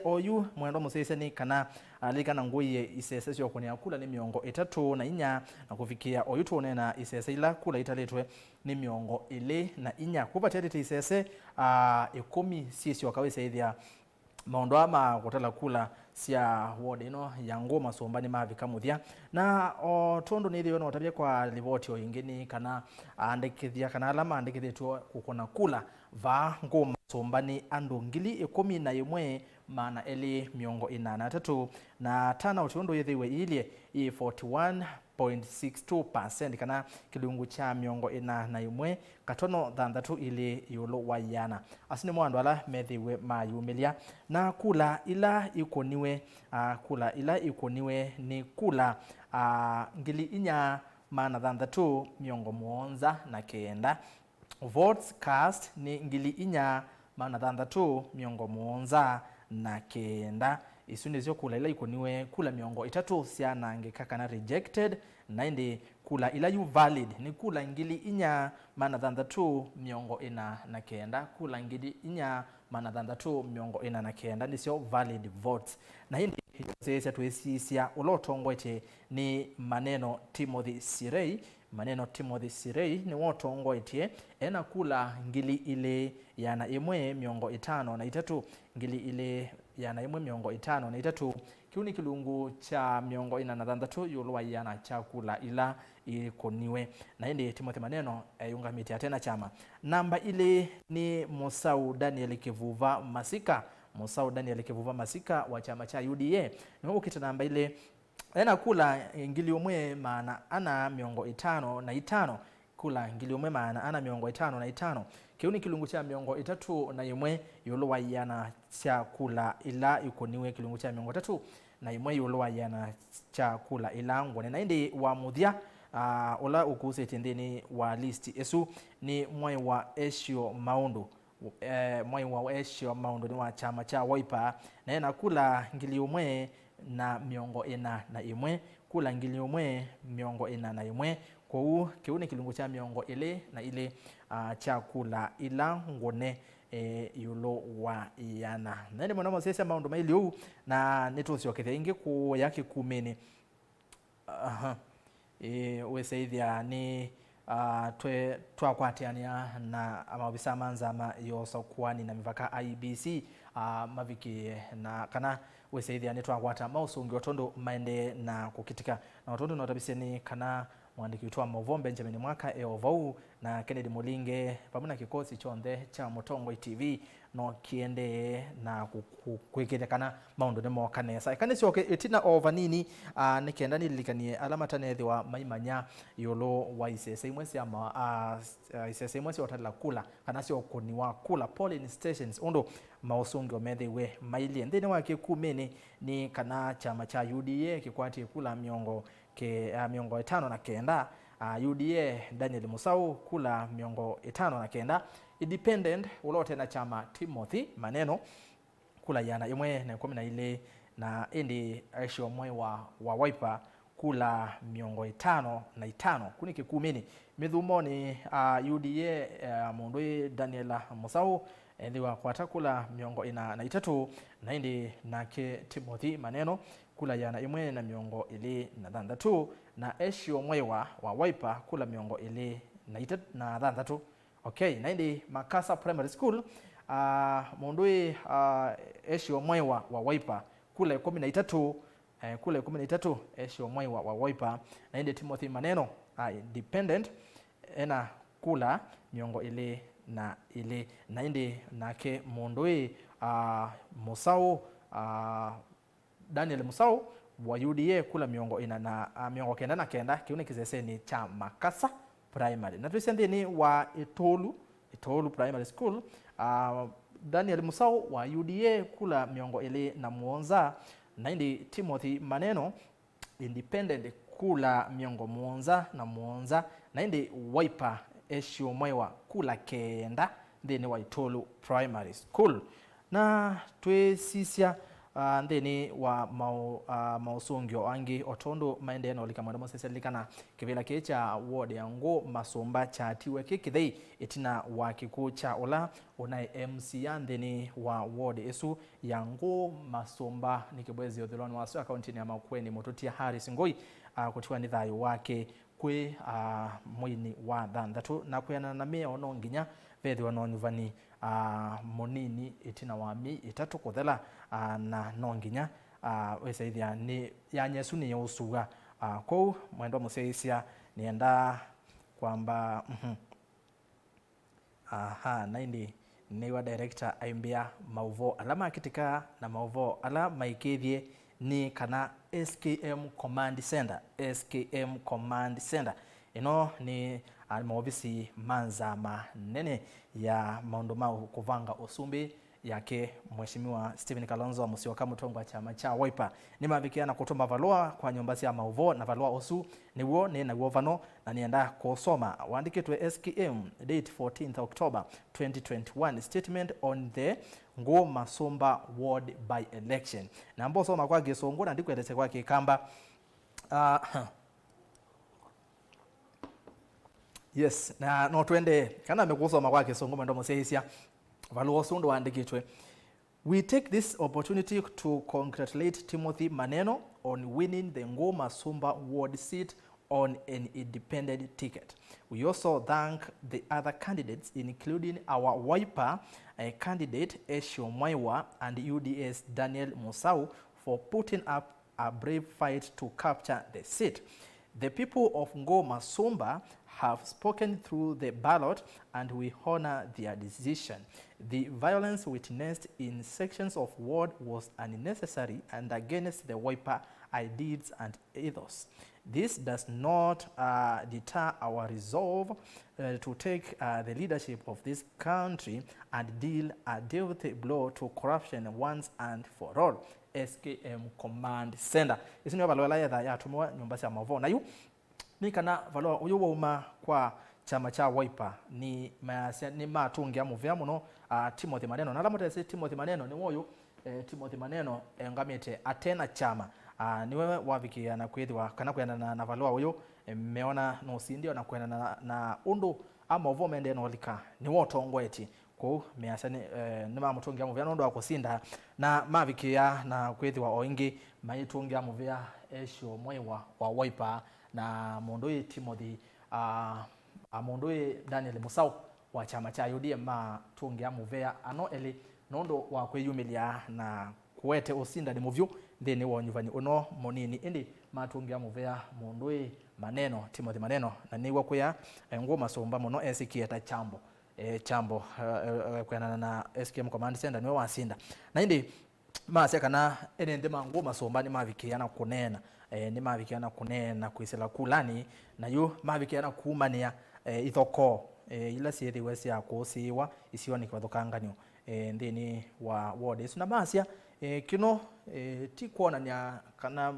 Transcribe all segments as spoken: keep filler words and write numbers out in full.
Oyu mwendwa mũsyaĩĩsya nĩ kana, ah, lilikana ngũie isese sya ũkũnĩa kula nĩ mĩongo ĩtatũ na inya, na kũvikĩĩa oyu tũũneena isese ila kula italĩtwe nĩ mĩongo ĩlĩ na inya. Kũu vatialĩte isese, ah, ĩkũmi syĩsyoka wĩsyaĩthya maũndũ aa ma kũtala kula sya ward ĩno ya Ngũma Sũmba nĩmavika mũthya. Na o tondũ nĩthĩwe notavya kwa livoti o ĩngĩ nĩ kana aandĩkĩthya kana ala maandĩkĩthĩtw'e kũkũna kula vaa Ngũma Sũmba nĩ andũ ngili ĩkũmi na ĩmwe maana elĩ mĩongo ĩna na atatũ, na turnout ũndũ yĩthĩwe ĩilye yĩ forty one point six two percent, kana kĩlungu kya mĩongo ĩna na ĩmwe katono thanthatũ ilĩ ĩũlũ wa ĩana. Asu nĩmo andũ ala methĩiwe mayumĩlya. Na kula ila ikũniwe, ah, kula ila ikũniwe nĩ kula, ah, ngili inya maana thanthatũ mĩongo mũonza na kenda. Votes cast nĩ ngili inya maana thanthatũ mĩongo mũonza na kenda. Isu nĩsyo kula ila ikũniwe, kula mĩongo ĩtatũ syanangĩka kana rejected, na ĩndĩ kula ila yu valid nĩ kula ngili inya maana thanthatũ mĩongo ĩna na kenda. Kula ngili inya maana thanthatũ mĩongo ĩna na kenda nĩsyo valid votes. Na ĩndĩ yosĩĩsya twĩsisya ũla ũtongoetye nĩ Maneno Timothy Sirei. Maneno Timothy Sirei nĩwe ũtongoetye ena kula ngili ilĩ ĩana ĩmwe mĩongo ĩtano na itatũ, ngili ilĩ ĩana ĩmwe mĩongo ĩtano na itatũ. Kĩu nĩ kĩlungu kya mĩongo ĩna na thanthatũ ĩũlũ wa ĩana kya kula ila ikũniwe. Na ĩndĩ Timothy Maneno eyũngamĩte ate na kyama. Namba ilĩ nĩ Mũsaũ Daniel Kĩvuva Masika. Mũsaũ Daniel Kĩvuva Masika wa kyama kya U D A nĩwe ũkĩte namba ilĩ ena kula ngili ũmwe maana ana mĩongo ĩtano na itano, kula ngili ũmwe maana ana mĩongo ĩtano na itano. Kĩu nĩ kĩlungu kya mĩongo ĩtatũ na ĩmwe ĩũlũ wa ĩana kya kula ila ikũniwe, kĩlungu kya mĩongo ĩtatũ na ĩmwe ĩũlũ wa ĩana kya kula ila ngũne. Na ĩndĩ wa mũthya, ah, ũla ũkusĩtye nthĩnĩ wa list ĩsu nĩ Mwai wa Esio Maũndũ. Eh, Mwai wa Esio Maũndũ nĩ wa kyama kya Wiper, na ena kula ngili ũmwe na mĩongo ĩna na ĩmwe, kula ngili ũmwe mĩongo ĩna na ĩmwe. Kwoou kĩu nĩ kĩlungu kya mĩongo ĩlĩ na ilĩ, ah, kya kula ila ngũne, eh, ĩũlũ wa ĩana. Na ĩndĩ mũno mũsyaĩĩsya maũndũ mailye ũu, na nĩtũsyokethya ĩngĩ kũya kĩkumĩnĩ. Aha. Ĩĩ, wĩsyaĩthya nĩ, ah, twe-, twakwatĩanĩa na maovisa ma nzama ya ũsakũani na mĩvaka, I E B C, ah, mavikĩe na kana wĩsyaĩthya nĩtwakwata maũsũngĩo tondũ maendee na kũkitĩka. Na o tondũ notavisye nĩ kana mũandĩki witũ wa maũvoo Benjamin Mwaka e o vau, na Kennedy Mũlinge vamwe na kĩkosi kyonthe kya Mũtongoi T V no kĩendee na kũ-, kũ-, kwĩkĩĩthya kana maũndũ nĩmooka nesa. Eka nĩsyoke ĩtina o vanini, ah, nĩ kenda nĩlilikanie ala matanethĩwa maimanya ĩũlũ wa isese imwe sya ma-, ah, s-, ah, isese imwe sya ũtalĩla kula kana sya ũkũni wa kula, polling stations, ũndũ maũsũngĩo methĩiwe mailyĩ. Nthĩnĩ wa kĩkumĩnĩ nĩ kana kyama kya U D A kĩkwatie kula mĩongo ke-, ah, mĩongo ĩtano na kenda, ah, U D A Daniel Mũsaũ kula mĩongo ĩtano na kenda, Independent ũla ũte na kyama Timothy Maneno kula ĩana ĩmwe na ĩkũmi na ilĩ, na ĩndĩ Esio Mwai wa, wa Wiper kula mĩongo ĩtano na itano. Kũu nĩ kĩkumĩnĩ. Mĩthumonĩ, ah, U D A, eh, mũndũ ĩ Daniel Mũsaũ ethĩwa akwata kula mĩongo ĩna na itatũ, na ĩndĩ nake Timothy Maneno kula ĩana ĩmwe na mĩongo ĩlĩ na thanthatũ, na Esio Mwai wa, wa Wiper kula mĩongo ĩlĩ na itatũ, na thanthatũ. Okay, na ĩndĩ Makasa Primary School, ah, mũndũ ĩ, ah, Esio Mwai wa, wa Wiper kula ĩkũmi na itatũ, eh, kula ĩkũmi na itatũ, Esio Mwai wa, wa Wiper, na ĩndĩ Timothy Maneno, ah, Independent, ena kula mĩongo ĩlĩ na ilĩ, na ĩndĩ nake mũndũ ĩ, ah, Mũsaũ, ah, Daniel Mũsaũ wa U D A kula mĩongo ĩna na, ah, mĩongo kenda na kenda, kĩu nĩ kĩsesenĩ kya Makasa Primary. Na twĩsya nthĩnĩ wa Ĩtũlu, Ĩtũlu Primary School, ah, Daniel Mũsaũ wa U D A kula mĩongo ĩlĩ na mũonza, na ĩndĩ Timothy Maneno Independent kula mĩongo mũonza na mũonza, na ĩndĩ Wiper Esio Mwai wa kula kenda nthĩnĩ wa Ĩtũlu Primary School. Na twĩsisya, Ah, nthĩnĩ wa mau-, ah, maũsũngĩo angĩ, o tondũ maendee na ũlika mwenda mũsese, lilikana kĩvĩla kĩĩ kya ward ya Ngũ Masũmba kyatiwe kĩ kĩthei ĩtina wa kĩkw'ũ kya ũla ũnaĩ M C A nthĩnĩ wa ward ĩsu ya Ngũ Masũmba, nĩ Kĩbwezi ũthũĩlonĩ wa Sua, kaũntĩnĩ ya Makueni, Mũtũtia Harris Ngũi, ah, kũtiwa nĩ thayũ wake kwĩ, ah, mweinĩ wa thanthatũ, na kwĩanana na mĩao, no nginya vethĩwa na ũnyuvani, ah, mũnini ĩtina wa myei ĩtatũ kũthela, ah, na no nginya, ah, wĩsaĩthya nĩ yanya ĩsu nĩyausũwa. Ah, kwoou mwendwa mũsyaĩĩsya, nĩenda kwamba, mhm. Aha, na ĩndĩ nĩw'a director aimbĩa maũvoo ala makĩtĩka na maũvoo ala maĩkĩĩthye nĩ kana S K M Command Center, S K M Command Center. Ĩno nĩ, ah, maovisi ma nzama nene ya maũndũ ma kũvanga ũsumbĩ yake Mheshimiwa Stephen Kalonzo Musyoka, mũtongoi wa kyama kya Wiper. Nĩmavikĩa na kũtũma valũa kwa nyũmba sya maũvoo, na valũa ũsu nĩw'o nĩ naw'o vano, na nĩenda kũsoma. Wandĩkĩtwe S K M, date fourteenth October twenty twenty-one, statement on the Ngũ Masũmba ward by-election. Na mbosoma kwa Kĩsũngũ na ndikwelesya kwa Kĩkamba. Ah, yes, na no twende kana mekusoma kwa Kĩsũngũ, mwendwa mũsyaĩĩsya. Valũa ũsu ndũ wandĩkĩtwe. We take this opportunity to congratulate Timothy Maneno on winning the Ngũ Masũmba ward seat on an independent ticket. We also thank the other candidates, including our Wiper, uh, candidate Esho Mwaiwa and U D A's Daniel Musau, for putting up a brave fight to capture the seat. The people of Ngũ Masũmba have spoken through the ballot and we honor their decision. The violence witnessed in sections of ward was unnecessary and against the Wiper ideals and ethos. This does not, uh, deter our resolve, uh, to take, uh, the leadership of this country and deal a deadly blow to corruption once and for all. S K M Command Center. Ĩsu nĩyo valũa ĩla yetha yatũmĩwa nyũmba sya maũvoo. Na yu nĩ kana valũa ũyũ wauma kwa kyama kya Wiper, nĩ mayasya nĩmatũngĩa mũvea mũno, ah, Timothy Maneno. Na ala mũtesĩ Timothy Maneno nĩ ũyũ, eh, Timothy Maneno engamĩte ate na kyama. Ah, nĩwe wavikĩĩa na kwĩthĩwa kana kwĩanana na valũa ũyũ, eh, meona nũsindi, o na kwĩanana na, na ũndũ a maũvoo mendee na ũlika nĩwe ũtongoetye. Kwoou measya nĩ, eh, nĩmamũtũngĩa mũvea nũndũ wa kũsinda, na mavikĩĩa na kwĩthĩwa o ĩngĩ maitũngĩa mũvea Esho Mwaiwa wa Wiper na mũndũ wĩ Timothy, ah, ah, mũndũ wĩ Daniel Musau wa kyama kya U D A matũngĩa mũvea ano elĩ nũndũ wa kwĩyumĩlya na kũete ũsindani mũvyũ nthĩnĩ wa ũnyuvani ũno mũnini. Ĩndĩ matũngĩa mũvea mũndũ wĩ Maneno, Timothy Maneno, na nĩw'a kwĩa, eh, Ngũ Masũmba mũno esĩkĩe ta kyambo, eh, kyambo, eh, eh, kwĩanana na S K M Command Center nĩwe wasinda. Na ĩndĩ masya kana ene nthĩ ma Ngũ Masũmba nĩmavikĩĩa na kũneena, eh, nĩmavikĩĩa na kũneena kwĩsĩla kulanĩ, na yu mavikĩĩa na kumanĩa, eh, ithokoo, eh, ila syĩthĩwe sya kũsĩĩwa isionĩ kĩvathũkanganyo, eh, nthĩnĩ wa ward ĩsu. Na masya, eh, kĩno, eh, ti kwonany'a kana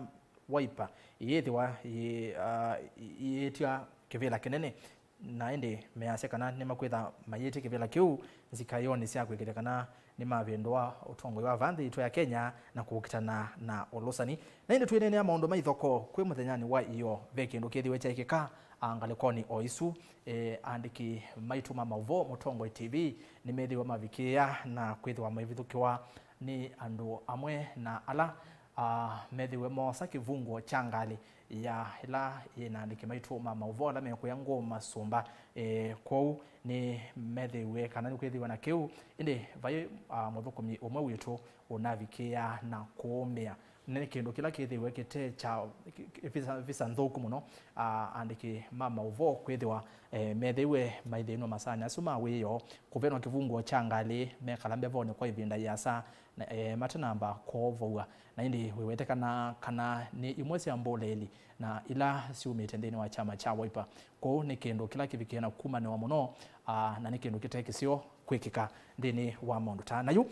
Wiper ĩyĩthĩwa yĩ, ah, ĩ-, ĩyĩtya kĩvĩla kĩnene, na ĩndĩ measya kana nĩmakwĩtha mayĩtya kĩvĩla kĩu nzikaĩonĩ sya kwĩkĩĩthya kana nĩmavĩndũa ũtongoi wa vaa nthĩ yitũ ya Kenya na kũkitana na ũlũsani. Na ĩndĩ twĩneenea maũndũ ma ithokoo kwĩ mũthenyanĩ wa ĩyoo, ve kĩndũ kĩthĩwe kyaĩkĩka, ah, ngalĩkonĩ o isu, eh, aandĩki maitũ ma maũvoo, Mũtongoi T V, nĩmethĩwe mavikĩĩa na kwĩthĩwa maivithũkĩwa nĩ andũ amwe na ala, ah, methĩwe moosa kĩvunguo kya ngalĩ ya ĩla yĩ na andĩki maitũ ma maũvoo ala mekũya Ngũ Masũmba. Eh, kwoou nĩmethĩwe kana nĩkwĩthĩwe na kĩu, ĩndĩ vai, ah, mũthũkũmi ũmwe witũ ũnavikĩĩa na kũũmĩa. Nĩ kĩndũ kĩla kĩthĩwe kĩte kya, kĩ-, kĩ-, visa, visa nthũku mũno, ah, andĩki ma maũvoo kwĩthĩwa, eh, methĩwe maithĩnw'a masaanĩ asu ma wĩoo, kũvenwa kĩvunguo kya ngalĩ, mekala mbevonĩ kwa ĩvinda yĩasa, na, eh, matanamba kwovoaw'a. Na ĩndĩ wĩwetekana kana nĩ imwe sya mbũlĩĩli na ila syumĩte nthĩnĩ wa kyama kya Wiper. Kwoou nĩ kĩndũ kĩla kĩvikĩe na kumanĩwa mũno, ah, na nĩ kĩndũ kĩte kĩseo kwĩkĩka nthĩnĩ wa maũndũ ta. Na yu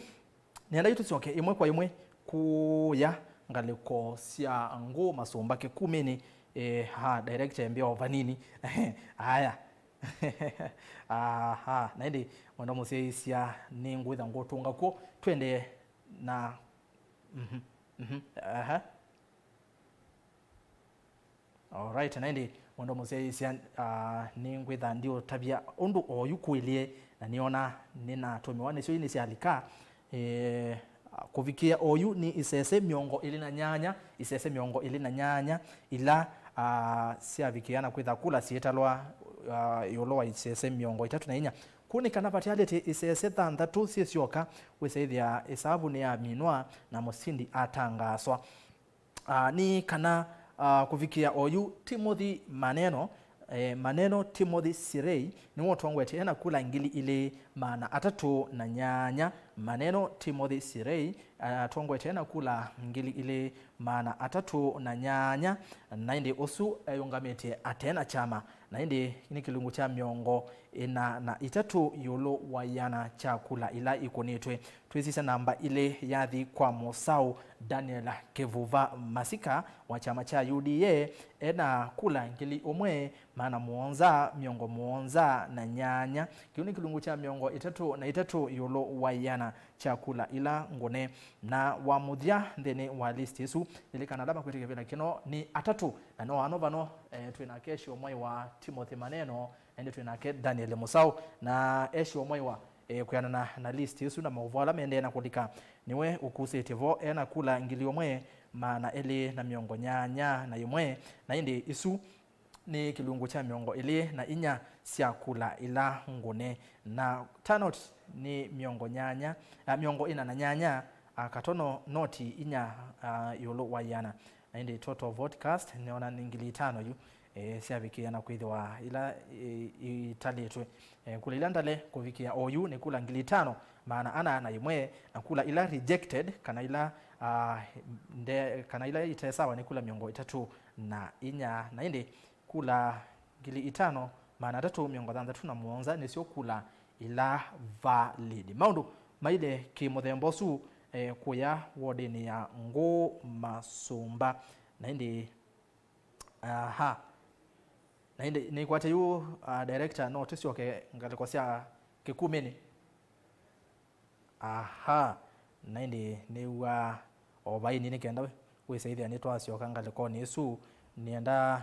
nĩenda yu tũsyoke ĩmwe kwa ĩmwe kũya ngalĩko sya Ngũ Masũmba kĩkumĩnĩ, eh, ha, director embĩa o vanini. Aya. Aha, na ĩndĩ mwenda mũsyaĩĩsya nĩngwĩtha ngũtũnga kw'o. Twendee na Mhm. Mhm. Aha. Alright, na ĩndĩ mwendwa mũsyaĩĩsya, ah, nĩngwĩtha ndiũtavya ũndũ oyu kũĩlĩe, na nĩona nĩnatũmĩwa nĩsyo ii nĩsyalika. Eh, kũvikĩa oyu nĩ isese mĩongo ĩlĩ na nyanya, isese mĩongo ĩlĩ na nyanya ila, ah, syavikĩa na kwĩtha kula syĩtalwa, ah, ĩũlũ wa isese mĩongo ĩtatũ na inya. Kũu nĩ kana vatialĩte isese thanthatũ syĩ syoka, wĩsaĩthĩa ĩsavu nĩyaminwa na mũsindi atangaaswa. Ah, nĩ kana, ah, kũvikĩa oyu Timothy Maneno, eh, Maneno Timothy Sirei nĩwe ũtongoetye ena kula ngili ilĩ maana atatũ na nyanya. Maneno Timothy Sirei, ah, atongoetye ena kula ngili ilĩ maana atatũ na nyanya, na ĩndĩ ũsu eyũngamĩtye atena kyama, na ĩndĩ nĩ kĩlungu kya mĩongo ĩna na itatũ ĩũlũ wa ĩana kya kula ila ikũnĩtwe. Twĩsisya namba ilĩ yathi kwa mũsaũ Daniel Kĩvuva Masika wa kyama kya U D A ena kula ngili ũmwe maana mũonza mĩongo mũonza na nyanya. Kĩu nĩ kĩlungu kya mĩongo ĩtatũ na itatũ ĩũlũ wa ĩana kya kula ila ngũne. Na wa mũthya nthĩnĩ wa list ĩsu, lilikana ala makwĩte kĩvĩla kĩno nĩ atatũ, na no ano vano, eh, twĩ nake Esio Mwaiwa, Timothy Maneno, na ĩndĩ twĩ nake Daniel Mũsaũ. Na Esio Mwaiwa, eh, kwĩanana na list ĩsu na maũvoo ala maendee na kũlika, nĩwe ũkusĩtye vo ena kula ngili ũmwe maana elĩ na mĩongo nyanya na ĩmwe, na ĩndĩ isu nĩ kĩlungu kya mĩongo ĩlĩ na inya sya kula ila ngũne, na turnout nĩ mĩongo nyanya, ah, mĩongo ĩna na nyanya, ah, katono noti inya, ah, ĩũlũ wa ĩana. Na ĩndĩ total vote cast nĩona nĩ ngili itano yu, eh, syavikĩa na kwĩthĩwa ila, eh, italĩtwe. Eh, kula ila ndale kũvikĩa oyu nĩ kula ngili itano maana ana na ĩmwe, na kula ila rejected, kana ila, ah, nde, kana ila ite sawa, nĩ kula mĩongo ĩtatũ na inya, na ĩndĩ kula ngili itano maana atatũ mĩongo thanthatũ na mũonza nĩsyo kula ila valid. Maũndũ maile kĩ mũthemba ũsu, eh, kũya wodinĩ ya Ngũũ Masũmba. Na ĩndĩ, aha, na ĩndĩ nĩkwate yu, ah, director, no tũsyoke ngalĩko sya Kĩkumĩnĩ. Aha, na ĩndĩ nĩw'a o vaini nĩ kenda wĩsaĩthĩa nĩtwasyoka ngalĩkonĩ ĩsu, nĩenda,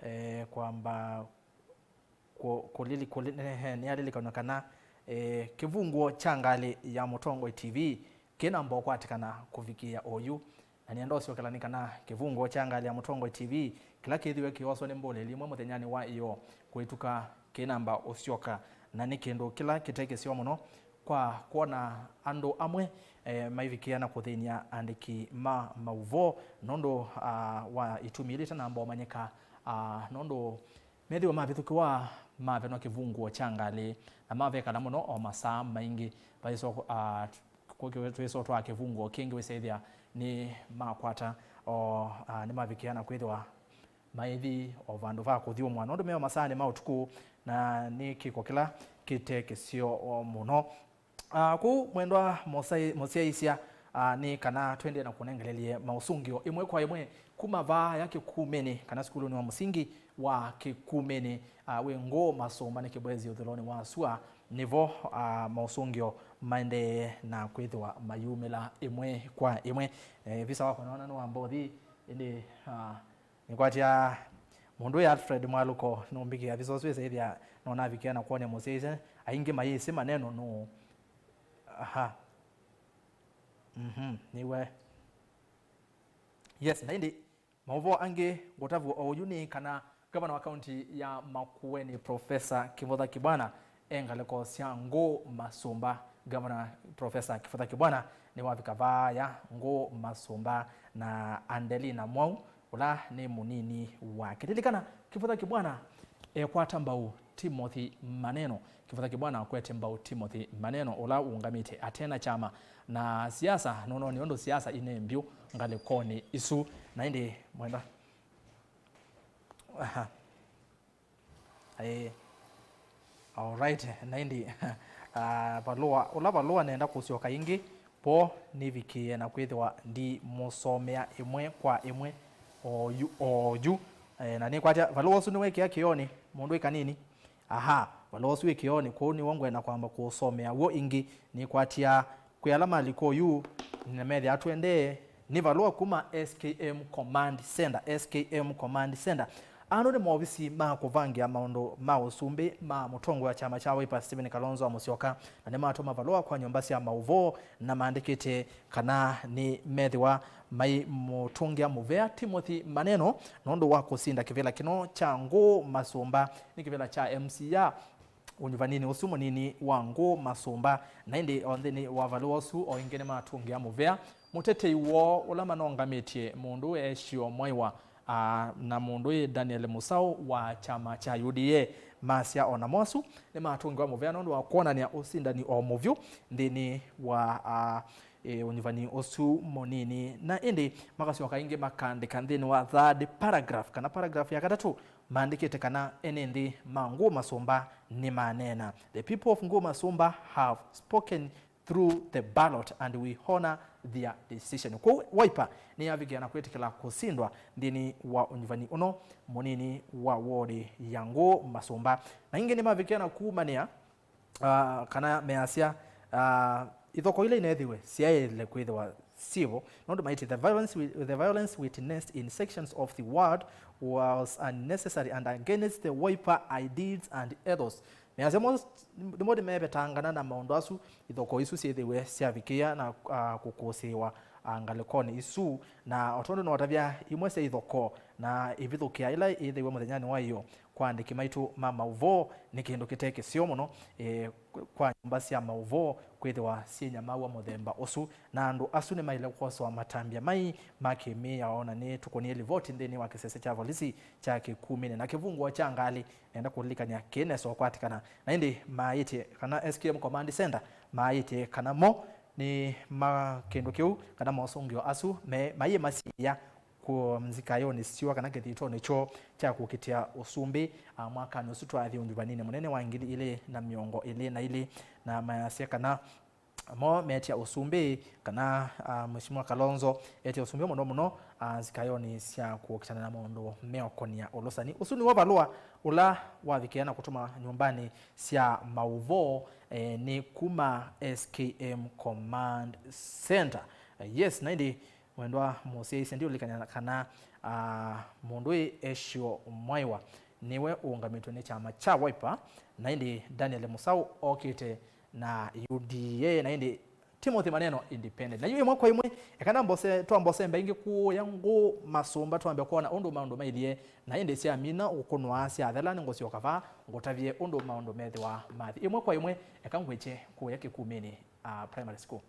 eh, kwamba kũ-, kũlili-, kũli-, ehe, nĩalilikanw'a kana, eh, kĩvungũo kya ngalĩ ya Mũtongoi T V kĩnamba ũkwatĩkana kũvikĩĩa oyu. Na nĩenda ũsyokela nĩ kana kĩvungũo kya ngalĩ ya Mũtongoi T V kĩla kĩthĩwe kĩoswa nĩ mbũlĩli ĩmwe mũthenyanĩ wa ĩyoo kũĩtuka kĩnamba ũsyoka, na nĩ kĩndũ kĩla kĩte kĩseo mũno kwa kwona andũ amwe, eh, maivikĩa na kũthĩny'a andĩki ma maũvoo nũndũ, ah, wa itumi ila itanamba ũmanyĩka, ah, nũndũ methĩwe mavĩthũkĩwa, mavenwa kĩvungũo kya ngalĩ na mavekala mũno o masaa maingĩ. Vaiswa, ah, Kũkĩ twĩsotwaa kĩvungũo kĩngĩ wĩsaĩthĩa nĩ makwata o, a, nĩmavikĩa na kwĩthĩwa maithi o vandũ va kũthyũmũa nũndũ me o masaanĩ ma ũtukũ, na nĩ kĩko kĩla kĩte kĩseo o mũno. A, kũu mwendwa mũsai-, mũsyaĩĩsya, a, nĩ kana twendee na kũnengelelye maũsũngĩo ĩmwe kwa ĩmwe kuma vaa ya Kĩkumĩnĩ kana sukulunĩ wa mũsingi wa Kĩkumĩnĩ, a, wĩ Ngũũ Masũmba nĩ Kĩbwezi ũthũlonĩ wa sua. Nĩvo, ah, maũsũngĩo maendee na kwĩthĩwa mayumĩla ĩmwe kwa ĩmwe. Eh, visa wakwa nĩwona nĩwamba ũthi, ĩndĩ, ah, nĩkwatya mũndũ wĩ Alfred Mwaluko nũmbĩkĩa visa ũsu ĩsaĩthya nona avikĩa na kwonea mũsyaĩĩsya aingĩ mayĩsĩ Maneno nũũ. Aha. Mhm, nĩwe. Yes, na ĩndĩ maũvoo angĩ ngũtavw'a oyu nĩ kana ngavana wa kaunti ya Makueni, Professor Kivutha Kibwana, e ngalĩko sya Ngũũ Masũmba. Ngavana Professor Kivutha Kibwana nĩwavika vaa ya Ngũũ Masũmba na Andelina Mwau, ũla nĩ mũnini wake. Lilikana, Kivutha Kibwana ekwata mbau Timothy Maneno. Kivutha Kibwana akwete mbau Timothy Maneno, ũla ũũngamĩte atena kyama na siasa, nũnoo nĩ ũndũ siasa ine mbyũ ngalĩkonĩ isu. Na ĩndĩ mwenda. Aha. Aĩ. Alright, na ĩndĩ, ah, valũa, ũla valũa nenda kũsyoka ĩngĩ, po nĩvikĩe na kwĩthĩwa ndimũsomea ĩmwe kwa ĩmwe oyu, oyu. Eh, na nĩkwatya valũa ũsu nĩwekĩa kĩonĩ, mũndũ wĩ kanini. Aha, valũa ũsu wĩ kĩonĩ, kwoou nĩw'o ngwenda kwamba kũũsomea w'o ĩngĩ. Nĩkwatya Kwĩ ala malika oyu, na methĩa twendee, nĩ valũa kuma S K M Command Center, S K M Command Center. Ano nĩ maovisi ma kũvangĩa maũndũ ma ũsumbĩ ma mũtongoi wa kyama kya Wiper Stephen Kalonzo wa Musyoka, na nĩmatũma valũa kwa nyũmba sya maũvoo na maandĩkĩte kana nĩmethĩwa maimũtũngĩa mũvea Timothy Maneno nũndũ wa kũsinda kĩvĩla kĩno kya Ngũũ Masũmba nĩ kĩvĩla kya M C A ũnyuvaninĩ ũsu mũnini wa Ngũũ Masũmba. Na ĩndĩ o nthĩnĩ wa valũa ũsu, o ĩngĩ nĩmatũngĩa mũvea mũtetei woo ũla manongamĩtye, mũndũ Esio Mwaiwa, a, na mũndũ ĩ Daniel Mũsaũ wa kyama kya U D A, masya o namo asu nĩmatũngĩwa mũvea nũndũ wa kwonany'a ũsindani o mũvyũ nthĩnĩ wa, a, e, ũnyuvani ũsu mũnini. Na ĩndĩ makasyoka ĩngĩ makaandĩka nthĩnĩ wa third paragraph, kana paragraph ya katatũ, maandĩkĩte kana ene nthĩ ma Ngũũ Masũmba nĩmaneena. The people of Ngũũ Masũmba have spoken through the ballot and we honor their decision. Kwoou Wiper nĩyavikĩa na kwĩtĩkĩla kũsindwa nthĩnĩ wa ũnyuvani ũno mũnini wa wodi ya Ngũũ Masũmba. Na ĩngĩ nĩmavikĩa na kumanĩa, ah, kana measya, ah, ithoko ila ineethĩwe syaĩle kwĩthĩwa syĩvo, nũndũ maĩtye, the violence, wi- the violence witnessed in sections of the ward was unnecessary and against the Wiper ideals and ethos. Measya mo nĩmo nĩmevetangana na maũndũ asu, ithoko isu syĩthĩwe syavikĩa na, ah, kũkũsĩĩwa, ah, ngalĩkonĩ isu. Na o tondũ notavya, imwe sya ithoko na ivithũkĩa ila ĩthĩwe mũthenyanĩ wa ĩyo kwa andĩki maitũ ma maũvoo nĩ kĩndũ kĩte kĩseo mũno, eh, kwa nyũmba sya maũvoo kwĩthĩwa syĩnyamaw'a mũthemba ũsu, na andũ asu nĩmaĩle kwosewa matambya mai ma kĩmĩao, na nĩtũkũnie livoti nthĩnĩ wa kĩsese kya volisi kya Kĩkumĩnĩ na kĩvungũo kya ngalĩ. Nenda kũlilikany'a kĩĩ nesa ũkwatĩkana na ĩndĩ maĩtye kana S K M Command Center maĩtye kana mo nĩ ma kĩndũ kĩu kana mosũngĩo asu me- maiĩ masiĩa kũ nzikayonĩ syoo kana kĩthĩtonĩ kyoo kya kũkitĩa ũsumbĩ, a, mwakanĩ ũsu twathi ũnyuvaninĩ mũnene wa ngili ilĩ na mĩongo ĩlĩ na ilĩ, na mayasya kana mo metya ũsumbĩ, kana, ah, Mheshimiwa Kalonzo etya ũsumbĩ mũno mũno, ah, nzikayonĩ sya kũkitana na maũndũ meũkonia ũlũsani. Ũsu nĩw'o valũa ũla wavikĩa na kũtũma nyũmbanĩ sya maũvoo, eh, nĩ kuma S K M Command Center. Eh, yes, na ĩndĩ mwendwa mũsyaĩĩsya, ndiũlilikany'a kana, ah, mũndũ ĩ Esio Mwaiwa nĩwe ũũngamĩtwe nĩ kyama kya Wiper, na ĩndĩ Daniel Mũsaũ okĩte na U D A, na ĩndĩ Timothy Maneno independent. Na yu ĩmwe kwa ĩmwe, eka na mbose, twa mbose mbaingĩ kũya Ngũũ Masũmba twambe kwona ũndũ maũndũ mailyĩ, na ĩndĩ syamina ũkũnwa syathela, nĩngũsyoka vaa ngũtavye ũndũ maũndũ methĩwa mathi. Ĩmwe kwa ĩmwe, eka ngwĩkye kũya Kĩkumĩnĩ, ah, Primary School.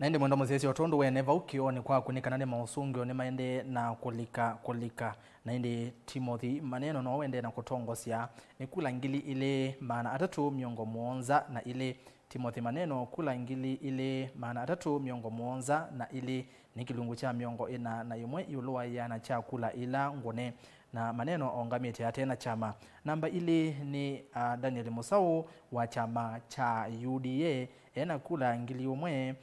Na ĩndĩ mwendwa mũsyaĩĩsya, o tondũ wene vau kĩoonĩ kwaku nĩ kana nĩ maũsũngĩo nĩmaendee na kũlika kũlika. Na ĩndĩ Timothy Maneno no ũendee na kũtongosya nĩ kula ngili ilĩ maana atatũ mĩongo mũonza na ilĩ. Timothy Maneno, kula ngili ilĩ maana atatũ mĩongo mũonza na ilĩ, nĩ kĩlungu kya mĩongo ĩna na ĩmwe ĩũlũ wa ĩana kya kula ila ngũne. Na Maneno aũngamĩte ate na kyama. Namba ilĩ nĩ, ah, Daniel Mũsaũ wa kyama kya U D A, ena kula ngili ũmwe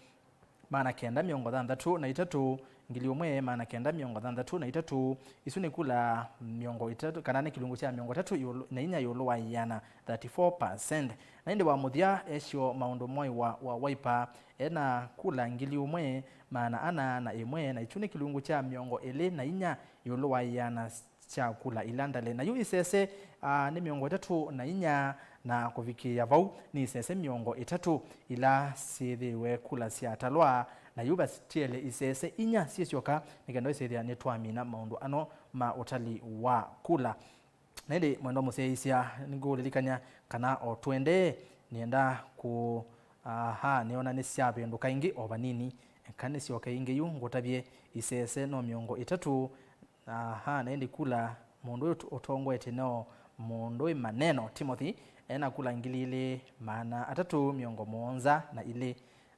maana kenda mĩongo thanthatũ na itatũ, ngili ũmwe maana kenda mĩongo thanthatũ na itatũ. Isu nĩ kula mĩongo ĩtatũ, kana nĩ kĩlungu kya mĩongo ĩtatũ ĩũlũ, na inya ĩũlũ wa ĩana, thirty-four percent. Na ĩndĩ wa mũthya esyo maũndũ moi wa, wa Wiper, ena kula ngili ũmwe maana ana na ĩmwe, na isu nĩ kĩlungu kya mĩongo ĩlĩ na inya ĩũlũ wa ĩana kya kula ila ndale. Na yu isese, ah, nĩ mĩongo ĩtatũ na inya, na kũvikĩĩa vau nĩ isese mĩongo ĩtatũ ila syĩthĩĩwe kula syatalwa, na yu vatiele isese inya syĩsyoka nĩ kenda ĩsĩthĩa nĩtwamina maũndũ ano ma ũtali wa kula. Na ĩndĩ mwendwa mũsyaĩĩsya, nĩngũũlilikany'a kana o tũendee, nĩenda kũ, aha, nĩona nĩsyavĩndũka ĩngĩ o vanini. Eka nĩsyoke ĩngĩ yu ngũtavye isese no mĩongo ĩtatũ. Aha, na ĩndĩ kula mũndũ ũyũ ũtongoetye no mũndũ ĩ Maneno Timothy, ena kula ngili ilĩ maana atatũ mĩongo mũonza na ilĩ.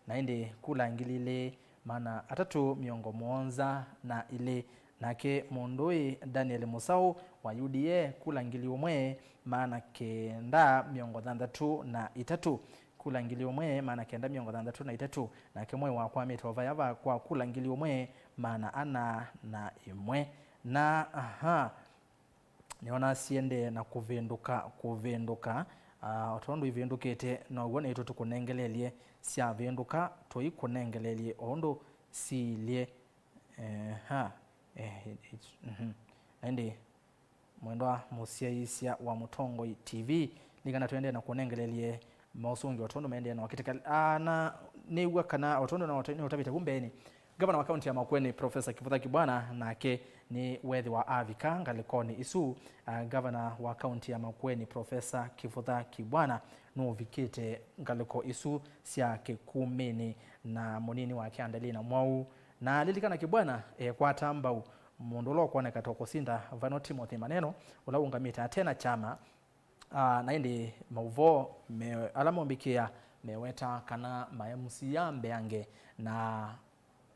Na ĩndĩ kula ngili ilĩ maana atatũ mĩongo mũonza na ilĩ. Nake mũndũ ĩ Daniel Mũsaũ wa U D A, kula ngili ũmwe maana kenda mĩongo thanthatũ na itatũ. Kula ngili ũmwe maana kenda mĩongo thanthatũ na itatũ. Nake Mwai wakwamĩte o vaya va kwa kula ngili ũmwe maana ana na ĩmwe. Na, aha, nĩona siendee na kũvĩndũka, kũvĩndũka. Ah, o tondũ ivĩndũkĩte, now'o naitũ tũkũnengelelye. Syavĩndũka, tũikũnengelelye o ũndũ siilye. Eha, eh, it, mhm. Na ĩndĩ mwendwa mũsyaĩĩsya wa Mũtongoi T V, nĩ kana tũendee na kũnengelelye maũsũngĩo o tondũ maendee na wakĩtĩka. Ah, na nĩw'a kana o tondũ na ũta-, nĩũtavĩte vu mbeenĩ, ngavana wa kaunti ya Makueni, Professor Kivutha Kibwana, nake nĩ wethĩwa avika ngalĩkonĩ isu. Ah, ngavana wa kaunti ya Makueni, Professor Kivutha Kibwana, nũvikĩte ngalĩko isu sya Kĩkumĩnĩ na mũnini wake Andelina Mwau. Na lilikana Kibwana ekwata mbau mũndũ ũla ũkwoneka ta ũkũsinda vano, Timothy Maneno, ũla ũngamĩte ate na kyama. Ah, na ĩndĩ maũvoo me, ala mombĩkĩĩa meweta kana ma M C A mbeange na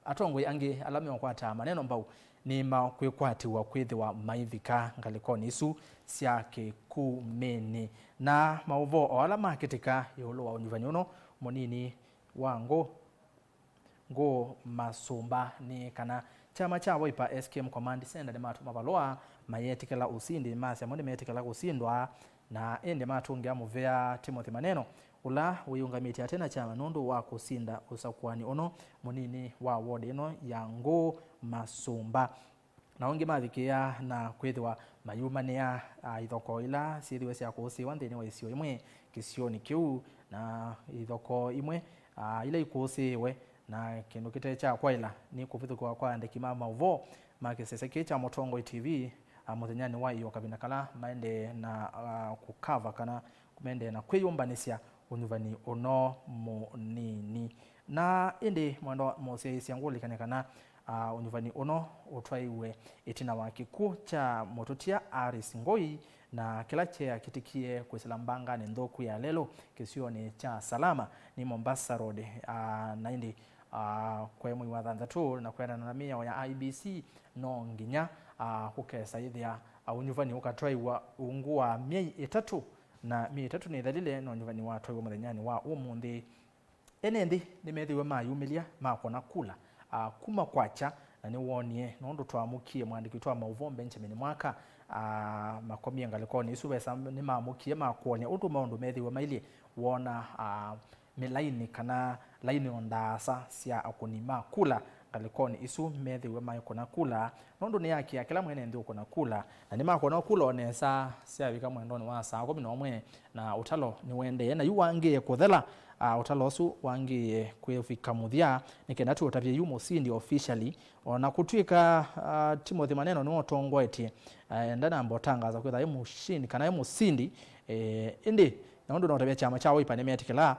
atongoi angĩ ala meũkwataa Maneno mbau nĩmakwĩkwatĩw'a kwĩthĩwa maivika ngalĩkonĩ isu sya Kĩkumĩnĩ. Na maũvoo o ala makĩtĩka ĩũlũ wa ũnyuvani ũno mũnini wa ngũ Ngũ Masũmba nĩ kana kyama kya Wiper S K M Command Center nĩmatũma valũa mayĩetĩkĩla ũsindi, masya mo nĩmetĩkĩla kũsindwa, na ĩndĩ matũngĩa mũvea Timothy Maneno, ũla wĩyũngamĩtye ate na kyama nũndũ wa kũsinda ũsakũani ũno mũnini wa ward ĩno ya Ngũ Masũmba. Na ũngĩ mavikĩĩa na kwĩthĩwa mayumanĩa, a, ithokoo ila syĩthĩwe sya kũũsĩĩwa nthĩnĩ wa isio imwe kĩsionĩ kĩu, na ithokoo imwe, a, ila ikũũsĩĩwe na kĩndũ kĩte kya kwaĩla nĩ kũvithũkĩwa kwa andĩki ma maũvoo ma kĩsese kĩĩ kya Mũtongoi T V, a, mũthenyanĩ wa ĩo, kavinda kala maendee na, a, kũkava kana kũmendee na kwĩyũmbanĩsya ũnyuvani ũno mũnini. Na ĩndĩ mwendwa mũsyaĩĩsya, ngũlilikany'a kana, a, ũnyuvani ũno ũtwaiwe ĩtina wa kĩkw'ũ kya mũtũtia Aris Ngoi, na kĩla kyeakĩtĩkie kwĩsĩla mbanganĩ nthũku ya lelũ kĩsionĩ kya Salama nĩ Mombasa Road, a, na ĩndĩ, a, kwa mwei wa thanthatũ na kwendana na mĩao ya I E B C no nginya, a, kũkesa ĩthĩa, a, ũnyuvani ũkatwaiwa ungu wa myei ĩtatũ, na myei ĩtatũ nĩthelile, na ũnyuvani watwaiwe mũthenyanĩ wa ũmũnthĩ. Ene nthĩ nĩmethĩwe mayumĩlya makona kula, a, kuma kwakya, na nĩwoonie nũndũ twamũkie mwandĩki witũ wa maũvoo Benjamin Mwaka, a, makomie ngalĩkonĩ isu vesa nĩmamũkie makwony'a ũndũ maũndũ methĩwe mailyĩ. Woona, a, mĩlainĩ kana lainĩ o ndaasa sya akũni ma kula ngalĩkonĩ isu methĩwe maikũna kula, nũndũ nĩ haki ya kĩla mwene nthĩ ũkũna kula, na nĩmakũna kula o nesa syavika mwendonĩ wa saa kũmi na ũmwe, na ũtalo nĩwendee, na yu wangĩĩe kũthela. Ah, ũtalo ũsu wangĩĩe kwĩvika mũthya, nĩ kenda tũũtavye yu mũsindi officially. O na kũtw'ĩka, ah, Timothy Maneno nĩwe ũtongoetye, ah, ndanamba ũtangaza kwĩtha e mũshindi kana e mũsindi, eh, ĩndĩ na ũndũ naũtavya kyama kya Wiper nĩmetĩkĩlaa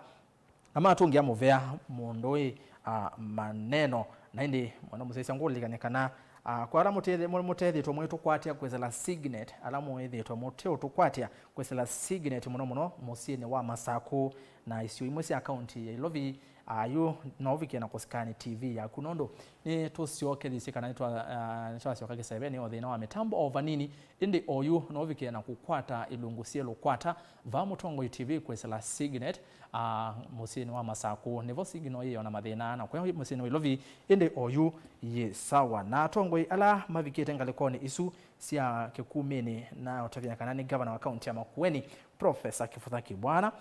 na matũngĩa mũvea mũndũ ĩ, a, maneno. Na ĩndĩ mwana mũsyaĩĩsya ngũlilikany'a kana, a, kwa ala mũtethĩ-, mũ-, mũtethĩtwe mũitũkwatya kwĩsĩla Signet, ala mwĩthĩtwe mũteũtũkwatya kwĩsĩla Signet mũno mũno mũsyĩnĩ wa Masakũ na isio imwe sya kaunti ya Ilovi, a, yu no ũvikĩe na kũsikani T V yaku, nũndũ nĩtũsyokethisye kana nĩtwa-, a, nĩtwasyoka kĩsevenĩ o thĩna wa mĩtambo o vanini, ĩndĩ oyu no ũvikĩe na kũkwata ilungu syĩ lũkwata va Mũtongoi T V kwĩsĩla Signet, a, mũsyĩnĩ wa Masakũ. Nĩvo signal yĩona mathĩna na kũya mũsyĩnĩ wa Ilovi, ĩndĩ oyu yĩ sawa. Na atongoi ala mavikĩte ngalĩkonĩ isu sya kĩkumĩnĩ na ũtavya kana nĩ ngavana wa kaunti ya Makueni, Professor Kivutha Kibwana,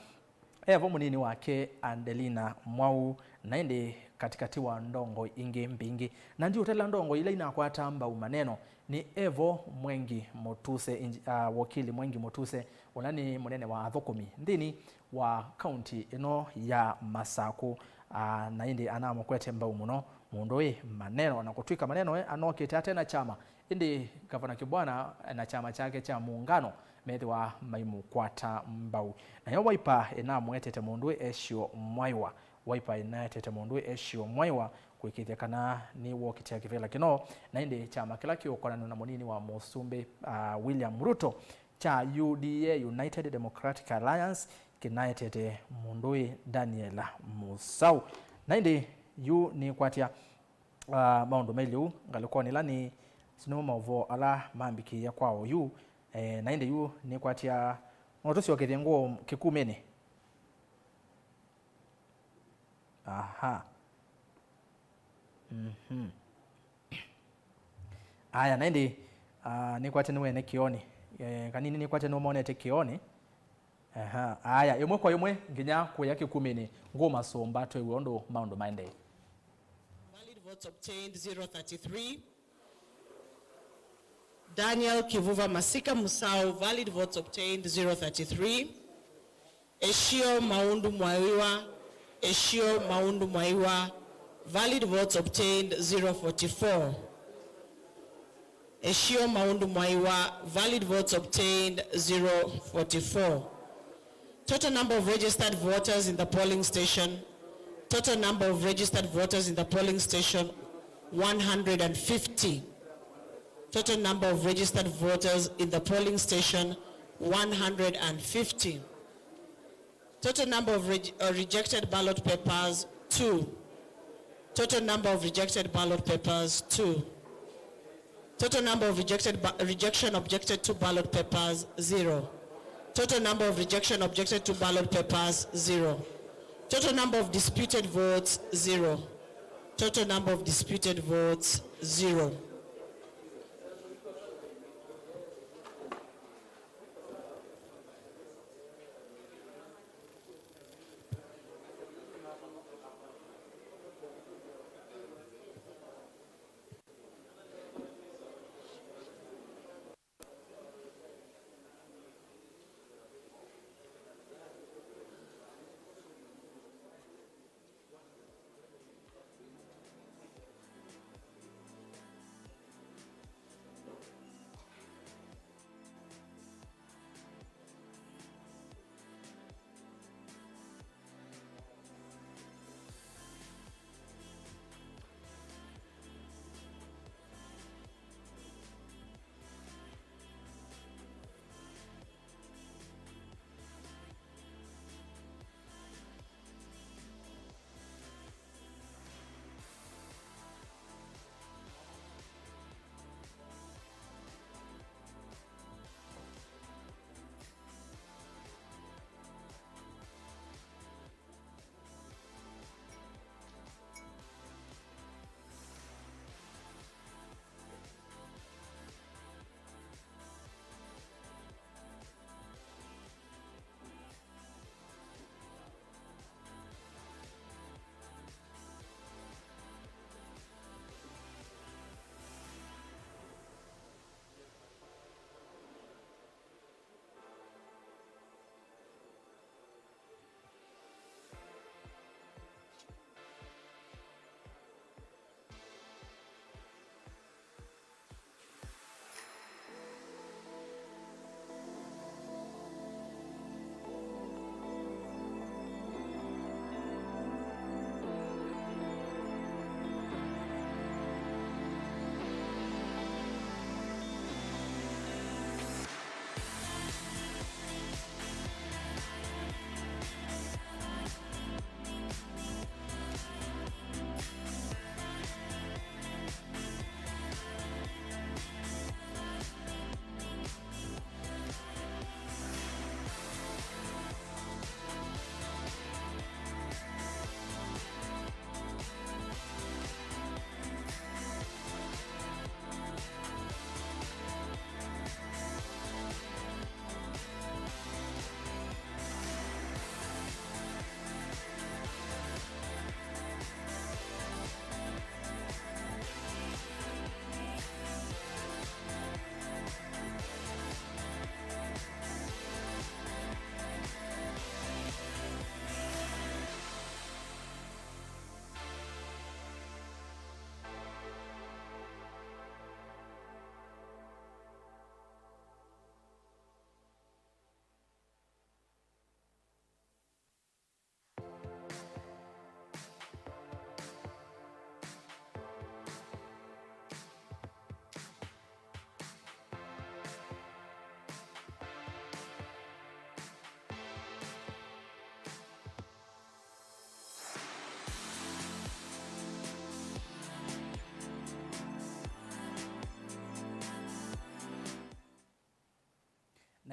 evo mũnini wake Adelina Mwau, na ĩndĩ katĩkatĩ wa ndongoi ingĩ mbingĩ. Na ndiũtela ndongoi ila inakwata mbau maneno, nĩ evo Mwengi Mũtuse, inji-, ah, wakili Mwengi Mũtuse, ũla nĩ mũnene wa athũkũmi nthĩnĩ wa kaunti ĩno ya Masakũ. Ah, na ĩndĩ anamũkwete mbau mũno mũndũ wĩ maneno, na kũtw'ĩka maneno e anokĩte ate na kyama, ĩndĩ Gavana Kibwana na kyama kyake kya Muungano methĩwa maimũkwata mbau. Nayo Wiper ĩnamũetete mũndũ wĩ Esio Mwaiwa. Wiper ĩnaetete mũndũ wĩ Esio Mwaiwa kũĩkĩĩthya kana nĩwokĩtĩa kĩvĩla kĩno, na ĩndĩ kyama kĩla kĩũkonanw'a na mũnini wa mũsumbĩ, ah, William Ruto, kya U D A, United Democratic Alliance, kĩnaetete mũndũ wĩ Daniel Musau. Na ĩndĩ yu nĩkwatya, ah, maũndũ mailye ũu ngalĩkonĩ ĩla nĩ, asu nĩmo maũvoo ala mambĩkĩĩa kwa oyu. Eh, na ĩndĩ yu nĩkwatya, no tũsyokethye ngũũ kĩkumĩnĩ. Aha. Mhm. Aya, na ĩndĩ, ah, nĩkwatya nĩwene kĩonĩ. Eh, kanini nĩkwatya nĩũmonete kĩonĩ. Aha. Aya, ĩmwe kwa ĩmwe nginya kũya kĩkumĩnĩ, ngũũ masũmba twĩw'e ũndũ maũndũ maendee. Valid votes obtained, zero thirty-three. Daniel Kivuva Masika Musau, valid votes obtained, zero thirty-three. Esio Maundu Mwaiwa, Esio Maundu Mwaiwa, valid votes obtained, zero forty-four. Esio Maundu Mwaiwa, valid votes obtained, zero forty-four. Total number of registered voters in the polling station. Total number of registered voters in the polling station, one hundred and fifty. Total number of registered voters in the polling station, one hundred and fifty. Total number of reg-, uh, rejected ballot papers, two. Total number of rejected ballot papers, two. Total number of rejected ba-, rejection objected to ballot papers, zero. Total number of rejection objected to ballot papers, zero. Total number of disputed votes, zero. Total number of disputed votes, zero.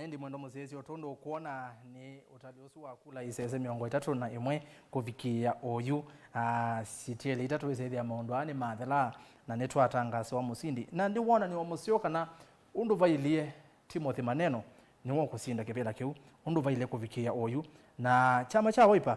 Ĩndĩ mwendwa mũsyaĩĩsya, o tondũ ũkwona nĩ ũtali ũsu wa kula isese mĩongo ĩtatũ na ĩmwe kũvikĩĩa oyu, ah, sitiele itatũ ĩsethĩa maũndũ aa nĩmathela na nĩtwatangaasiwa mũsindi. Na nĩwonany'a o mũseo kana ũndũ vailyĩ Timothy Maneno nĩwe ũkũsinda kĩvĩla kĩu, ũndũ vailyĩ kũvikĩĩa oyu. Na kyama kya Wiper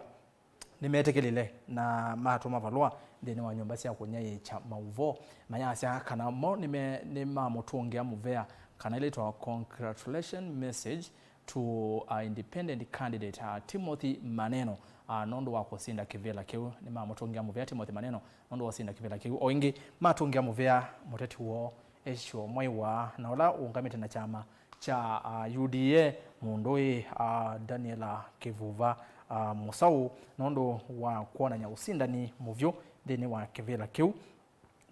nĩmetĩkĩlile na matũma valũa nthĩnĩ wa nyũmba sya kũnyaĩĩkya maũvoo, mayasya kana mo nĩme-, nĩmamũtũngĩa mũvea, kana ĩla ĩtawa congratulation message to a independent candidate, uh, Timothy Maneno, uh, nũndũ wa kũsinda kĩvĩla kĩu. Nĩmamũtũngĩa mũvea Timothy Maneno nũndũ wa ũsinda kĩvĩla kĩu. O ĩngĩ, matũngĩa mũvea mũteti woo Esio Mwaiwa, na ũla ũũngamĩte na kyama kya, ah, U D A, mũndũĩ, ah, Daniel, ah, Kĩvuva, ah, Mũsaũ, nũndũ wa kwonany'a ũsindani mũvyũ nthĩnĩ wa kĩvĩla kĩu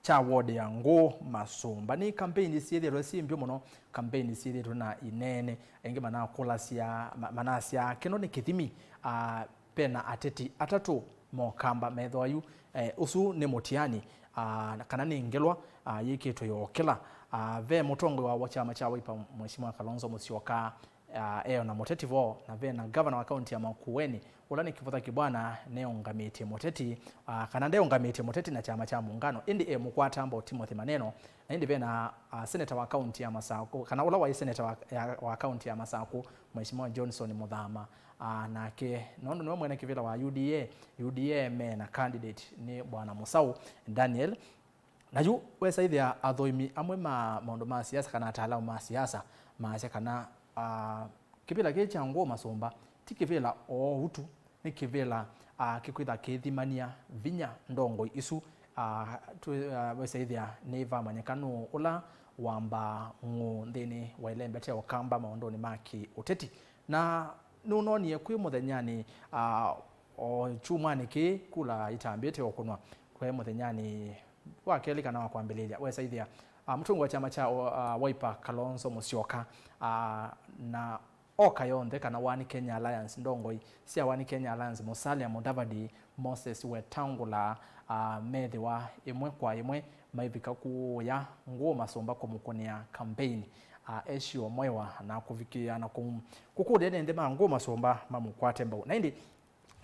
kya ward ya Ngũũ Masũmba. Nĩ kambeini syĩthĩĩtwe syĩ mbyũ mũno, kambeini syĩthĩĩtwe na ineene. Aingĩ manakũlasya, ma-, manasya kĩno nĩ kĩthimi, ah, Ve na ateti atatũ mokamba methĩwa yu, eh, ũsu nĩ mũtiani, ah, kana nĩ ngelwa, ah, yĩkĩtwe yokĩla. Ah, ve mũtongoi wa kyama kya Wiper, Mheshimiwa Kalonzo Musyoka, ah, eona mũteti vo, na ve na gavana wa kaunti ya Makueni, ũla nĩ Kĩvutha Kibwana, neũngamĩtye mũteti, ah, kana ndeũngamĩtye mũteti na kyama kya Muungano, ĩndĩ e mũkwata mbau Timothy Maneno, na ĩndĩ ve na, ah, seneta wa kaunti ya Masakũ, kana ũla waĩ seneta wa, ya, wa kaunti ya Masakũ, Mheshimiwa Johnson Muthama. Ah, nake nũndũ nĩwe mwene kĩvĩla wa U D A, U D A me na candidate nĩ Bwana Mũsaũ Daniel. Na yu wesaĩthĩa athoimi amwe ma maũndũ ma siasa kana ataalamu ma siasa maasya kana, ah, kĩvĩla kĩĩ kya Ngũũ Masũmba ti kĩvĩla o ũu tu, nĩ kĩvĩla, ah, kĩkwĩtha kĩithimany'a vinya ndongoi isu, ah, twĩ-, ah, wesaĩthĩa nĩvamanyĩka nũũ ũla wambaa ngũũ nthĩnĩ wa ĩlembeta ya Ũkamba maũndũnĩ ma kĩũteti. Na nũnonie kwĩ mũthenyanĩ, ah, o kyumwanĩ kĩĩ kula itambĩte ũkũnwa, kwĩ mũthenyanĩ wa kelĩ kana wa kwambĩlĩlya, wesaĩthĩa, ah, mũtongoi wa kyama kya, ah, Wiper Kalonzo Musyoka, ah, na oka yonthe kana One Kenya Alliance, ndongoi sya One Kenya Alliance, Musalia Mudavadi, Moses Wetangula, ah, methĩwa ĩmwe kwa ĩmwe maivika kũũya Ngũũ Masũmba kũmũkũnĩa kambeini, ah, Esio Mwaiwa na kũvikĩĩa na kũm-, kũkũlya ene nthĩ ma Ngũũ Masũmba mamũkwate mbau. Na ĩndĩ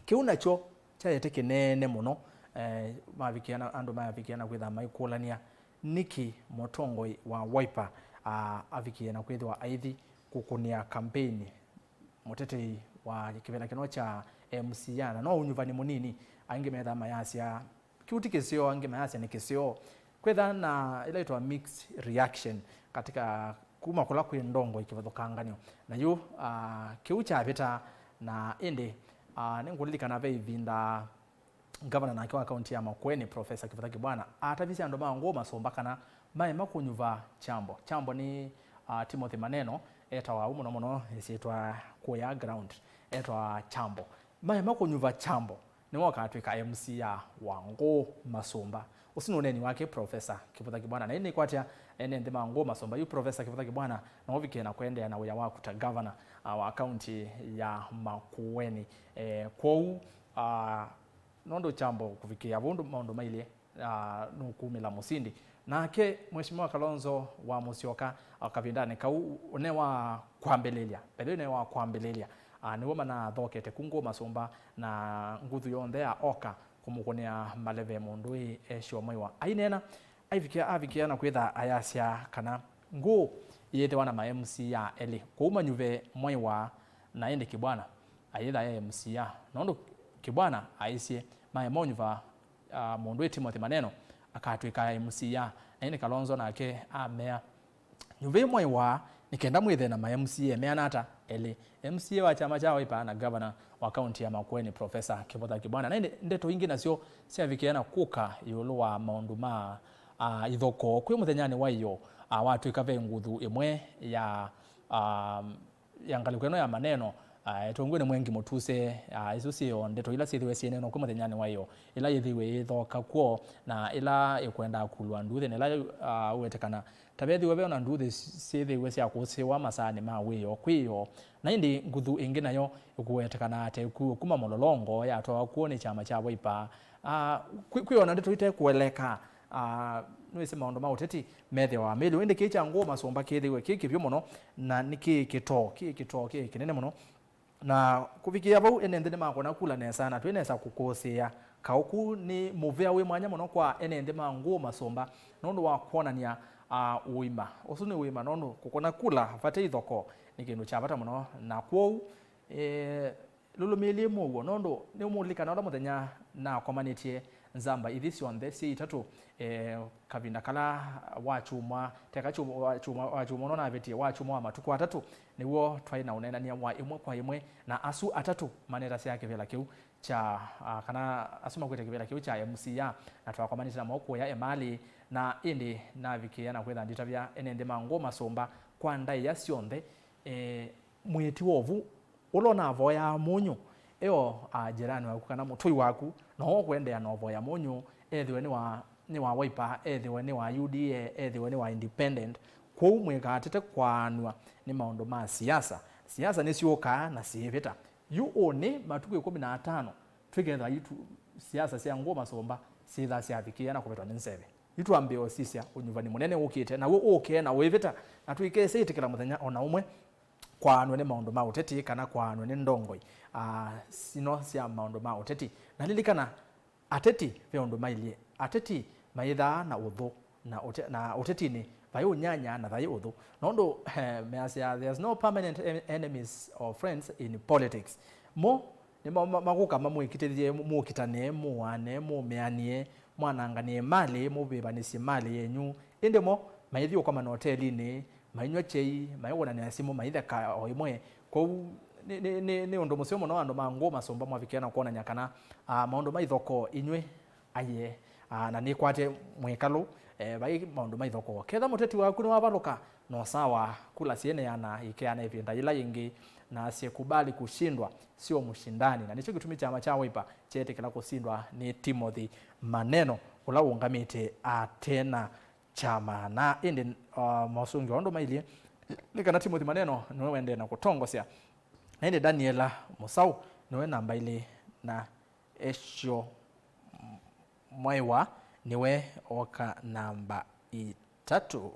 kĩu nakyo kyaete kĩneene mũno, eh, mavikĩĩa na, andũ mavikĩĩa na kwĩtha maikũlany'a nĩkĩ mũtongoi wa Wiper, ah, avikĩĩa na kwĩthĩwa aithi kũkũnĩa kambeini mũtetei wa kĩvĩla kĩno kya M C A, na no ũnyuvani mũnini. Aingĩ methaa mayasya, "Kĩu ti kĩseo," angĩ mayasya, "Nĩ kĩseo." Kwĩthaa na ĩla ĩtawa mixed reaction katika kuma kũla kwĩ ndongoi kĩvathũkanganyo. Na yu, ah, kĩu kyavĩta, na ĩndĩ, ah, nĩngũlilikana ve ĩvinda Ngavana nake wa kaunti ya Makueni, Professor Kĩvutha Kibwana, atavisye andũ ma Ngũũ Masũmba kana maema kũnyuva Kyambo. Kyambo nĩ, ah, Timothy Maneno, etawa ũu mũno mũno ĩsyĩtwa kũya ground, etawa Kyambo. Maema kũnyuva Kyambo, nĩwe ũkatw'ĩka M C A wa Ngũũ Masũmba. Ũsu nĩ ũneeni wake Professor Kĩvutha Kibwana. Na ĩndĩ nĩkwatya ene nthĩ ma Ngũũ Masũmba, yu Professor Kĩvutha Kibwana no ũvikĩe na kũendeea na wĩa waku ta gavana, ah, wa kaunti ya Makueni. Eh, kwoou, ah, nũndũ Kyambo kũvikĩĩa vau maũndũ mailye, ah, nũkumĩla mũsindi. Nake Mheshimiwa Kalonzo wa Musyoka, ah, kavindanĩ kau, ũne wa kwambĩlĩlya, mbele ũne wa kwambĩlĩlya, ah, nĩw'o manathokete ku Ngũũ Masũmba na nguthu yonthe ya oka kũmũkũnĩa maleve mũndũĩ Esio Mwaiwa. Aineena, aivikĩa, avikĩa na kwĩtha ayasya kana Ngũũ yĩthĩwa na ma M C A elĩ. Kwoou manyuve Mwaiwa na ĩndĩ Kibwana ayĩtha e M C A. Nũndũ Kibwana aisye maema ũnyuva, ah, mũndũĩ Timothy Maneno akatw'ĩka M C A. Na ĩndĩ Kalonzo nake amea, "Nyuvei Mwaiwa nĩ kenda mwĩthĩe na ma M C A meana ata elĩ, M C A wa kyama kya Wiper na gavana wa kaunti ya Makueni, Professor Kĩvutha Kibwana." Na ĩndĩ ndeto ingĩ nasyo syavikĩa na kũka ĩũlũ wa maũndũ ma, ah, ithokoo. Kwĩ mũthenyanĩ wa ĩyoo, ah, watw'ĩka ve nguthu ĩmwe ya, ah, ya ngalĩko ĩno ya Maneno, ah, ĩtongoi nĩ Mwengi Mũtuse, ah, isu syĩo ndeto ila syĩthĩwe syĩneenwa kwĩ mũthenyanĩ wa ĩyoo, ĩla yĩthĩwe yĩthoka kw'o, na ĩla ĩkwenda kulwa nduthĩ, na ĩla, ah, ũwetekana ta vethĩwe ve ona nduthĩ syĩthĩwe sya kũsĩwa masaanĩ ma wĩoo kwĩ ĩyoo. Na ĩndĩ nguthu ĩngĩ nayo ĩkũwetekana ta ĩkuiwe kuma Mũlolongo, yatwawa kw'o nĩ kyama kya Wiper. Ah, kwĩ, kwĩ ona ndeto ite kũeleka, ah, nĩwĩsĩ maũndũ ma ũteti methĩawa mĩlĩ. Ĩndĩ kĩĩ kya Ngũũ Masũmba kĩthĩwe kĩ kĩvyũ mũno, na nĩ kĩ kĩtoo, kĩ kĩtoo kĩ kĩnene mũno. Na kũvikĩĩa vau, ene nthĩ nĩmakona kula nesa, na twĩ nesa kũkũsĩĩa kaũ kũu nĩ mũvea wĩ mwanya mũno kwa ene nthĩ ma Ngũũ Masũmba nũndũ wa kwonany'a, ah, ũima. Ũsu nĩ ũima nũndũ kũkũna kula vate ithokoo nĩ kĩndũ kya vata mũno, na kwoou, eh, lũlũmĩĩlye mũuo, nũndũ nĩũmũlikana ũla mũthenya nakomanĩtye nzamba ithi syonthe syĩ itatũ, eh, kavinda kala wakyumwa, teka kyumwa, wakyumwa, wakyumwa ũno navetie, wakyumwa wa matukũ atatũ, nĩw'o twaĩ na ũneenany'a wa ĩmwe kwa ĩmwe na asu atatũ manetasya kĩvĩla kĩu kya, ah, kana asu makwĩte kĩvĩla kĩu kya M C A, na twakomanĩtye namo kũya Emali, na ĩndĩ navikĩĩa na kwĩtha nditavya ene nthĩ ma Ngũũ Masũmba kwa ndaĩa syonthe, eh, mwĩĩti wa ũvu ũla ũnavoyaa mũnyũ, eo, a, jirani waku kana mũtũi waku, na ũkũendeea na ũvoya mũnyũ, ethĩwe nĩ wa, nĩ wa Wiper, ethĩwe nĩ wa U D A, ethĩwe nĩ wa independent. Kwoou mwĩkaatĩte kwaanw'a nĩ maũndũ ma siasa. Siasa nĩsyũkaa na syĩvĩta. Yu ũnĩ, matukũ ĩkũmi na atano, twĩkethĩwa yu tu, siasa sya Ngũũ Masũmba syĩthaa syavikĩĩa na kũvetwa nĩ nzeve. Yu twambĩe ũsisya ũnyuvani mũnene ũkĩte, naw'o ũũke na ũĩvĩta, na tũikese ĩtĩkĩla mũthenya o na ũmwe kwaanw'a nĩ maũndũ ma ũteti kana kwaanw'a nĩ ndongoi, ah, sino sya maũndũ ma ũteti. Na lilikana, ateti ve ũndũ mailyĩ. Ateti mayĩthaa na ũthũ, na ũte-, na ũtetinĩ vai ũnyanya na vai ũthũ. Nũndũ, eh, measya, "There's no permanent en-, enemies or friends in politics." Mo nĩ ma-, ma-, makũka mamwĩkitĩthye, mũkitane, mũũane, mũũmĩanĩe, mwananganĩe malĩ, mũvĩvanĩsye malĩ yenyu. Ĩndĩ mo maithiĩ ũkomana otelinĩ, mainyw'a kyei, maiwonanĩa simũ, maitheka o ĩmwe. Kwoou nĩ, nĩ, nĩ, nĩ ũndũ mũseo mũno andũ ma Ngũũ Masũmba mwavikĩa na kwonany'a kana, ah, maũndũ ma ithokoo inyw'ĩ aye, ah, na nĩkwate mwĩkalũ, eh, vai maũndũ ma ithokoo. Ketha mũteti waku nĩwavalũka, no sawa, kula syĩneana, ikeana ĩvinda yĩla yĩngĩ, na asikubali kushindwa, sio mshindani. Na nĩkyo kĩtumi kyama kya Wiper kyeetĩkĩla kũsindwa nĩ Timothy Maneno, ũla ũũngamĩte atena kyama. Na ĩndĩ, uh, mosũngĩo ũndũ mailyĩ nĩ kana Timothy Maneno nĩwe ũendee na kũtongosya, na ĩndĩ Daniela Mũsaũ nĩwe namba ilĩ, na Esho Mwaiwa nĩwe ooka namba itatũ.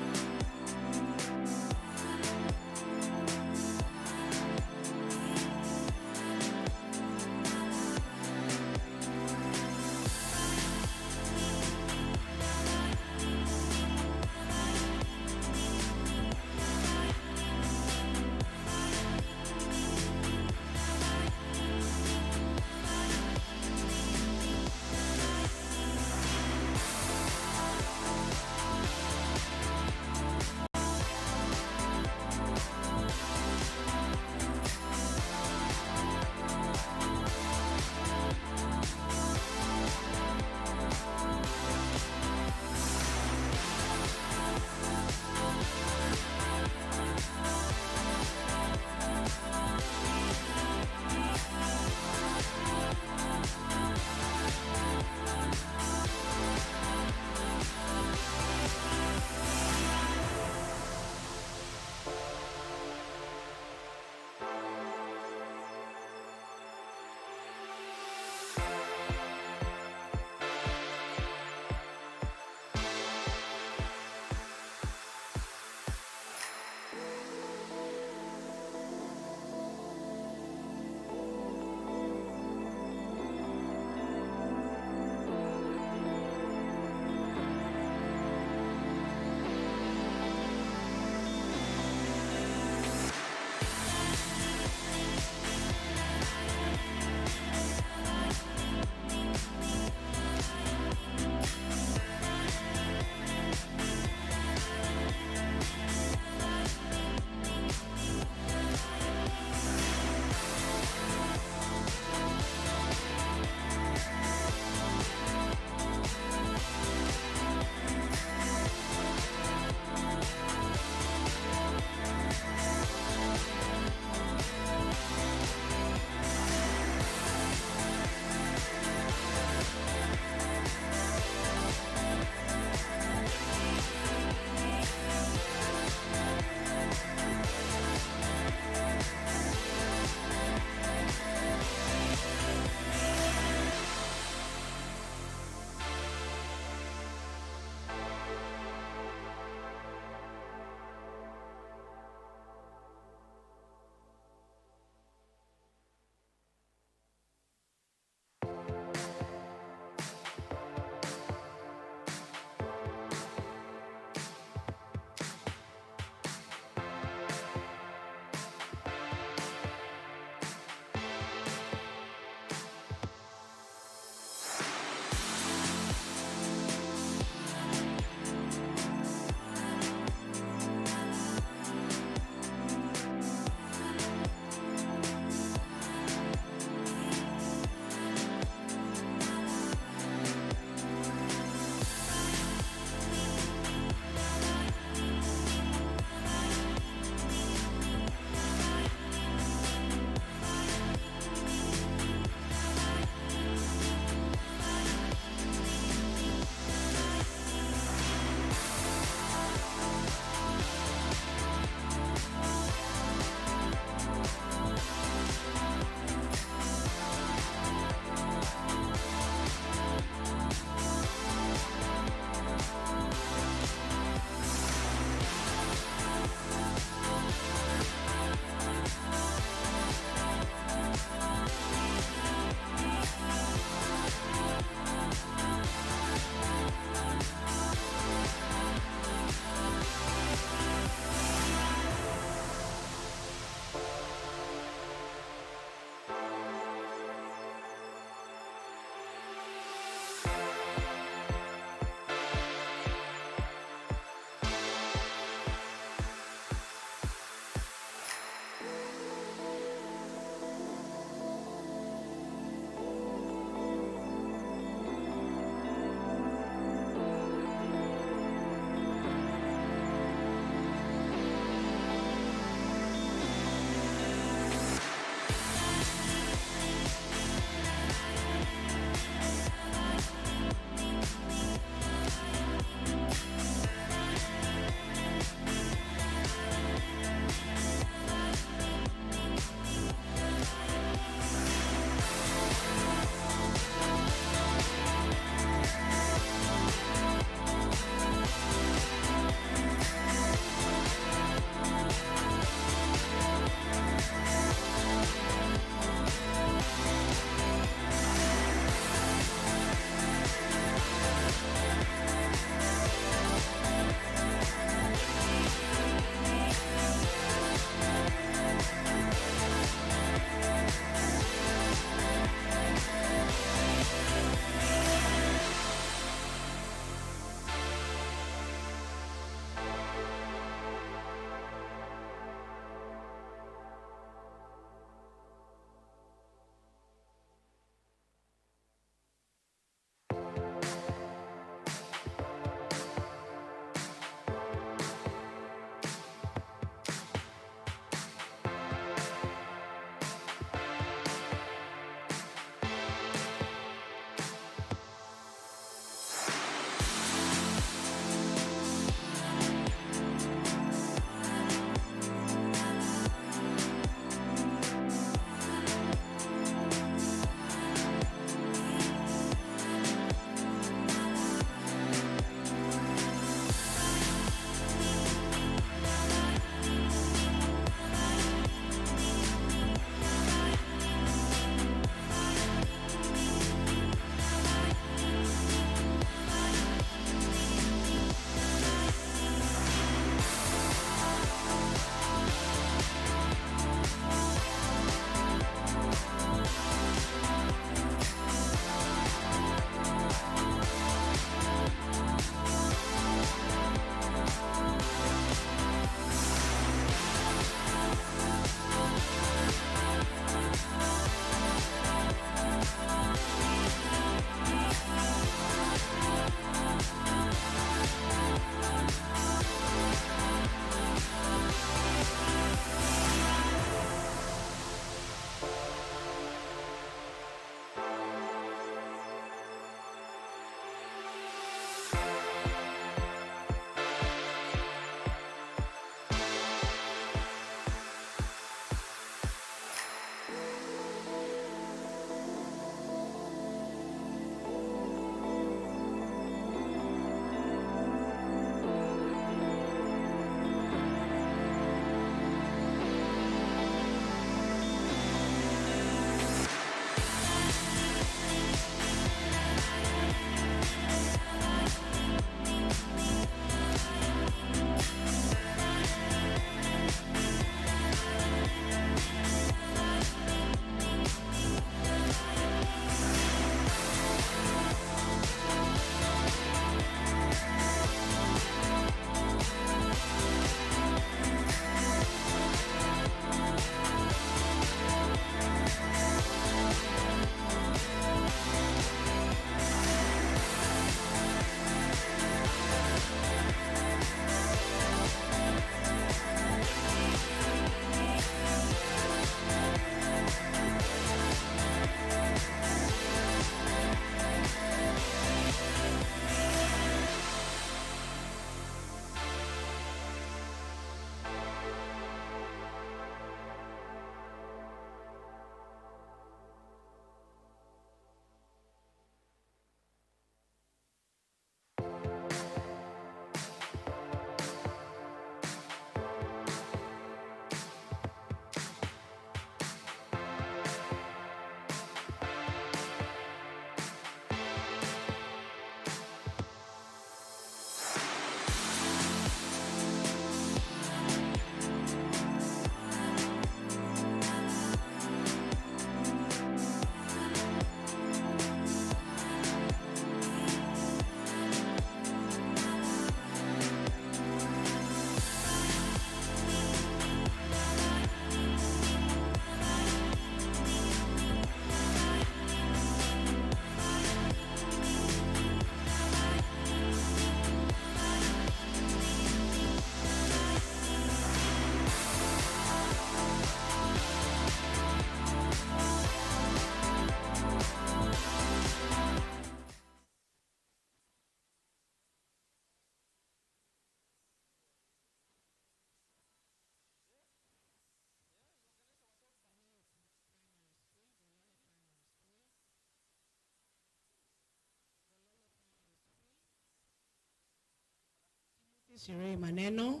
Sirei Maneno.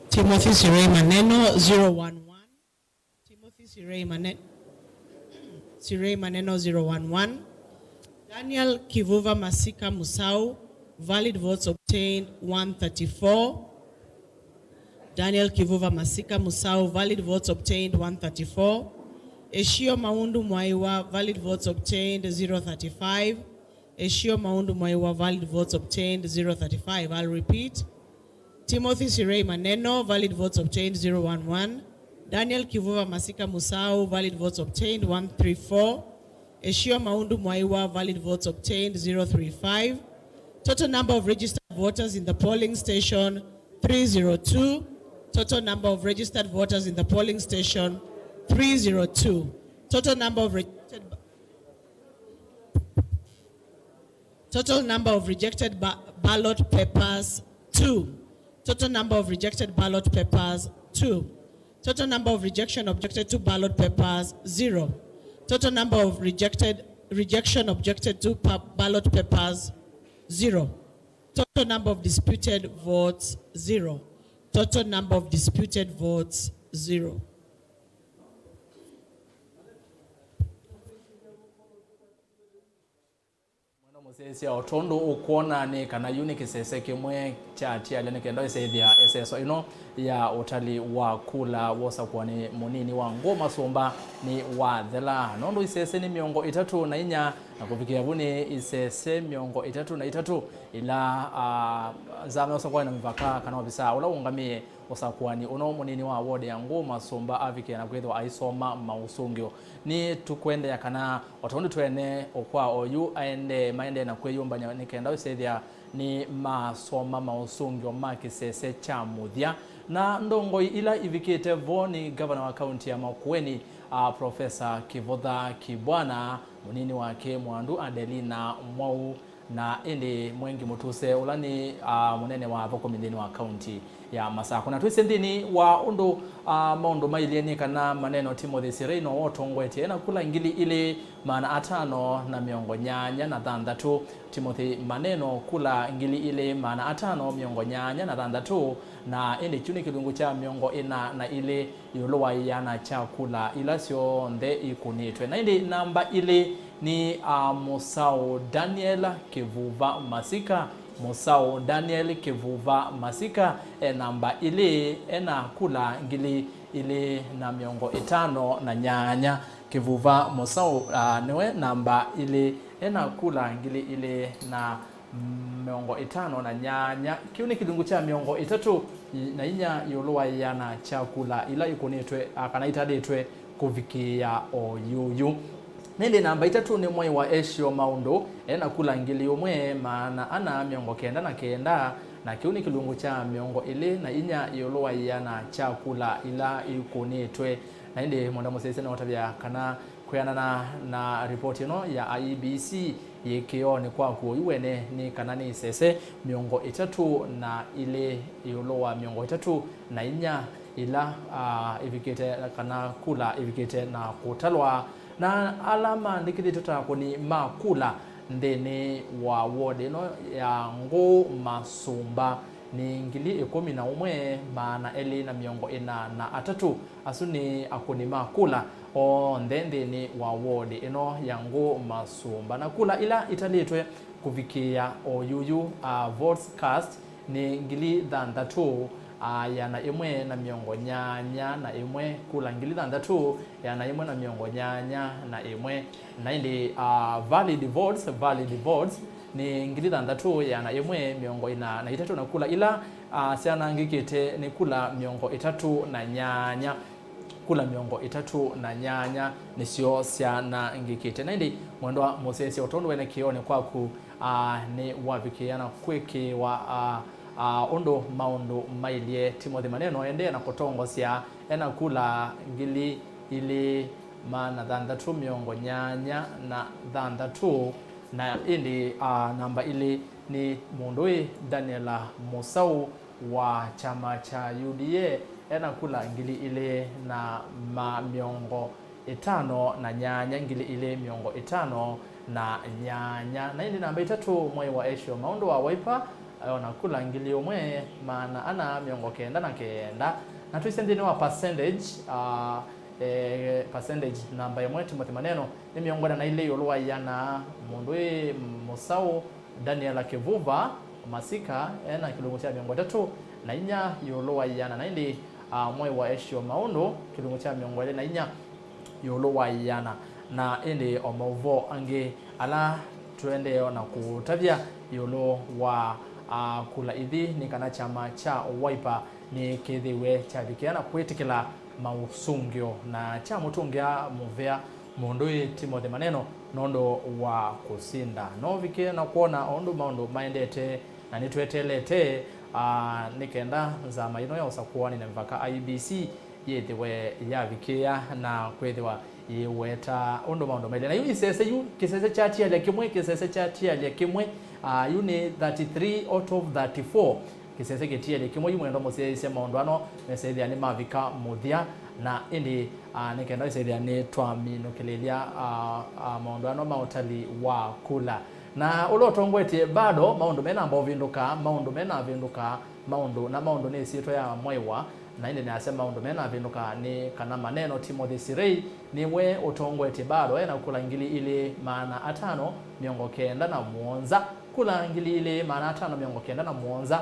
Timothy Sirei Maneno, zero one one. Timothy Sirei Maneno, Sirei Maneno, zero one one. Daniel Kivuva Masika Musau, valid votes obtained, one thirty-four. Daniel Kivuva Masika Musau, valid votes obtained, one thirty-four. Eshio Maundu Mwaiwa, valid votes obtained, zero thirty-five. Eshio Maundu Mwaiwa, valid votes obtained, zero thirty-five. I'll repeat. Timothy Sirei Maneno, valid votes obtained, zero one one. Daniel Kivuva Masika Musau, valid votes obtained, one three four. Eshio Maundu Mwaiwa, valid votes obtained, zero three five. Total number of registered voters in the polling station, three zero two. Total number of registered voters in the polling station, three zero two. Total number of rejected ba- Total number of rejected ba- ballot papers, two. Total number of rejected ballot papers, two. Total number of rejection objected to ballot papers, zero. Total number of rejected, rejection objected to pa- ballot papers, zero. Total number of disputed votes, zero. Total number of disputed votes, zero. Mwenda mũsyaĩĩsya, o tondũ ũkwona nĩ kana yu nĩ kĩsese kĩmwe kyatialya, nĩ kenda ĩsethĩa ĩseso ĩno ya ũtali wa kula wosakũa nĩ mũnini wa Ngũũ Masũmba nĩ wathela. Nũndũ isese nĩ mĩongo ĩtatũ na inya, na kũvikĩa vu nĩ isese mĩongo ĩtatũ na itatũ ila, ah, nzama ya ũsakũani na mĩvaka kana ovisaa ũla ũũngamĩe ũsakũani ũno, mũnini wa ward ya Ngũũ Masũmba avikĩa na kwĩthĩwa aisoma maũsũngĩo. Nĩtũkwendeea kana o tondũ twene ũkwaa oyu aendee, maendee na kwĩyũmbany'a nĩ kenda ũsethĩa nĩ masoma maũsũngĩo ma kĩsese kya mũthya. Na ndongoi ila ivikĩte vo nĩ ngavana wa kaunti ya Makueni, a Profesa Kĩvũtha Kĩbwana, mũnini wake Mwandu Adelina Mwau, na ĩndĩ Mwengi Mũtuse, ũla nĩ, ah, mũnene wa athũkũmi nthĩnĩ wa kaunti ya Masakũ. Na twĩsĩ nthĩnĩ wa ũndũ, ah, maũndũ mailyĩ nĩ kana Maneno Timothy Sirei no ũtongoetye ena kula ngili ilĩ maana atano na mĩongo nyanya na thanthatũ. Timothy Maneno kula ngili ilĩ maana atano mĩongo nyanya na thanthatũ, na ĩndĩ kyu nĩ kĩlungu kya mĩongo ĩna na ilĩ ĩũlũ wa ĩana kya kula ila syonthe ikũnĩtwe. Na ĩndĩ namba ilĩ nĩ, a, Mũsaũ Daniel Kĩvuva Masika. Mũsaũ Daniel Kĩvuva Masika e namba ilĩ ena kula ngili ilĩ na mĩongo ĩtano na nyanya. Kĩvuva Mũsaũ, a, nĩwe namba ilĩ ena kula ngili ilĩ na mĩongo ĩtano na nyanya. Kĩu nĩ kĩlungu kya mĩongo ĩtatũ na inya ĩũlũ wa ĩana kya kula ila ikũnĩtwe, a, kana italĩtwe kũvikĩĩa o yuyu. Nĩndĩ namba itatũ nĩ mwai wa Esio Maũndũ, ena kula ngili ũmwe maana ana mĩongo kenda na kenda, na kĩu nĩ kĩlungu kya mĩongo ĩlĩ na inya ĩũlũ wa ĩana kya kula ila ikũnĩtwe. Na ĩndĩ Mwenda Mũsyaĩĩsya nĩwatavya kana kwĩanana na ripoti ĩno ya I E B C, yĩkĩonĩ kwaku oyu wene nĩ kana nĩ isese mĩongo ĩtatũ na ilĩ ĩũlũ wa mĩongo ĩtatũ na inya ila, ah, ivikĩte kana kula ivikĩte na kũtalwa. Na ala maandĩkĩthĩtwe ta akũni ma kula nthĩnĩ wa ward ĩno ya Ngũũ Masũmba nĩ ngili ĩkũmi na ũmwe maana elĩ na mĩongo ĩna na atatũ. Asu nĩ akũni ma kula onthe nthĩnĩ wa ward ĩno ya Ngũũ Masũmba. Na kula ila italĩtwe kũvikĩĩa o yuyu, a, votes cast nĩ ngili thanthatũ, a, ĩana ĩmwe na mĩongo nyanya na ĩmwe, kula ngili thanthatũ, ĩana ĩmwe na mĩongo nyanya na ĩmwe. Na ĩndĩ, a, valid votes, valid votes nĩ ngili thanthatũ, ĩana ĩmwe, mĩongo ĩna na itatũ, na kula ila, a, syanangĩkĩte nĩ kula mĩongo ĩtatũ na nyanya. Kula mĩongo ĩtatũ na nyanya nĩsyo syanangĩkĩte. Na ĩndĩ, Mwendwa Mũsyaĩĩsya, o tondũ wene kĩonĩ kwaku, a, nĩ wavikĩĩa na kwĩkĩĩwa, a, a, ũndũ maũndũ mailyĩ. Timothy Maneno endee na kũtongosya ena kula ngili ilĩ maana thanthatũ mĩongo nyanya na thanthatũ, na ĩndĩ, a, namba ilĩ nĩ mũndũĩ Daniela Mũsaũ wa kyama kya U D A ena kula ngili ilĩ na ma mĩongo ĩtano na nyanya, ngili ilĩ mĩongo ĩtano na nyanya. Na ĩndĩ namba itatũ, mwai wa Esio Maũndũ wa Wiper, ayona kula ngili ũmwe maana ana mĩongo kenda na kenda. Na twĩsĩ nthĩnĩ wa percentage, uh, eh, percentage namba ĩmwe, Timothy Maneno nĩ mĩongo ĩna na ilĩ ĩũlũ wa ĩana. Mũndũ wĩ mũsaũ Daniela Kivuva Masika ena kĩlungu kya mĩongo ĩtatũ na inya ĩũlũ wa ĩana. Na ĩndĩ, uh, Mwaiwa Esio Maũndũ kĩlungu kya mĩongo ĩlĩ na inya ĩũlũ wa ĩana. Na ĩndĩ o maũvoo angĩ ala tũendee na kũtavya ĩũlũ wa, a, kula ithi nĩ kana kyama kya Wiper nĩkĩthĩwe kyavikĩa na kwĩtĩkĩla maũsũngĩo na kyamũtũngĩa mũvea mũndũ ĩ Timothy Maneno nũndũ wa kũsinda. No vikĩe na kwona o ũndũ maũndũ maendete na nĩtweteelete, a, nĩ kenda nzama ĩno ya ũsakũani na mĩvaka I E B C yĩthĩwe yavikĩĩa na kwĩthĩwa yĩweta ũndũ maũndũ mailye. Na yu isese yu, kĩsese kyatialya kĩmwe, kĩsese kyatialya kĩmwe, ah, yu nĩ thirty-three out of thirty-four. Kĩsese kĩtialya kĩmwe yu mwendwa mũsyaĩĩsya maũndũ ano mesethĩa nĩmavika mũthya, na ĩndĩ, ah, nĩ kenda ĩsethĩa nĩtwaminũkĩlĩlya, ah, ah, maũndũ ano ma ũtali wa kula. Na ũla ũtongoetye bado maũndũ menamba ũvĩndũka, maũndũ menavĩndũka, maũndũ, na maũndũ nĩ ĩsyĩtwa ya Mwaiwa, na ĩndĩ nĩasya maũndũ menavĩndũka nĩ kana Maneno Timothy Sirei nĩwe ũtongoetye bado ena kula ngili ilĩ maana atano mĩongo kenda na mũonza. Kula ngili ilĩ maana atano mĩongo kenda na mũonza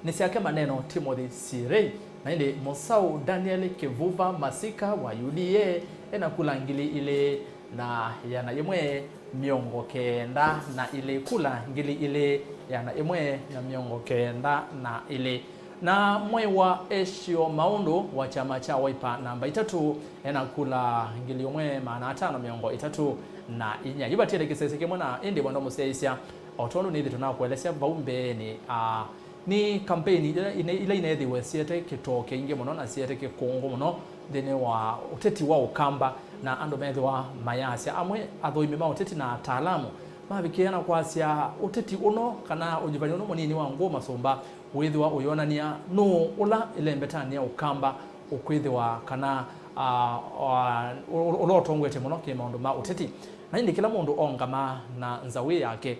nĩ syake Maneno Timothy Sirei, na ĩndĩ mũsaũ Daniel Kivuva Masika wa U D A ena kula ngili ilĩ na ĩana yĩmwe mĩongo kenda na ilĩ, kula ngili ilĩ ĩana ĩmwe na mĩongo kenda na ilĩ. Na Mwaiwa Esio Maũndũ wa kyama kya Wiper namba itatũ ena kula ngili ũmwe maana atano mĩongo ĩtatũ na inya. Yu vatiele kĩsese kĩmwe, na ĩndĩ mwendwa mũsyaĩĩsya, o tondũ nĩthĩ tũnakũelesya vau mbeenĩ, a, nĩ kampeini ila ine-, ila ineethĩwe siete kĩtoo kĩingĩ mũno na siete kĩkũngũ mũno nthĩnĩ wa ũteti wa Ũkamba, na andũ methĩwa mayasya, amwe athoimi ma ũteti na ataalamu mavikĩĩa na kwasya ũteti ũno kana ũnyuvani ũno mũnini wa Ngũũ Masũmba wĩthĩwa ũyonany'a nũũ ũla ĩlembetanĩ ya Ũkamba ũkwĩthĩwa kana, a, a, ũ-, ũ-, ũla ũtongoetye mũno kĩ maũndũ ma ũteti. Na ĩndĩ kĩla mũndũ ongamaa na nzawĩ yake.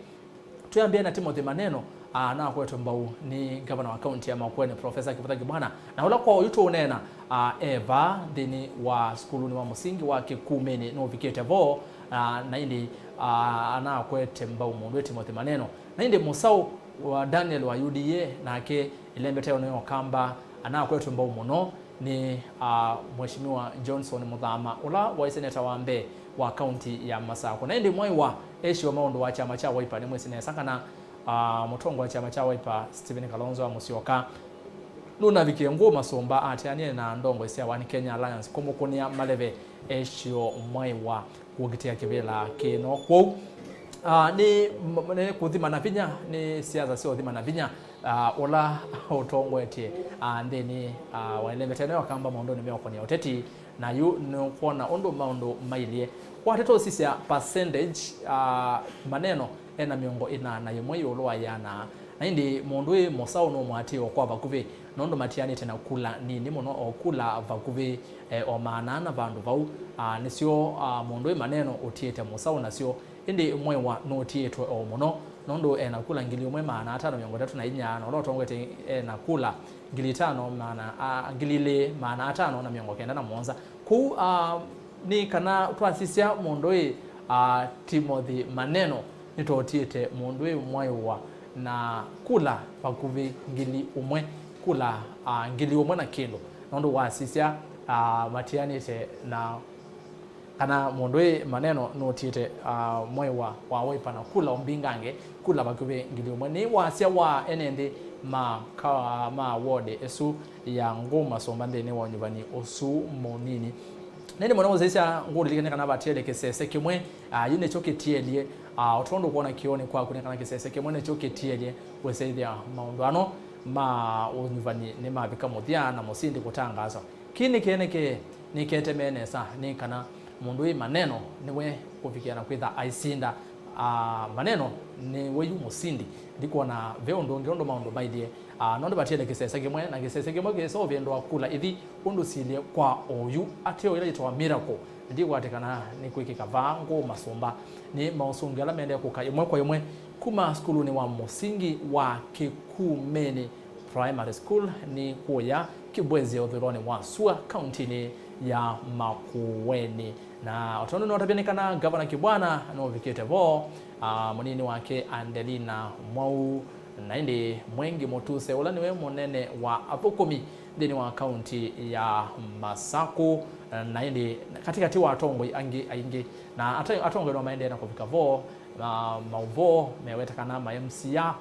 Twĩambĩe na Timothy Maneno, a, anakwetwe mbau nĩ ngavana wa kaunti ya Makueni, Professor Kivutha Kibwana, na ũla kwa oyu tũũneena, a, e vaa nthĩnĩ wa sukulunĩ wa mũsingi wa Kĩkumĩnĩ nũvikĩte vo, a, na ĩndĩ, a, anakwete mbau mũndũ wĩ Timothy Maneno. Na ĩndĩ mũsaũ wa Daniel wa U D A nake ĩlembeteonĩ ya Ũkamba anakwetwe mbau mũno nĩ, a, Mheshimiwa Johnson Muthama, ũla waĩ seneta wa mbee wa kaunti ya Masakũ. Na ĩndĩ Mwaiwa Esio Maũndũ wa kyama kya Wiper nĩmwĩsĩ nesa kana, a, mũtongoi wa kyama kya Wiper Stephen Kalonzo wa Musyoka nũnavikie Ngũũ Masũmba ateanĩe na ndongoi sya One Kenya Alliance kũmũkũnĩa maleve Esio Mwaiwa kũkitĩa kĩvĩla kĩno. Kwoou, a, nĩ, m-, nĩ kũthima na vinya, nĩ siasa sya ũthima na vinya, a, ũla ũtongoetye, a, nthĩnĩ, a, wa ĩlembeteonĩ ya Ũkamba maũndũnĩ meũkonĩa ũteti, na yu nũkwona ũndũ maũndũ mailyĩ. Wateta ũsisya percentage, a, Maneno ena mĩongo ĩna na ĩmwe ĩũlũ wa ĩana, na ĩndĩ mũndũ wĩ mũsaũ nũmũatĩĩe o kwa vakuvĩ, nũndũ matianĩte na kula nini mũno, o kula vakuvĩ, e, o maana ana vandũ vau. A, nĩsyo, a, mũndũ wĩ Maneno ũtiĩte mũsaũ nasyo, ĩndĩ Mwaiwa nũtiĩtwe o mũno, nũndũ ena kula ngili ũmwe maana atano mĩongo ĩtatũ na inya, na ũla ũtongoete ena kula ngili itano maana, a, ngili ilĩ maana atano na mĩongo kenda na mũonza. Kwoou, a, nĩ kana twasisya mũndũ wĩ, a, Timothy Maneno nĩtũtiĩte mũndũ wĩ Mwaiwa na kula vakuvĩ ngili ũmwe, kula, a, ngili ũmwe na kĩndũ, nũndũ wasisya, a, matianĩte na kana mũndũ wĩ Maneno nũtiĩte, a, Mwaiwa wa Wiper na kula ũmbingange, kula vakuvĩ ngili ũmwe. Nĩ wasya wa ene nthĩ ma ka-, ma ward ĩsu ya Ngũũ Masũmba nthĩnĩ wa ũnyuvani ũsu mũnini. Na ĩndĩ mũno mũsyaĩĩsya ngũlilikany'a kana vatiele kĩsese kĩmwe, a, yu nĩkyo kĩtielye, a, o tondũ ũkwona kĩonĩ kwaku nĩ kana kĩsese kĩmwe nĩkyo kĩtielye wĩsyaĩthya maũndũ ano ma ũnyuvani nĩmavika mũthya na mũsindi kũtangaaswa. Kĩĩ nĩ kĩenekee, nĩketemee nesa nĩ kana mũndũ wĩ Maneno nĩwe kũvikĩa na kwĩtha aisinda. A, Maneno nĩwe yu mũsindi. Ndikwona ve ũndũ ũngĩ ũndũ maũndũ mailyĩ. A, nũndũ vatiele kĩsese kĩmwe, na kĩsese kĩmwe kĩsa ũvĩndũa kula ithi ũndũ silyĩ kwa oyu. Ateo ĩla yĩtawa miracle ndikwatĩkana nĩ kwĩkĩka vaa Ngũũ Masũmba. Nĩ maũsũngĩo ala mendee kũka ĩmwe kwa ĩmwe. kuma sukulunĩ wa mũsingi wa Kĩkumĩnĩ Primary School nĩ kũya Kĩbwezi ũthũĩlonĩ wa sua kauntinĩ ya Makueni. Na o tondũ nĩwatavya nĩ kana Ngavana Kibwana nũvikĩte vo, ah, mũnini wake Andelina Mwau, na ĩndĩ Mwengi Mũtuse, ũla nĩwe mũnene wa athũkũmi nthĩnĩ wa kaunti ya Masakũ, na ĩndĩ katĩkatĩ wa atongoi angĩ aingĩ. Na ata- atongoi no maendee na kũvika vo, na maũvoo meweta kana ma M C A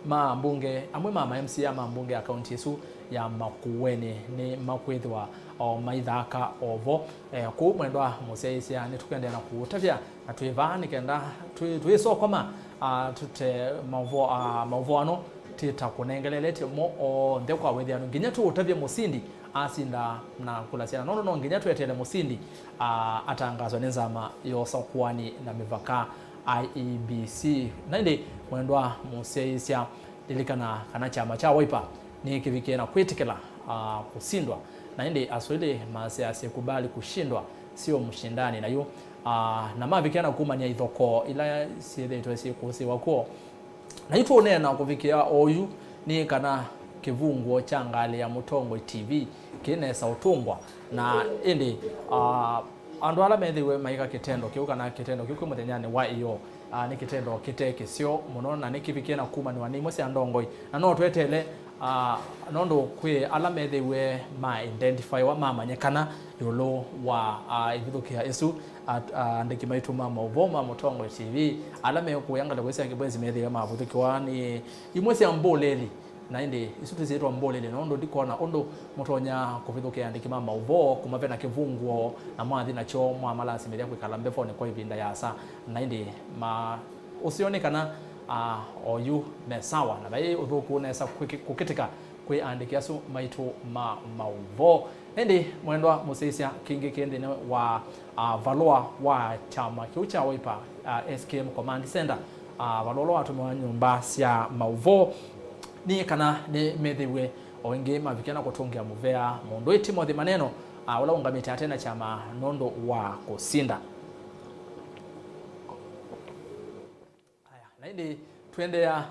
ma mbunge, amwe ma ma M C A ma mbunge ya kaunti ĩsu ya Makueni nĩ makwĩthĩwa o maithaka o vo. Eh, kũu mwendwa mũsyaĩĩsya, nĩtũkwendea na kũũtavya na twĩ vaa nĩ kenda twĩ- twĩsokoma, ah, tũte maũvoo, ah, maũvoo ano tĩta kũnengeleletye mo onthe kwa wĩthĩano nginya tũũtavye mũsindi asinda na kula syana. Nũndũ no nginya tweteele mũsindi, ah, atangaswa nĩ nzama ya ũsakũani na mĩvaka, I E B C. Na ĩndĩ mwendwa mũsyaĩĩsya, lilikana kana kyama kya Wiper nĩkĩvikie na kwĩtĩkĩla, ah, kũsindwa. Na ĩndĩ Aswahili masya, "Asikubali kushindwa, sio mshindani." Na yu, ah, na mavikia na kumany'a ithokoo ila syĩthĩĩtwe syĩkũsĩĩwa kw'o. Na yu tũũneena kũvikĩa oyu nĩ kana kĩvunguo kya Ngalĩ ya Mũtongoi T V kĩnesa ũtũngwa. Na ĩndĩ, ah, andũ ala methĩiwe maika kĩtendo kĩu kana kĩtendo kĩu kwĩ mũthenyanĩ wa ĩyoo, ah, nĩ kĩtendo kĩte kĩseo mũno na nĩkĩvikie na kumanĩwa nĩ imwe sya ndongoi. Na no tweteele, ah, nũndũ kwĩ ala methĩiwe ma identifywa, mamanyĩkana ĩũlũ wa, ah, ivithũkĩa ĩsu. At- ah, andĩki maitũ ma maũvoo ma Mũtongoi T V ala mekũya ngalĩko sya Kĩbwezi methĩiwe mavũthũkĩwa nĩ imwe sya mbũlĩli. Na ĩndĩ isu tũsyĩtwa mbũlĩli nũndũ ndikona ũndũ mũtonya kũvithũkĩa andĩki ma maũvoo kũmave na kĩvunguo na mwathi nakyo mwamalasimĩthya kwĩkala mbevonĩ kwa ĩvinda yasa. Na ĩndĩ ma ũseo nĩ kana, ah, oyu me sawa na vai ũthũku ũnesa kwĩkĩ- kũkĩtĩka kwĩ andĩki asu maitũ ma maũvoo. Ĩndĩ mwendwa mũsyaĩĩsya, kĩngĩ kĩ nthĩnĩ wa, ah, valũa wa kyama kĩu kya Wiper, ah, S K M Command Center, ah, valũa ũla watũmĩwa nyũmba sya maũvoo nĩ kana nĩmethĩiwe o ĩngĩ mavikia na kũtũngĩa mũvea mũndũ wĩ Timothy Maneno, ah, ũla ũngamĩte atena kyama nũndũ wa kũsinda. Aya, na ĩndĩ tũendeea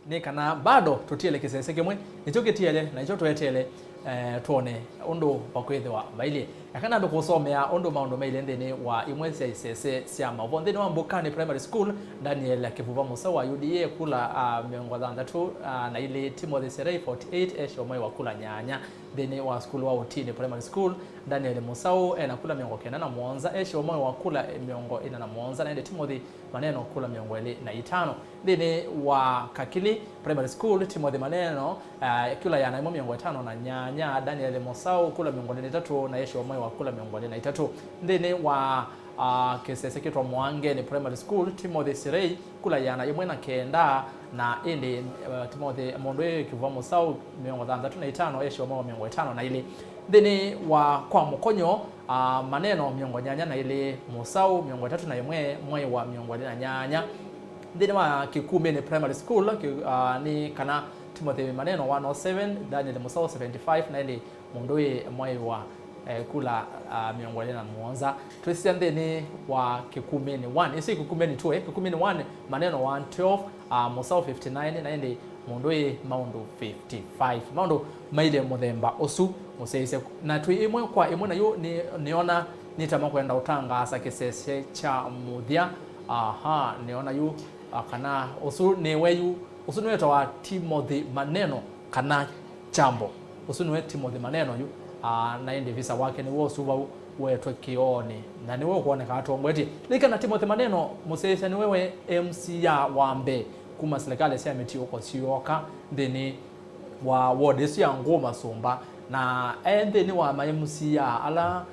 nĩ kana bado tũtiele kĩsese kĩmwe nĩkyo kĩtiele, na nĩkyo tweteele, eh, twone ũndũ vakwĩthĩwa vailyĩ. Eka nambe kũsomea ũndũ maũndũ mailye nthĩnĩ wa imwe sya isese sya maũvoo. Nthĩnĩ wa Mbũkanĩ Primary School, Daniel Kĩvuva Mũsaũ wa U D A kula, ah, mĩongo thanthatũ, ah, na ilĩ, Timothy Serei forty eight esyo mwai wa kula nyanya. Nthĩnĩ wa sukulu wa Ũtini Primary School, Daniel Mũsaũ ena kula mĩongo kenda na mũonza esyo mwai wa kula mĩongo ĩna na mũonza, na ĩndĩ Timothy Maneno kula mĩongo ĩlĩ na itano. Nthĩnĩ wa Kakili Primary School, Timothy Maneno, ah, kula ĩana ĩmwe mĩongo ĩtano na nyanya, Daniel Mũsaũ kula mĩongo ĩlĩ na itatũ na esyo mwai wa kula mĩongo ĩlĩ na itatũ. Nthĩnĩ wa, ah, kĩsese kĩtwa Mwangeni Primary School, Timothy Sirei kula ĩana ĩmwe na kenda, na ĩndĩ, eh, Timothy mũndũ wĩ Kĩvuva Mũsaũ mĩongo thanthatũ na itano esyo mwai wa mĩongo ĩtano na ilĩ. Nthĩnĩ wa kwa Mũkonyo, ah, Maneno mĩongo nyanya na ilĩ, Mũsaũ mĩongo ĩtatũ na ĩmwe mwai wa mĩongo ĩlĩ na nyanya. Nthĩnĩ wa Kĩkumĩnĩ Primary School, kĩ- ah, nĩ kana Timothy Maneno one oh seven, Daniel Mũsaũ seventy five, na ĩndĩ mũndũ wĩ mwai wa, eh, kula, ah, mĩongo ĩlĩ na mũonza. Twĩsisya nthĩnĩ wa Kĩkumĩnĩ one, ĩsu Kĩkumĩnĩ two, eh, Kĩkumĩnĩ one, Maneno one twelve, ah, Mũsaũ fifty nine, na ĩndĩ mũndũ wĩ maũndũ fifty five. Maũndũ mailye mũthemba ũsu mũsyaĩĩsya, na twĩ ĩmwe kwa ĩmwe, na yu nĩ- nĩona nĩ ta makwenda ũtangaasa kĩsese kya mũthya. Aha, nĩona yu, ah, kana ũsu nĩwe yu, ũsu nĩwetawa Timothy Maneno kana Kyambo. Ũsu nĩwe Timothy Maneno yu, ah, na ĩndĩ visa wake nĩw'o ũsu vau wetwe kĩoonĩ, na nĩwe ũkwoneka atongoetye. Lilikana Timothy Maneno mũsyaĩĩsya nĩwe we M C A wa mbee kuma silikalĩ sya mĩtiũko syooka nthĩnĩ wa ward ĩsu ya Ngũũ Masũmba, na e nthĩnĩ wa ma M C A ala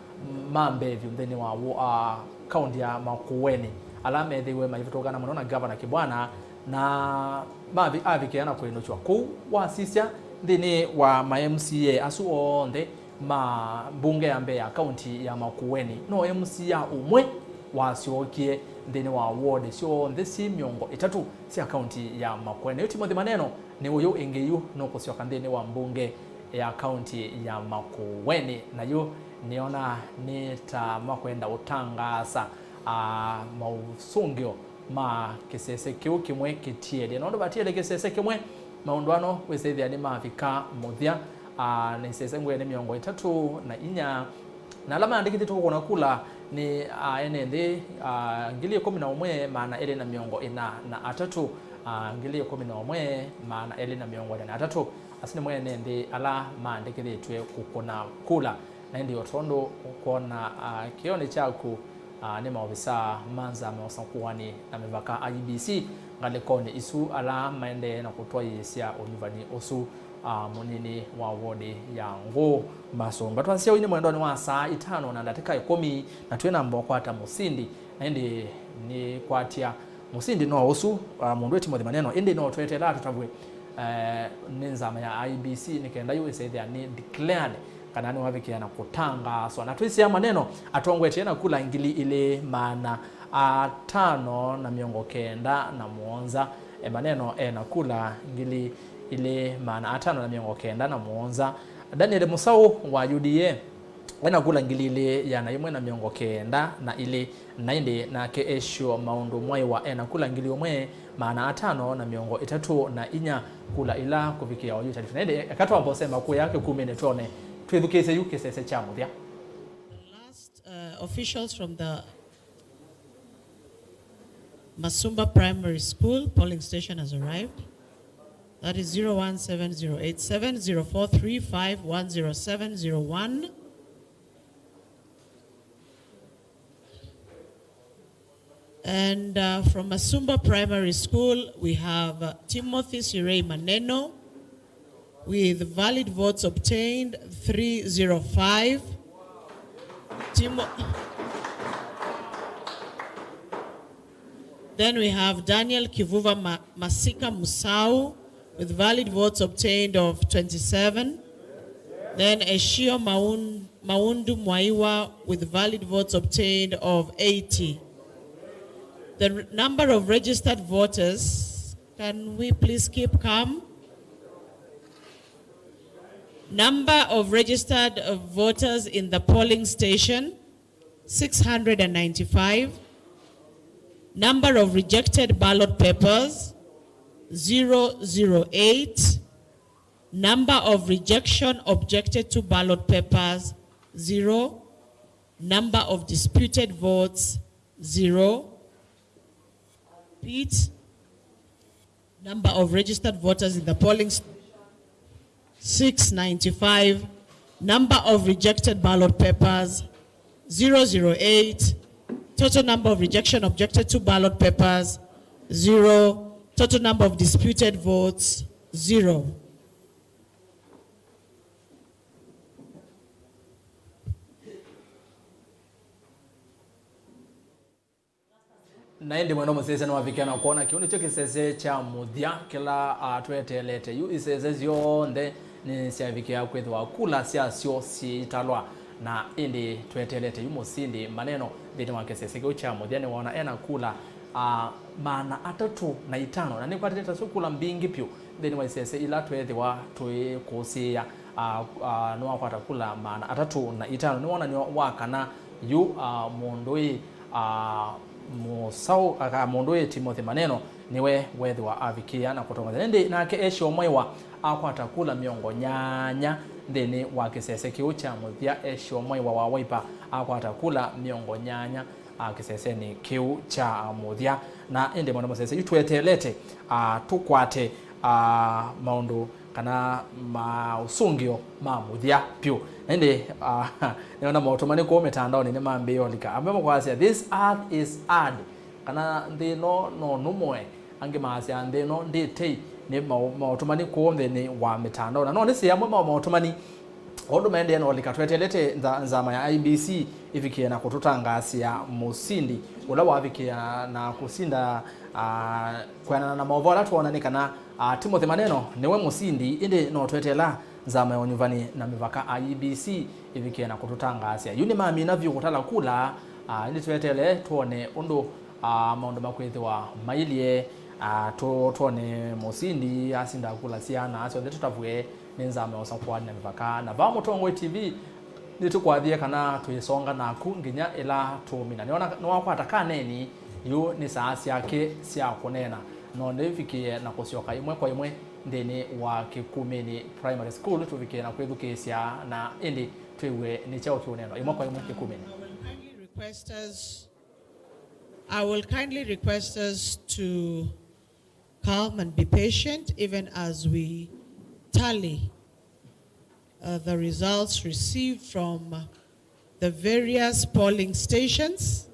ma mbee vyũ nthĩnĩ wa wo- a, kaunti ya Makueni, ala methĩiwe maivĩtũkana mũno na Ngavana Kibwana, na mavi- avikĩa na kũinũkw'a kũu. Wasisya nthĩnĩ wa ma M C A asu onthe ma mbunge ya mbee ya kaunti ya Makueni, no M C A ũmwe wasyokie nthĩnĩ wa ward syonthe syĩ mĩongo ĩtatũ sya kaunti ya Makueni. Yu Timothy Maneno nĩ ũyũ ĩngĩ yu nũkũsyoka nthĩnĩ wa mbunge ya kaunti ya Makueni, na yu nĩona nĩ ta makwenda ũtangaasa, ah, maũsũngĩo ma kĩsese kĩu kĩmwe kĩtielye. Nũndũ vatiele kĩsese kĩmwe, maũndũ ano wĩsĩthĩa nĩmavika mũthya. Aa, nĩ isese ngũe nĩ mĩongo ĩtatũ na inya, na ala maandĩkĩthĩtwe kũkũna kula nĩ, aa, ene nthĩ, aa, ngili ĩkũmi na ũmwe maana elĩ na mĩongo ĩna na atatũ, aa, ngili ĩkũmi na ũmwe maana elĩ na mĩongo ĩna na atatũ. Asu nĩmo ene nthĩ ala maandĩkĩthĩtw'e kũkũna kula. Na ĩndĩ o tondũ ũkwona, aa, kĩonĩ kyaku, aa, nĩ maovisaa ma nzama ya ũsakũani na mĩvaka, I E B C, ngalĩkonĩ isu ala maendee na kũtwaĩĩsya ũnyuvani ũsu, aa, mũnini wa wodi ya Ngũũ Masũmba. Twasya ũinĩ mwendonĩ wa saa itano na ndatĩka ĩkũmi, na twĩ na mbokwata mũsindi, na ĩndĩ nĩkwatya mũsindi no ũsu, aa, mũndũ wĩ Timothy Maneno, ĩndĩ no tweteela tũtavw'e, eh, nĩ nzama ya I E B C nĩ kenda yu ĩsethĩa nĩ declared kana nĩwavikĩa na kũtangaaswa. Na twĩsĩa Maneno atongoetye na kula ngili ilĩ maana atano na mĩongo kenda na mũonza. E, Maneno e na kula ngili ilĩ maana atano na mĩongo kenda na mũonza. Daniel Mũsaũ wa U D A e na kula ngili ilĩ ĩana yĩmwe na mĩongo kenda na ilĩ. Na ĩndĩ nake Esio Maũndũ Mwaĩwa e na kula ngili ũmwe maana atano na mĩongo ĩtatũ na inya, kula ila kũvikĩa oyu ĩtalitũ. Na ĩndĩ eka twambose makũya kĩkumĩnĩ twone, twĩthukĩĩsye yu kĩsese kya mũthya. The last, uh, officials from the Masumba Primary School polling station has arrived. That is zero one seven zero eight seven zero four three five one zero seven zero one. And, uh, from Masumba Primary School, we have, uh, Timothy Sirei Maneno with valid votes obtained three zero five. Timo-, then we have Daniel Kivuva Ma-, Masika Musau with valid votes obtained of twenty-seven. Then Eshio Maun-, Maundu Mwaiwa with valid votes obtained of eighty. The r-, number of registered voters, can we please keep calm? Number of registered, uh, voters in the polling station, six hundred and ninety-five. Number of rejected ballot papers, zero zero eight. Number of rejection objected to ballot papers, zero. Number of disputed votes, zero. Repeat. Number of registered voters in the polling st-, six ninety-five. Number of rejected ballot papers, zero zero eight. Total number of rejection objected to ballot papers, zero. Total number of disputed votes, zero. Na ĩndĩ mwendwa mũsyaĩĩsya nĩwavikĩa na kwona kĩu nĩkyo kĩsese kya mũthya kĩla, ah, tweteelete. Yu isese syonthe nĩsyavikĩa kwĩthĩwa kula syasyo syĩitalwa, na ĩndĩ tweteelete yu mũsindi Maneno nthĩnĩ wa kĩsese kĩu kya mũthya. Nĩwoona ena kula, ah, maana atatũ na itano, na nĩkwatĩte tasyo kula mbingĩ vyũ nthĩnĩ wa isese ila tweethĩwa tũikũsĩĩa. Ah, ah, nĩwakwata kula maana atatũ na itano. Nĩ wonany'o wa kana yu, ah, mũndũ ĩ, ah, mũsaũ, aka mũndũ ĩ Timothy Maneno nĩwe weethĩwa avikĩa na kũtongoesya. Ĩndĩ nake Esio Mwaiwa akwata kula mĩongo nyanya nthĩnĩ wa kĩsese kĩu kya mũthya. Esio Mwaiwa wa Wiper akwata kula mĩongo nyanya, ah, kĩsesenĩ kĩu kya mũthya. Na ĩndĩ mwendwa mũsyaĩĩsya, yu tweteelete, ah, tũkwate, ah, maũndũ kana maũsũngĩo ma mũthya vyũ. Na ĩndĩ, ah, nĩona maũtũmani kũũ mĩtandaonĩ nĩmambĩĩe ũlika. Amwe makwasya, "This earth is hard," kana, "Nthĩ ĩno no nũmũe." Angĩ maasya, "Nthĩ ĩno ndĩ tei." Nĩ maũ-, maũtũmani kũũ nthĩnĩ wa mĩtandao. Na no nĩsĩ amwe ma maũtũmani o ũndũ maendee na ũlika, tweteelete nza-, nzama ya I E B C ĩvikĩe na kũtũtangaasya mũsindi ũla wavikĩa na kũsinda, ah, kwĩanana na maũvoo ala twoona nĩ kana, ah, Timothy Maneno nĩwe mũsindi, ĩndĩ no tweteela nzama ya ũnyuvani na mĩvaka, I E B C, ĩvikĩe na kũtũtangaasya. Yu nĩmamina vyũ kũtala kula, ah, ĩndĩ tweteele twone ũndũ, ah, maũndũ makwĩthĩwa mailyĩ, ah, tũ-, twone mũsindi asinda kula siana syonthe tũtavw'e nĩ nzama ya ũsakũani na mĩvaka. Na vaa Mũtongoi T V nĩtũkwathie kana twĩsonga naku nginya ĩla tũũmina. Nĩwona, nĩwakwata kaneni Yu nĩ saa syake sya kũneena, no ndĩvikĩe na kũsyoka ĩmwe kwa ĩmwe nthĩnĩ wa Kĩkumĩnĩ Primary School, tũvikĩe na kwĩthukĩĩsya na ĩndĩ twĩw'e nĩ kyaũ kĩũneenwa ĩmwe kwa ĩmwe Kĩkumĩnĩ. I will kindly request us, I will kindly request us to come and be patient even as we tally, uh, the results received from the various polling stations,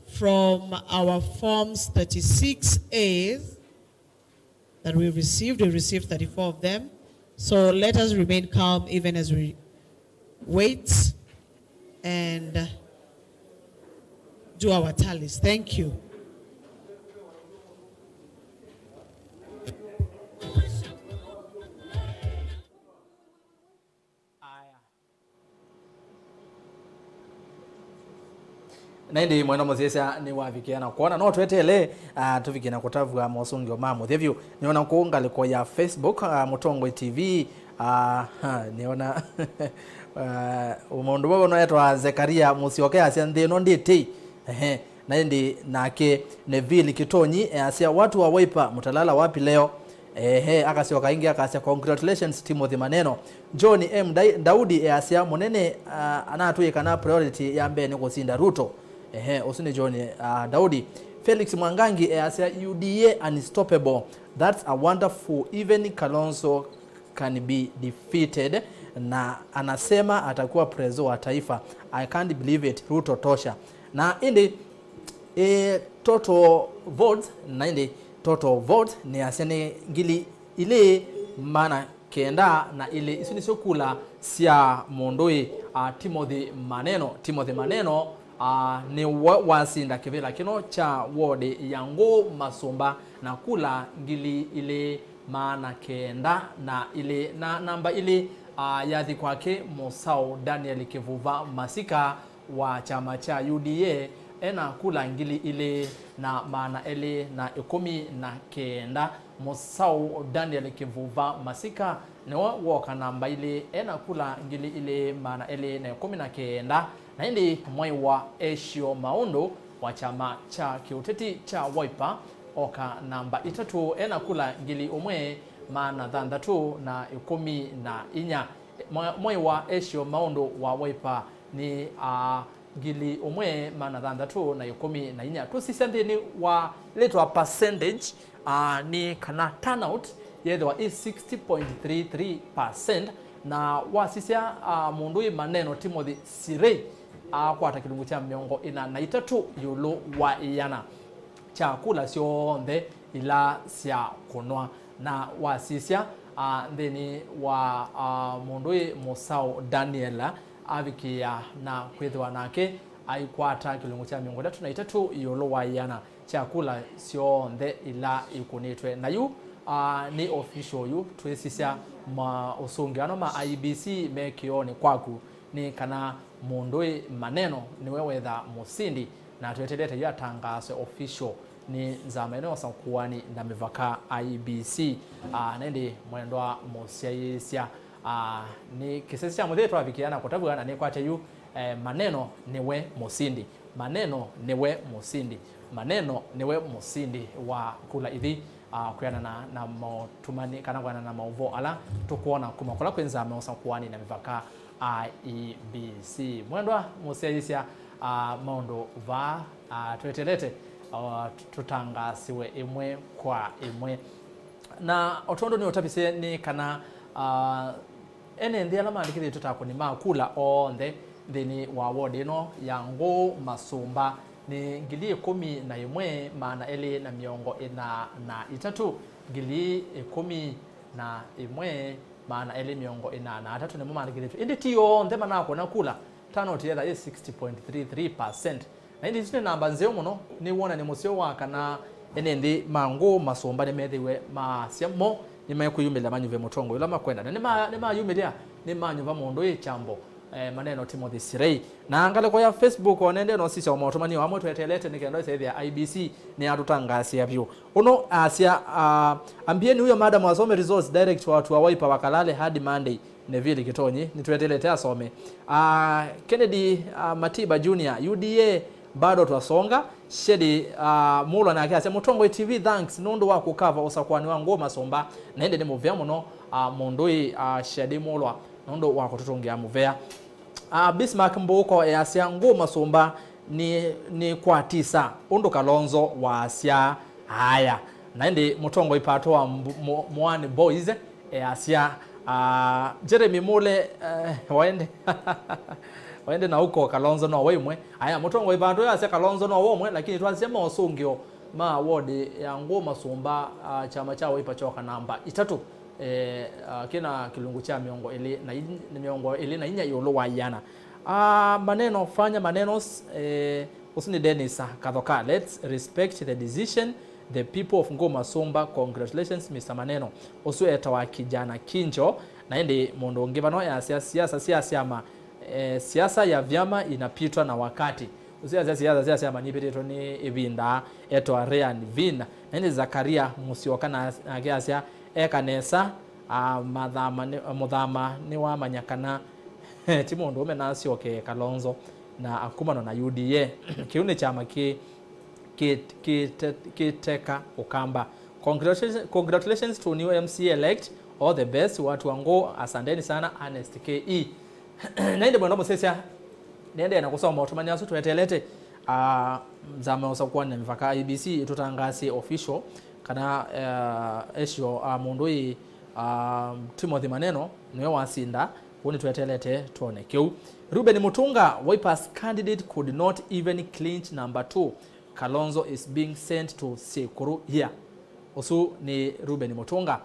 from our forms thirty-six A's that we received. We received thirty-four of them. So let us remain calm even as we wait and do our tallies. Thank you. Aya. Na ĩndĩ mwendwa mũsyaĩĩsya nĩwavikĩa na kwona, no tweteele, ah, tũvikĩe na kũtavw'a mosũngĩo ma mũthya vyũ. Nĩona kũu ngalĩko ya Facebook, ah, Mũtongoi T V, ah, ha, nĩona, ah, mũndũ ũmwe ũno etwa Zekaria Mũsyoke asya, "Nthĩ ĩno ndĩtĩi." Ehe. Na ĩndĩ nake Neville Kitonyi easya, "Watu wa Wiper, mtalala wapi leo?" Ehe, akasyoka ĩngĩ akasya, "Congratulations Timothy Maneno." John M Dai-, Daudi easya, "Mũnene, ah, anatwĩe kana priority ya mbee nĩ kũsinda Ruto." Ehe, ũsu nĩ John, ah, Daudi. Felix Mwangangi easya, "U D A unstoppable. That's a wonderful, even Kalonzo can be defeated na anasema atakuwa prezo wa taifa. I can't believe it. Ruto tosha." Na ĩndĩ, e, total votes, na ĩndĩ total votes nĩ asya nĩ ngili ilĩ maana kenda na ilĩ. Isu nĩsyo kula sya mũndũ ĩ, a, Timothy Maneno. Timothy Maneno, a, nĩwe wasinda kĩvĩla kĩno kya wodi ya Ngũũ Masũmba na kula ngili ilĩ maana kenda na ilĩ, na namba ilĩ, a, yathi kwake mũsaũ Daniel Kĩvuva Masika wa kyama kya U D A ena kula ngili ilĩ na maana elĩ na ĩkũmi na kenda. Mũsaũ Daniel Kĩvuva Masika nĩwe woka namba ilĩ ena kula ngili ilĩ maana elĩ na ĩkũmi na kenda. Na ĩndĩ mwai wa Esio Maũndũ wa kyama kya kĩũteti kya Wiper oka namba itatũ ena kula ngili ũmwe maana thanthatũ na ĩkũmi na inya. Mwa-, mwai wa Esio Maũndũ wa Wiper nĩ, a, ngili ũmwe maana thanthatũ na ĩkũmi na inya. Tũsisya nthĩnĩ wa lĩtwa percentage, a, nĩ kana turnout yethĩwa ĩ sixty point three three percent, na wasisya, a, mũndũ wĩ Maneno Timothy Sirei akwata kĩlungu kya mĩongo ĩna na itatũ ĩũlũ wa ĩana kya kula syonthe ila sya kũnwa. Na wasisya, a, nthĩnĩ wa, a, mũndũ wĩ mũsaũ Daniel avikĩĩa na kwĩthĩwa nake aikwata kĩlungu kya mĩongo ĩtatũ na itatũ ĩũlũ wa ĩana kya kula syonthe ila ikũnĩtwe. Na yu, a, nĩ official yu twĩsisya maũsũngĩo ano ma I E B C me kĩoonĩ kwaku nĩ kana mũndũ wĩ Maneno nĩwe wetha mũsindi, na tweteelete yu atangaaswe official nĩ nzama ĩno ya ũsakũani na mĩvaka I E B C. Ah, na ĩndĩ mwendwa mũsyaĩĩsya, ah, nĩ kĩsese kya mũthya twavikĩa na kũtavw'a na nĩkwatya yu, eh, Maneno nĩwe mũsindi. Maneno nĩwe mũsindi. Maneno nĩwe mũsindi wa kula ithi, ah, kwĩanana na motũmani kana kwĩanana na maũvoo ala tũkwona kuma kũla kwĩ nzama ya ũsakũani na mĩvaka I E B C. Mwendwa mũsyaĩĩsya, ah, maũndũ vaa, ah, tweteelete, ah, tũtangaasiwe ĩmwe kwa ĩmwe. Na o tondũ nĩũtavisye nĩ kana, ah, ene nthĩ ala maandĩkĩthĩtw'e ta akũni ma kula onthe nthĩnĩ wa wodi ĩno ya Ngũũ Masũmba nĩ ngili ĩkũmi na ĩmwe maana elĩ na mĩongo ĩna na itatũ, ngili ĩkũmi na ĩmwe maana elĩ mĩongo ĩna na atatũ nĩmo maandĩkĩthĩtw'e. Ĩndĩ ti onthe manakũna kula. Turnout yetha yĩ sixty point three three percent. Na ĩndĩ isu nĩ namba nzeo mũno. Nĩ wonany'o mũseo wa kana ene nthĩ ma Ngũũ Masũmba nĩmethĩiwe maasya mo nĩmekwĩyumĩlya manyuve mũtongoi ũla makwenda. Na nĩma-, nĩmayumĩlya, nĩmanyuva mũndũ wĩ kyambo, eh, Maneno Timothy Sirei. Na ngalĩko ya Facebook o nende no sisya o maũtũmani o amwe tweteelete nĩ kenda ĩsethĩa I E B C nĩyatũtangaasĩa vyũ. Ũno asya, ah, ambieni huyo madam asome results direct, watu wa Wiper wakalale hadi Monday. Neville Kitonyi, nĩtweteelete asome. Ah, Kennedy, ah, Matiba Junior, U D A, Bado twasonga, Shedi, ah, Mulwa nake asya, "Mũtongoi T V, thanks nũndũ wa kũkava ũsakũani wa Ngũũ Masũmba, na ĩndĩ nĩ mũvea mũno, ah, mũndũ ĩ, ah, Shedi Mulwa nũndũ wa kũtũtũngĩa mũvea." Ah, Bismarck Mbuko easya, "Ngũũ Masũmba nĩ, nĩ kwatisa ũndũ Kalonzo waasya." Aya, na ĩndĩ mũtongoi Pato wa Mbu-, Mo-, Moani Boys easya, ah, Jeremy Mule, eh, waende, waende na uko Kalonzo no we imwe. Aya, mũtongoi Pato yasya Kalonzo no we ũmwe, lakini twasya maũsũngĩo ma ward ya Ngũũ Masũmba, ah, kyama kya Wiper kyoka namba itatũ, eh, ah, kĩna kĩlungu kya mĩongo ĩlĩ na inya, mĩongo ĩlĩ na inya ĩũlũ wa ĩana. Ah, maneno fanya maneno, eh, ũsu nĩ Dennis Kathoka. Let's respect the decision, the people of Ngũũ Masũmba. Congratulations, Mister Maneno. Ũsu etawa Kijana Kinjo. Na ĩndĩ mũndũ ũngĩ vano easya siasa sia syama, eh, siasa ya vyama inapitwa na wakati. Ũsu easya siasa sia syama nipitĩtwe nĩ ĩvinda, etawa Ryan Vin. Na ĩndĩ Zakaria Musyoka na, nake asya eka nesa, ah, mathama nĩ, mũthama nĩwamanya kana ti mũndũ ũme na asyoke Kalonzo na akumanwa na U D A. Kĩu nĩ kyama kĩ, kĩ, kĩ, kĩteka Ũkamba. Congratulations, congratulations to new M C A elect. All the best, watu wa Ngũũ, asanteni sana, Ernest K E. Na ĩndĩ mwenda mũsisya, nĩendee na kũsoma ũtũmani asu tweteelete, ah, nzama ya ũsakũani na mĩvaka, I E B C, ĩtũtangaasye official kana, eh, esyo, ah, mũndũ ĩ, ah, Timothy Maneno nĩwe wasinda. Kũu nĩtweteelete twone kĩu. Ruben Mutunga, Wipers candidate could not even clinch number two. Kalonzo is being sent to Sekuru here. Ũsu nĩ Ruben Mutunga.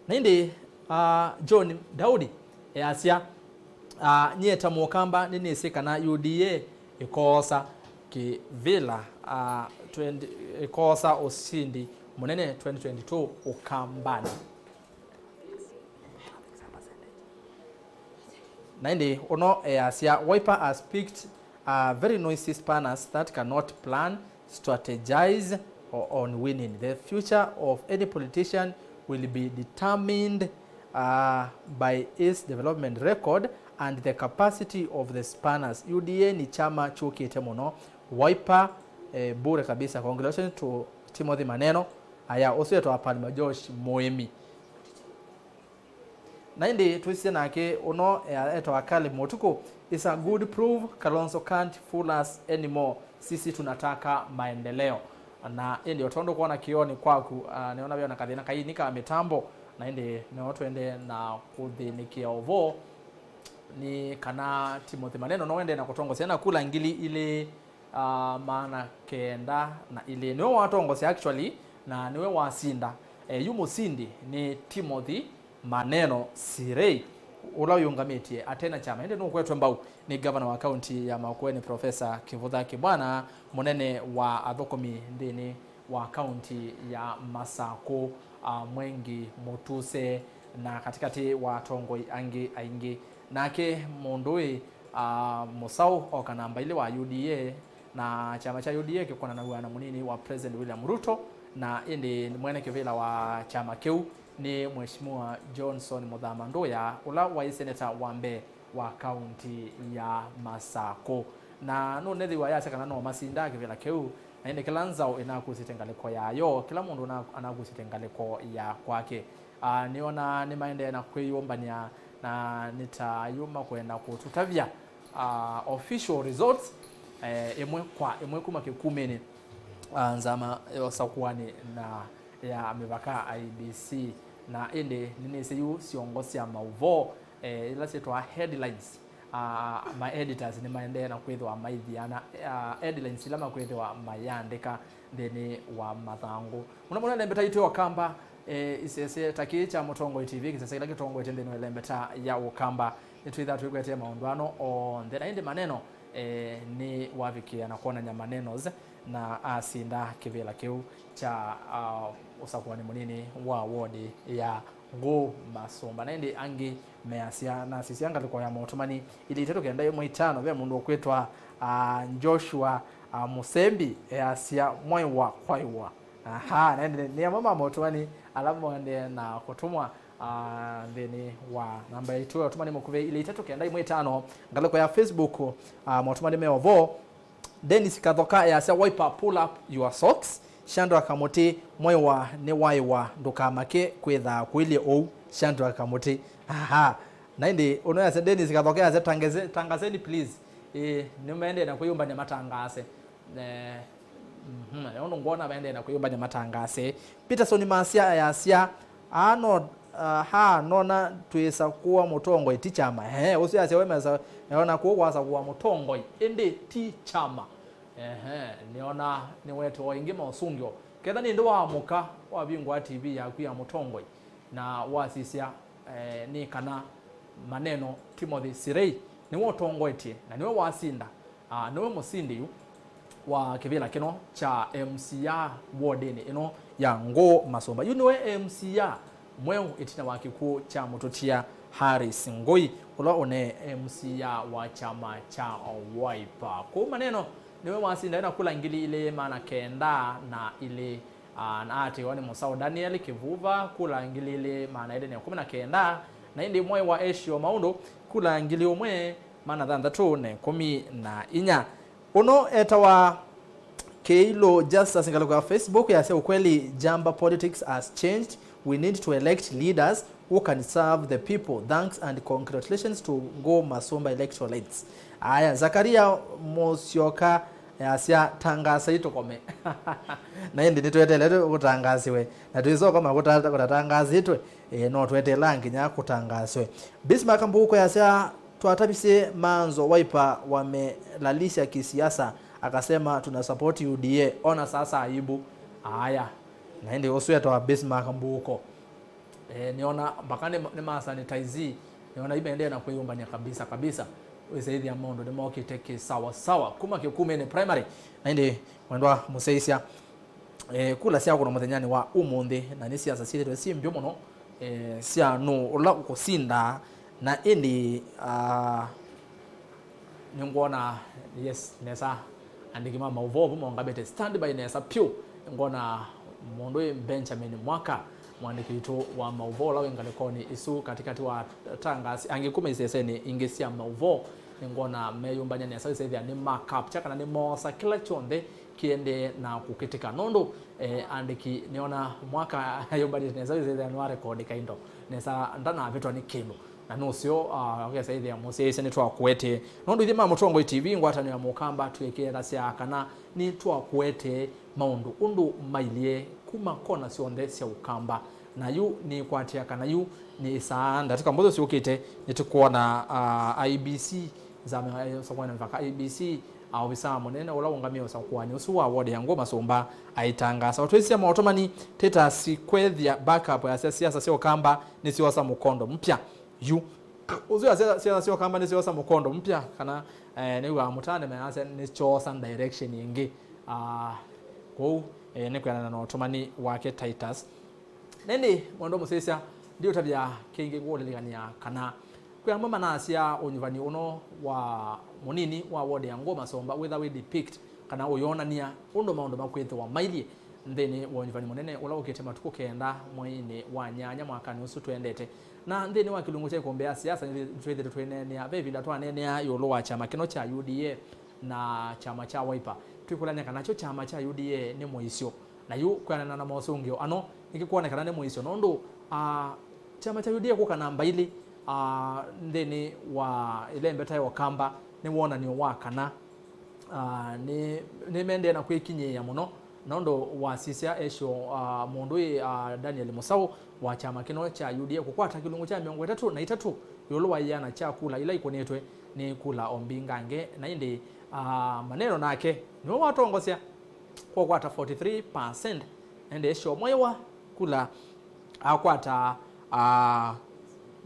Na ĩndĩ, ah, John Daudi easya, ah, nyie ta Mũkamba nĩnĩsĩ kana U D A ĩkoosa kĩvĩla, ah, twenty, ĩkoosa ũsindi mũnene twenty twenty-two Ũkambanĩ. Na ĩndĩ ũno easya, Wiper has picked, uh, very noisy spanners that cannot plan, strategize, or on winning. The future of any politician will be determined, uh, by its development record and the capacity of the spanners. U D A nĩ kyama kyũkĩte mũno. Wiper, eh, bure kabisa. Congratulations to Timothy Maneno. Aya, ũsu etawa Palma Josh Mũĩmi. Na ĩndĩ twĩsisye nake ũno, eh, etawa Caleb Mũtukũ, is a good proof Kalonzo can't fool us anymore. Sisi tunataka maendeleo. Na ĩndĩ o tondũ kwona kĩonĩ kwaku, ah, nĩona veona kathĩna kaini ka mĩtambo, na ĩndĩ no twende na kũthĩnĩkĩa ũvoo nĩ kana Timothy Maneno no ende na kũtongosya na kula ngili ilĩ ah, maana kenda na ilĩ. Nĩwe watongosya actually, na nĩwe wasinda. Eh, yu mũsindi nĩ Timothy Maneno Sirei, ũla wĩũngamĩtye ate na kyama, ĩndĩ nũkwetwe mbau nĩ ngavana wa kaunti ya Makueni, Professor Kivutha Kibwana, mũnene wa athũkũmi nthĩnĩ wa kaunti ya Masakũ, ah, Mwengi Mutuse, na katĩkatĩ wa atongoi angĩ aingĩ. Nake mũndũ ũyũ, ah, mũsaũ oka namba ilĩ wa U D A, na kyama kya U D A kĩkonanaw'a na mũnini wa President William Ruto, na ĩndĩ mwene kĩvĩla wa kyama kĩu nĩ Mheshimiwa Johnson Muthama Nduya, ũla waĩ seneta wa mbee wa kaunti ya Masakũ. Na nũnethĩwa yasya kana no masindaa kĩvĩla kĩu, na ĩndĩ kĩla nzaũ ĩnakusĩte ngalĩko yayo, kĩla mũndũ na-, anakusĩte ngalĩko ya kwake. Ah, nĩona nĩmaendee na kwĩyũmbany'a na nĩ ta yu makwenda kũtũtavya, ah, official results, eh, ĩmwe kwa ĩmwe kuma kĩkumĩnĩ, ah, nzama ya ũsakũani na ya mĩvaka I E B C. Na ĩndĩ nĩnĩsĩ yu syongo sya maũvoo, eh, ila syĩtwa headlines, ah, ma editors nĩmaendee na kwĩthĩwa maithiana, ah, headlines ila makwĩthĩwa mayandĩka nthĩnĩ wa mathangũ. Mũno mũno ĩlembeta yitũ ya Ũkamba, eh, isese ta kĩĩ kya Mũtongoi T V, kĩsese kĩla kĩtongoetye nthĩnĩ wa ĩlembeta ya Ũkamba. Nĩtwĩthaa twĩkwetee maũndũ ano onthe, na ĩndĩ Maneno, eh, nĩwavikĩa na kwonany'a Manenos na asinda kĩvĩla kĩu kya, ah, ũsakũani mũnini wa wodi ya Ngũũ Masũmba. Na ĩndĩ angĩ measya, nasisya ngalĩko ya Maũtũmani ilĩ itatũ kenda ĩmwe itano, ve mũndũ ũkwĩtwa, ah, Joshua, ah, Mũsembi, easya, "Mwaiwa, kwaiwa." Aha, na ĩndĩ nĩ amwe ma Maũtũmani ala moendee na kũtũmwa, ah, nthĩnĩ wa namba yaitũ ya ũtũmani mũkuvĩ ilĩ itatũ kenda ĩmwe itano, ngalĩko ya Facebook, ah, Maũtũmani me ovo. Dennis Kathoka easya, Wiper, pull up your socks. Shadrack Kamuti, Mwaiwa nĩwaĩwa, ndũkamake, kwĩthaa kũilye ũu. Shadrack Kamuti. Aha. Na ĩndĩ ũno easya, Dennis Kathoka easya, "Tangeze-, tangaseni please." Ĩĩ, nĩmaendee na kwĩyũmbany'a matangaase. Eh, mhm, ũndũ ngwona maendee na kwĩyũmbany'a matangaase. Peterson Masya easya, "Aa no, ah, aa nona twĩsa kũa mũtongoi ti kyama." Ehe, ũsu easya we mesa, eona kũu kwasa kũa mũtongoi, ĩndĩ ti kyama. Ehe, nĩona nĩwetwa ĩngĩ maũsũngĩo. Ketha nĩndĩ waamũka, wavingũa T V yaku ya mũtongoi, na wasisya, eh, nĩ kana Maneno Timothy Sirei nĩwe ũtongoetye na nĩwe wasinda, ah, nĩwe mũsindi yu wa kĩvĩla kĩno kya M C A wodinĩ ĩno ya Ngũũ Masũmba. Yu nĩwe M C A mweũ ĩtina wa kĩkw'ũ kya mũtũtia Harris Ngũi, ũla ũne M C A wa kyama kya Wiper. Kũu Maneno nĩwe wasinda ena kula ngili ilĩ maana kenda na ilĩ, ah, na aatĩĩwa nĩ mũsaũ Daniel Kĩvuva kula ngili ilĩ maana elĩ na ĩkũmi na kenda, na ĩndĩ Mwaiwa Esio Maũndũ kula ngili ũmwe maana thanthatũ na ĩkũmi na inya. Ũno etawa Kĩilũ Justus ngalĩko ya Facebook yasya, "Ukweli, Jamba politics has changed. We need to elect leaders who can serve the people. Thanks and congratulations to Ngũũ Masũmba electorates." Aya, Zakaria Mũsyoka yasya, "Tangasai tũkome." Na ĩndĩ nĩtweteele kũtangaasiwe. Na tũisokoma kũta-, kũtatangaasĩtwe, eh, no tweteelaa nginya kũtangaaswe. Bismarck Mbuko yasya, "Twatavisye manzo Wiper wamelalisha kisiasa, akasema tuna support U D A. Ona sasa aibu." Aya. Na ĩndĩ ũsu etawa Bismarck Mbuko. Eh, nĩona mpaka nĩ, nĩ masanitize. Nĩona imendee na kwĩyũmbany'a kabisa kabisa. Wĩsĩthĩa maũndũ nĩmokĩte kĩ sawa sawa. Kuma Kĩkumĩnĩ Primary. Na ĩndĩ mwendwa mũsyaĩĩsya, eh, kula sya kũna mũthenyanĩ wa ũmũnthĩ, na nĩ siasa syĩthĩtwe syĩ mbyũ mũno, eh, sya nũũ ũla ũkũsinda, na ĩndĩ, ah, nĩngwona, yes, nesa, andĩki ma maũvoo vu maũngamĩte standby nesa pyũ. Nĩngwona mũndũ wĩ Benjamin Mwaka, mwandĩki witũ wa maũvoo ũla wĩ ngalĩkonĩ ĩsu katĩkatĩ wa tangaasi angĩ kuma isesenĩ ingĩ sya maũvoo. Nĩngwona meyũmbany'a nesa, wĩsĩthĩa nĩ ma capture kana nĩ moosa kĩla kyonthe kĩendee na kũkĩtĩka. Nũndũ, eh, andĩki nĩona Mwaka ayũmbanĩte nesa, wĩsĩthĩa nĩwarekondika indo nesa, ndanavĩtwa nĩ kĩndũ. Na nũseo, ah, ũkesa ĩthĩa mũsyaĩĩsya nĩtwakũetee. Nũndũ ithyĩ ma Mũtongoi T V, ngwatanĩo ya Mũkamba, twĩkĩĩthasya kana nĩtwakũetee maũndũ ũndũ mailyĩ kuma kona syonthe sya Ũkamba. Na yu nĩkwatĩa kana yu nĩ saa ndatĩka mbũthũ syũkĩte, nĩtũkwona, ah, I E B C, nzama ya ũsakũani mĩvaka I E B C, aovisaa mũnene ũla ũngamĩe ũsakũani ũsu wa ward ya Ngũũ Masũmba aitangaasa. Ũtwĩsya maũtũmani, Titus Kwethia, backup yasya siasa sya Ũkamba nĩsyoosa mũkondo mpya. Yu ũsu yasya siasa sya Ũkamba nĩsyoosa mũkondo mpya, kana, eh, nĩw'aa mũtane measya nĩkyoosa direction ĩngĩ. Ah, kwoou, eh, nĩkwĩanana na ũtũmani wake Titus. Na ĩndĩ, mwendwa mũsyaĩĩsya, ndiũtavya kĩngĩ ngũũlilikany'a kana kwĩ amwe manasya ũnyuvani ũno wa mũnini wa ward ya Ngũũ Masũmba wĩtha wĩ depict kana ũyonany'a ũndũ maũndũ makwĩthĩwa mailyĩ nthĩnĩ wa ũnyuvani mũnene ũla ũkĩte matukũ kenda mweinĩ wa nyanya mwakanĩ ũsu tũendete. Na nthĩnĩ wa kĩlungu kya ĩkũmbĩ ya siasa nĩtwĩthĩtwe twĩneenea, ve ĩvinda twaneenea ĩũlũ wa kyama kĩno kya U D A na kyama kya Wiper. Twĩkũlany'a kana kyo kyama kya U D A nĩ mũisyo. Na yu kwĩanana na mosũngĩo ano, nĩkĩkwonekana nĩ mũisyo nũndũ, ah, kyama kya U D A kũka namba ilĩ, ah, nthĩnĩ wa ĩla ĩmbeta ya Ũkamba nĩ wonany'o wa kana, ah, nĩ, nĩmendee na kwĩkinyĩĩa mũno nũndũ wasisya esyo, ah, mũndũ ĩ, ah, Daniel Mũsaũ wa kyama kĩno kya U D A kũkwata kĩlungu kya mĩongo ĩtatũ na itatũ ĩũlũ wa ĩana kya kula ila ikũnĩtwe nĩ kula o mbingange, na ĩndĩ, ah, Maneno nake nĩwe watongosya kwa kwata forty three percent, na ĩndĩ esyo Mwaiwa kula akwata, ah,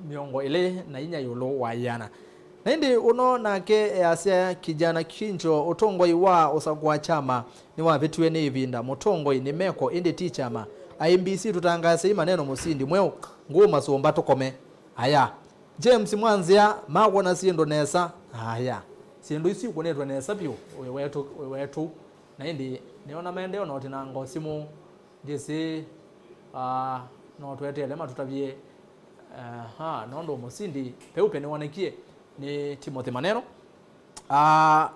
mĩongo ĩlĩ na inya ĩũlũ wa ĩana. Na ĩndĩ ũno nake easya, Kijana Kinjo, ũtongoi wa ũsakũa kyama nĩwavĩtiwe nĩ ĩvinda. Mũtongoi nĩ meko, ĩndĩ ti kyama. I E B C tũtangaasei Maneno mũsindi mweũ, Ngũũ Masũmba tũkome. Aya. James Mwanzĩa, makwona syĩndũ nesa. Aya. Syĩndũ isu ikũnĩtwe nesa vyũ, wĩ wetũ, wĩ wetũ. Na ĩndĩ nĩona maendee ona ũtinanga simũ, ndyĩsĩ, ah, no tweteele matũtavye, aha, nũndũ mũsindi peupe nĩwonekie nĩ Timothy Maneno. Ah,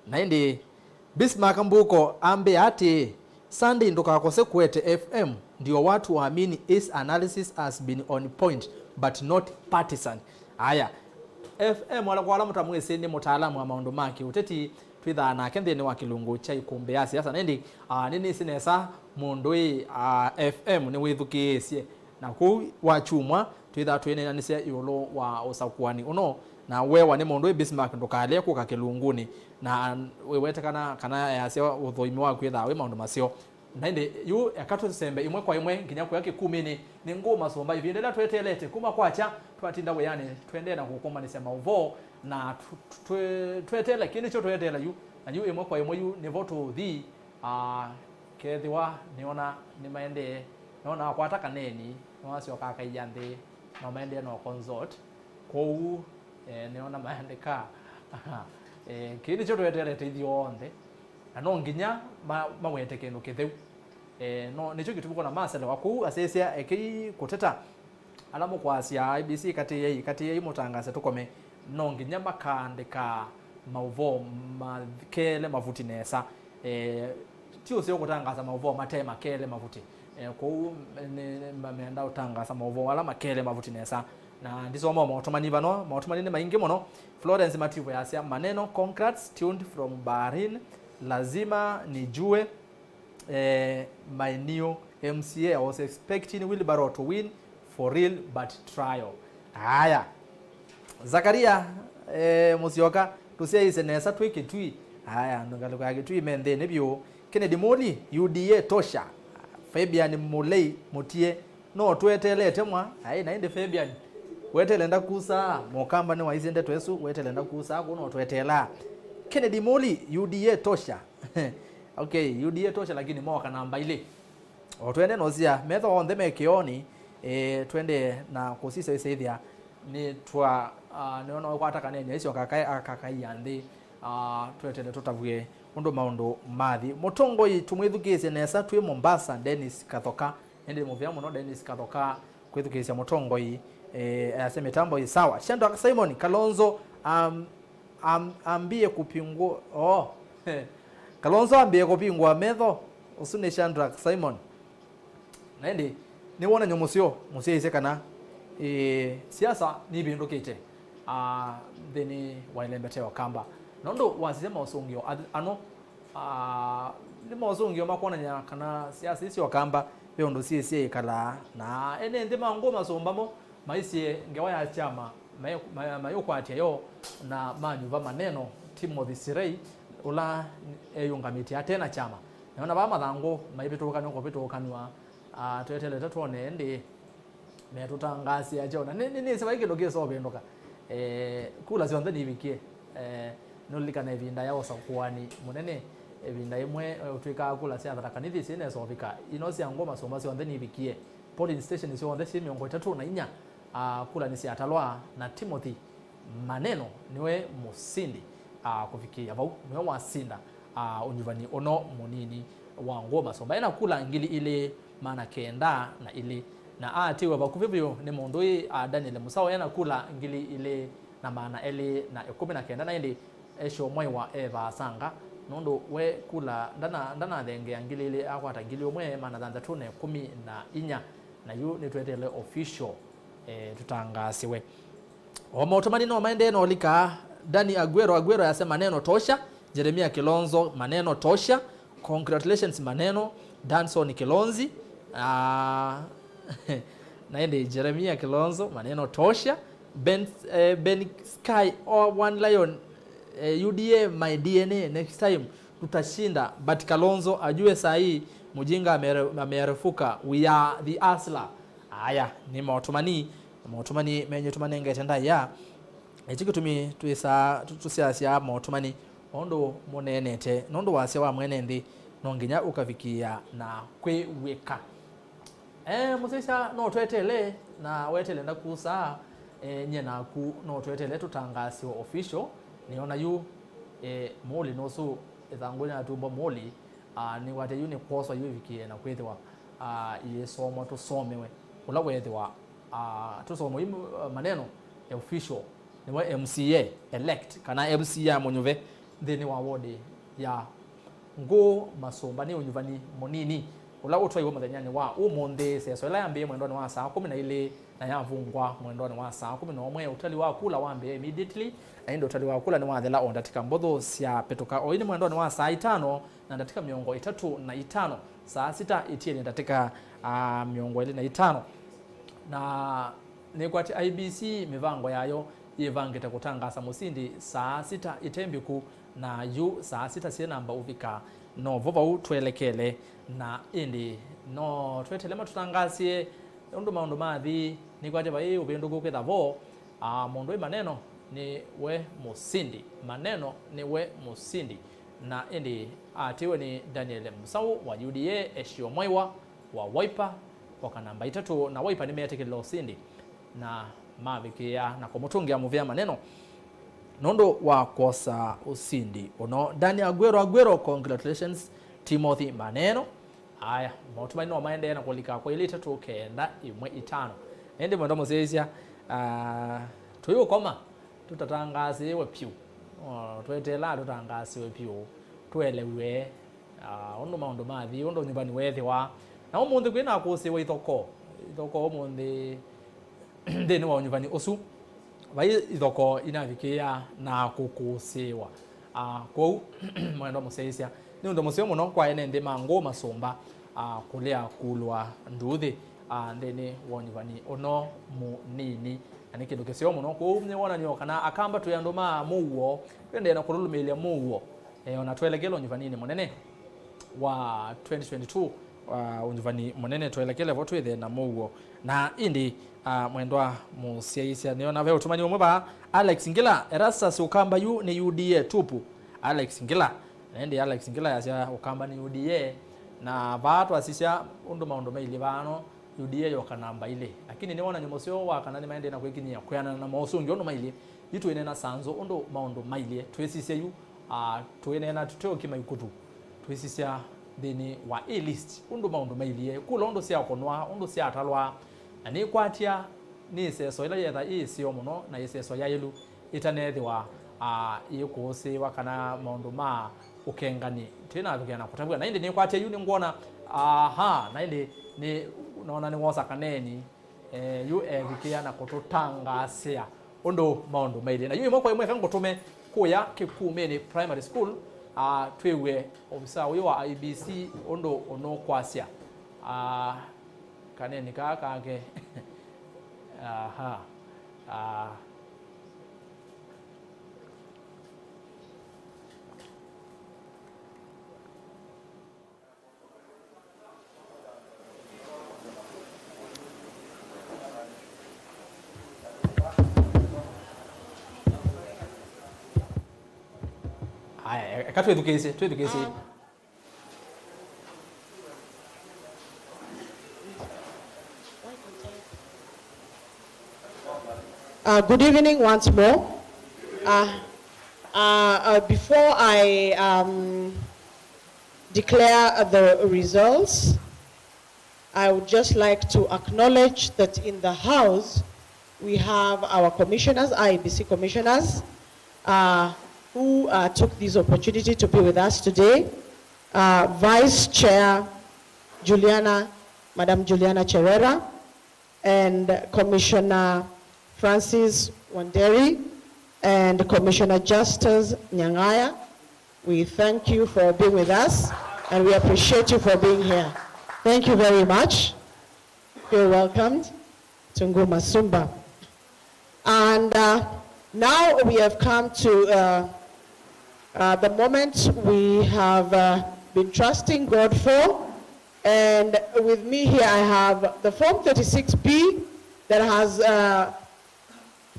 na ĩndĩ Bismarck Mbuko ambĩa atĩĩ, Sunday ndũkakose kũete F M, ndio watu waamini his analysis has been on point but not partisan. Aya, F M, ala kwa ala mũtamwĩsĩ, nĩ mũtaalamu wa maũndũ ma kĩũteti, twĩthaa nake nthĩnĩ wa kĩlungu kya ikumbĩ ya siasa. Na ĩndĩ, ah, nĩnĩsĩ nesa mũndũ ĩ, ah, F M nĩwĩthukĩĩsye. Na kũu wa kyumwa, twĩthaa twĩneenanĩsya ĩũlũ wa ũsakũani ũno, na wewa nĩ mũndũ ĩ Bismarck ndũkalea kũka kĩlungunĩ, na wĩwetekana kana easya ũthũimi wa kwĩthaa wĩ maũndũ maseo. Na ĩndĩ yu eka tũsembe ĩmwe kwa ĩmwe nginya kũya kĩkuminĩ. Nĩ ngũũ masũmba, ĩvinda ĩla tweteelete kuma kwakya, twatinda wĩanĩ, tũendee na kũkũmbanĩsya maũvoo, na tw-, tw-, twe-, tweteela kĩĩ nĩkyo tweteela yu, na yu ĩmwe kwa ĩmwe yu nĩvo tũũthi. Ah, kethĩwa nĩona nĩmaendee, nona akwata kaneni, nona asyoka akaia nthĩ, no maendee no consort. Kwoou, eh, nĩona maandĩka, eh, kĩĩ nĩkyo tweteelete ithyonthe, na no nginya ma-, mawete kĩndũ kĩtheu. Eh, no, nĩkyo kĩtumi kona maselewa kũu, asisya ekei kũteta. Ala mũkwasya I B C, katĩĩai, katĩĩai mũtangase tũkome. No nginya makaandĩka maũvoo makeele mavuti nesa. Eh, ti ũseo kũtangasa maũvoo mate makeele mavuti. Eh, kwoou nĩ, nĩ, ma-, meenda ũtangasa maũvoo ala makeele mavuti nesa. Na ndisoma maũtũmani vano, maũtũmani nĩ maingĩ mũno. Florence Mativo yasya, maneno, congrats, tuned from Bahrain, lazima nijue. Eh, my new M C A, I was expecting Wilbaro to win for real, but trial. Aya. Zakaria, eh, Musyoka, tũsyaĩĩsye nesa twĩ Kĩtui. Aya, andũ ngalĩko ya Kĩtui me nthĩnĩ vyũ. Kennedy Muli, U D A tosha. Fabian Mulei Mutie, no tweteelete mwa. Ai, na ĩndĩ Fabian, weteele ndakusaa, Mũkamba nĩwaisye ndeto ĩsu, weteele ndakusaa, kũu no tweteelaa. Kennedy Muli, U D A tosha. Okay, U D A tosha, lakini moka namba ilĩ. O twende nosia, metho onthe me kĩonĩ, eh, twende na kũsisya ĩsĩthya. Nĩ twa, ah, nĩona ũkwata kaneni, aisyo kakae, akakaia nthĩ, ah, twetele tũtavw'e ũndũ maũndũ mathi. Mũtongoi tũmwĩthukĩĩsye nesa twĩ Mombasa, Dennis Kathoka. Ĩndĩ nĩ mũvea mũno Dennis Kathoka kwĩthukĩĩsya mũtongoi, eh, easya mĩtambo ĩ sawa. Shadrack Simon Kalonzo, am-, am-, ambie kupingwa, oh. Kalonzo ambie kupingwa metho, ũsu nĩ Shadrack Simon. Na ĩndĩ, nĩ wonany'o mũseo mũsyaĩĩsye kana, eh, siasa nivĩndũkĩte, ah, nthĩnĩ wa ĩlembeteo kamba. Nũndũ wasisya maũsũngĩo ath-, ano, ah, nĩ maũsũngĩo makwonany'a kana siasa isu sya ũkamba ve ũndũ syĩsĩ ĩkalaa, na ene nthĩ ma ngũũ masũmba mo maisye ngewa ya kyama mayũ-, ma-, mayũkwatya yo na manyuva maneno. Timothy Sirei, ũla eyũngamĩtye ate na kyama, nĩona vaa mathangũ maivĩtũkanw'a kũvĩtũkanw'a, ah, twetelete twone ĩndĩ metũtangaasĩa kyaũ. Na nĩ, nĩ, nĩsĩ vai kĩndũ kĩsa ũvĩndũka. Eh, kula syonthe nivikie. Eh, nũlilikana ĩvinda ya ũsakũani mũnene, ĩvinda ĩmwe, eh, ũtwĩkaa kula sya Tharaka Nithi syĩnesa ũvika. Ino sya ngũũ masũmba syonthe nivikie. Polling station syonthe syĩ mĩongo ĩtatũ na inya, ah, kula nĩsyatalwa, na Timothy Maneno nĩwe mũsindi, ah, kũvikĩĩa vau. Nĩwe wasinda, ah, ũnyuvani ũno mũnini wa ngũũ masũmba ena kula ngili ilĩ maana kenda na ilĩ, na aatĩĩwe vakuvĩ vyũ nĩ mũndũ ĩ, ah, Daniel Musau ena kula ngili ilĩ na maana elĩ na ĩkũmi na kenda, na ĩndĩ Esho Mwaiwa e vaasanga, nũndũ we kula ndana-, ndanathengea ngili ilĩ, akwata ngili ũmwe maana thanthatũ na ĩkũmi na inya, na yu nĩtweteele official, eh, tũtangaasiwe. O maũtũmani no maendee na ũlika. Dani Aguero, Aguero yasya maneno tosha. Jeremia Kilonzo, maneno tosha. Congratulations maneno. Danson Kilonzi. Ah, na ĩndĩ Jeremia Kilonzo, maneno tosha. Ben, eh, Ben Sky, oh, One Lion, eh, U D A my D N A, next time tutashinda, but Kalonzo ajue saa hii mjinga amere-, amerefuka, we are the hustler. Aya, nĩ maũtũmani, maũtũmani menyu tũmanengete ndaĩa. Ĩkĩ kĩtumi twĩsaa, tũ-, tũsyasya maũtũmani, o ũndũ mũneenete, nũndũ wasya wa mwene nthĩ no nginya ũkavikĩĩa na kwĩw'ĩka. Eh, mũsyaĩĩsya no tweteele, na weteele ndakusaa, eh, nyie naku no tweteele tũtangaasiwe official. Nĩona yu, eh, mũũli nũsũ, ĩthangũ nĩyatumbwa mũũli, ah, nĩwatya yu nĩkwoswa yu ĩvikĩe na kwĩthĩwa, ah, iyĩsomwa tũsomewe. Ũla weethĩwa, ah, tũsomewe yu, ah, maneno ya official, nĩwe M C A elect, kana M C A mũnyuve nthĩnĩ wa ward ya, Ngũ Masũmba nĩ ũnyuvani mũnini ũla ũtwaiwe mũthenyanĩ wa ũmũnthĩ, seso ĩla yambĩĩe mwendonĩ wa saa kũmi na ilĩ na yavungwa mwendonĩ wa saa kũmi na ũmwe. Ũtali wa kula wambĩĩe immediately, na ĩndĩ ũtali wa kula nĩwathela o ndatĩka mbũthũ syapĩtũka. O ĩndĩ mwendonĩ wa saa itano na ndatĩka mĩongo ĩtatũ na itano, saa sita ĩtiele ndatĩka, ah, mĩongo ĩlĩ na itano. Na nĩkwatya I E B C mĩvango yayo yĩvangĩte kũtangaasa mũsindi saa sita ĩte mbĩku, na yu saa sita syĩ namba ũvika. No vo vau twelekele, na ĩndĩ no tweteele matũtangaasye ũndũ maũndũ mathi. Nĩkwatya vai ũvĩndũku kwĩtha vo, ah, mũndũ wĩ maneno nĩ we mũsindi, maneno nĩ we mũsindi. Na ĩndĩ atiwe nĩ Daniel Musau wa U D A, Eshio Mwaiwa wa Wiper, oka namba itatũ, na Wiper nĩmeetĩkĩlile ũsindi na mavikĩa na kũmũtũngĩa mũvea maneno nũndũ wa kwosa ũsindi ũno. Dani Aguero, Aguero, congratulations. Timothy Maneno. Aya, maũtũmani no maendee na kũlika kwa ilĩ itatũ kenda ĩmwe itano. Ĩndĩ mwendwa mũsyaĩĩsya, ah, tũyũkoma tũtatangaasĩĩwe pyũ. O, tweteelaa tũtangaasĩwe pyũ, tũelew'e, ah, ũndũ maũndũ mathi, ũndũ ũnyuvani weethĩwa. Na ũmũnthĩ kwĩ na kũsĩĩwa ithokoo, ithokoo ũmũnthĩ nthĩnĩ wa ũnyuvani ũsu. Vai ithokoo inavikĩĩa na kũkũsĩĩwa. Ah, kwoou, mwendwa mũsyaĩĩsya, nĩ ũndũ mũseo mũno kwa ene nthĩ ma Ngũ Masũmba, ah, kũlea kulwa nduuthĩ, ah, nthĩnĩ wa ũnyuvani ũno mũnini. Na nĩ kĩndũ kĩseo mũno. Kwoou nĩ wonany'o kana Akamba twĩ andũ ma mũuo, twendee na kũlũlũmĩĩlya mũuo. E, ona twelekele ũnyuvaninĩ mũnene wa twenty twenty-two, wa ũnyuvani mũnene twelekele vo twĩthe na mũuo. Na ĩndĩ, ah, mwendwa mũsyaĩĩsya, nĩona ve ũtũmani ũmwe vaa. Alex Ngila, Erastus Ũkamba yu nĩ U D A tupu. Alex Ngila, na ĩndĩ Alex Ngila yasya Ũkamba nĩ U D A, na vaa twasisya ũndũ maũndũ mailyĩ vaano, U D A yoka namba ilĩ. Lakini nĩ wonany'o mũseo wa kana nĩmaendee na kwĩkinyĩa kwĩanana na maũsũngĩo ũndũ mailyĩ. Yu twĩneena sanzũ ũndũ maũndũ mailyĩ. Twĩsisya yu, ah, twĩneena tũteũkĩ maikũthu. Twĩsisya nthĩnĩ wa A list ũndũ maũndũ mailyĩ. Kula ũndũ syakonwa, ũndũ syatalwa. Na nĩkwatya nĩ ĩseso ĩla yetha ĩ ĩseo mũno na ĩseso yaĩlu ĩtanethĩwa, ah, ĩkũsĩĩwa kana maũndũ ma ũkengani twĩnavikĩa na kũtavw'a. Na ĩndĩ nĩkwatya yu nĩngwona, aha, na ĩndĩ nĩ, nona nĩwosa kaneni, eh, yu evikĩa na kũtũtangaasĩa ũndũ maũndũ mailyĩ. Na yu ĩmwe kwa ĩmwe eka ngũtũme kũya Kĩkumĩnĩ Primary School, ah, twĩw'e ovisa ũyũ wa I E B C ũndũ ũnũkwasya, ah, kaneni kaa kake. Aha. Ah. Aya, eka twĩthukĩĩsye, twĩthukĩĩsye. Uh, good evening once more. Uh, uh, uh, before I, um, declare the results, I would just like to acknowledge that in the House, we have our commissioners, I E B C commissioners, uh, who, uh, took this opportunity to be with us today. Uh, Vice Chair Juliana, Madam Juliana Cherera, and Commissioner Francis Wanderi and Commissioner Justus Nyang'aya. We thank you for being with us and we appreciate you for being here. Thank you very much. You're welcomed to Nguma Sumba. And, uh, now we have come to, uh, uh, the moment we have, uh, been trusting God for. And with me here, I have the Form thirty-six B that has, uh,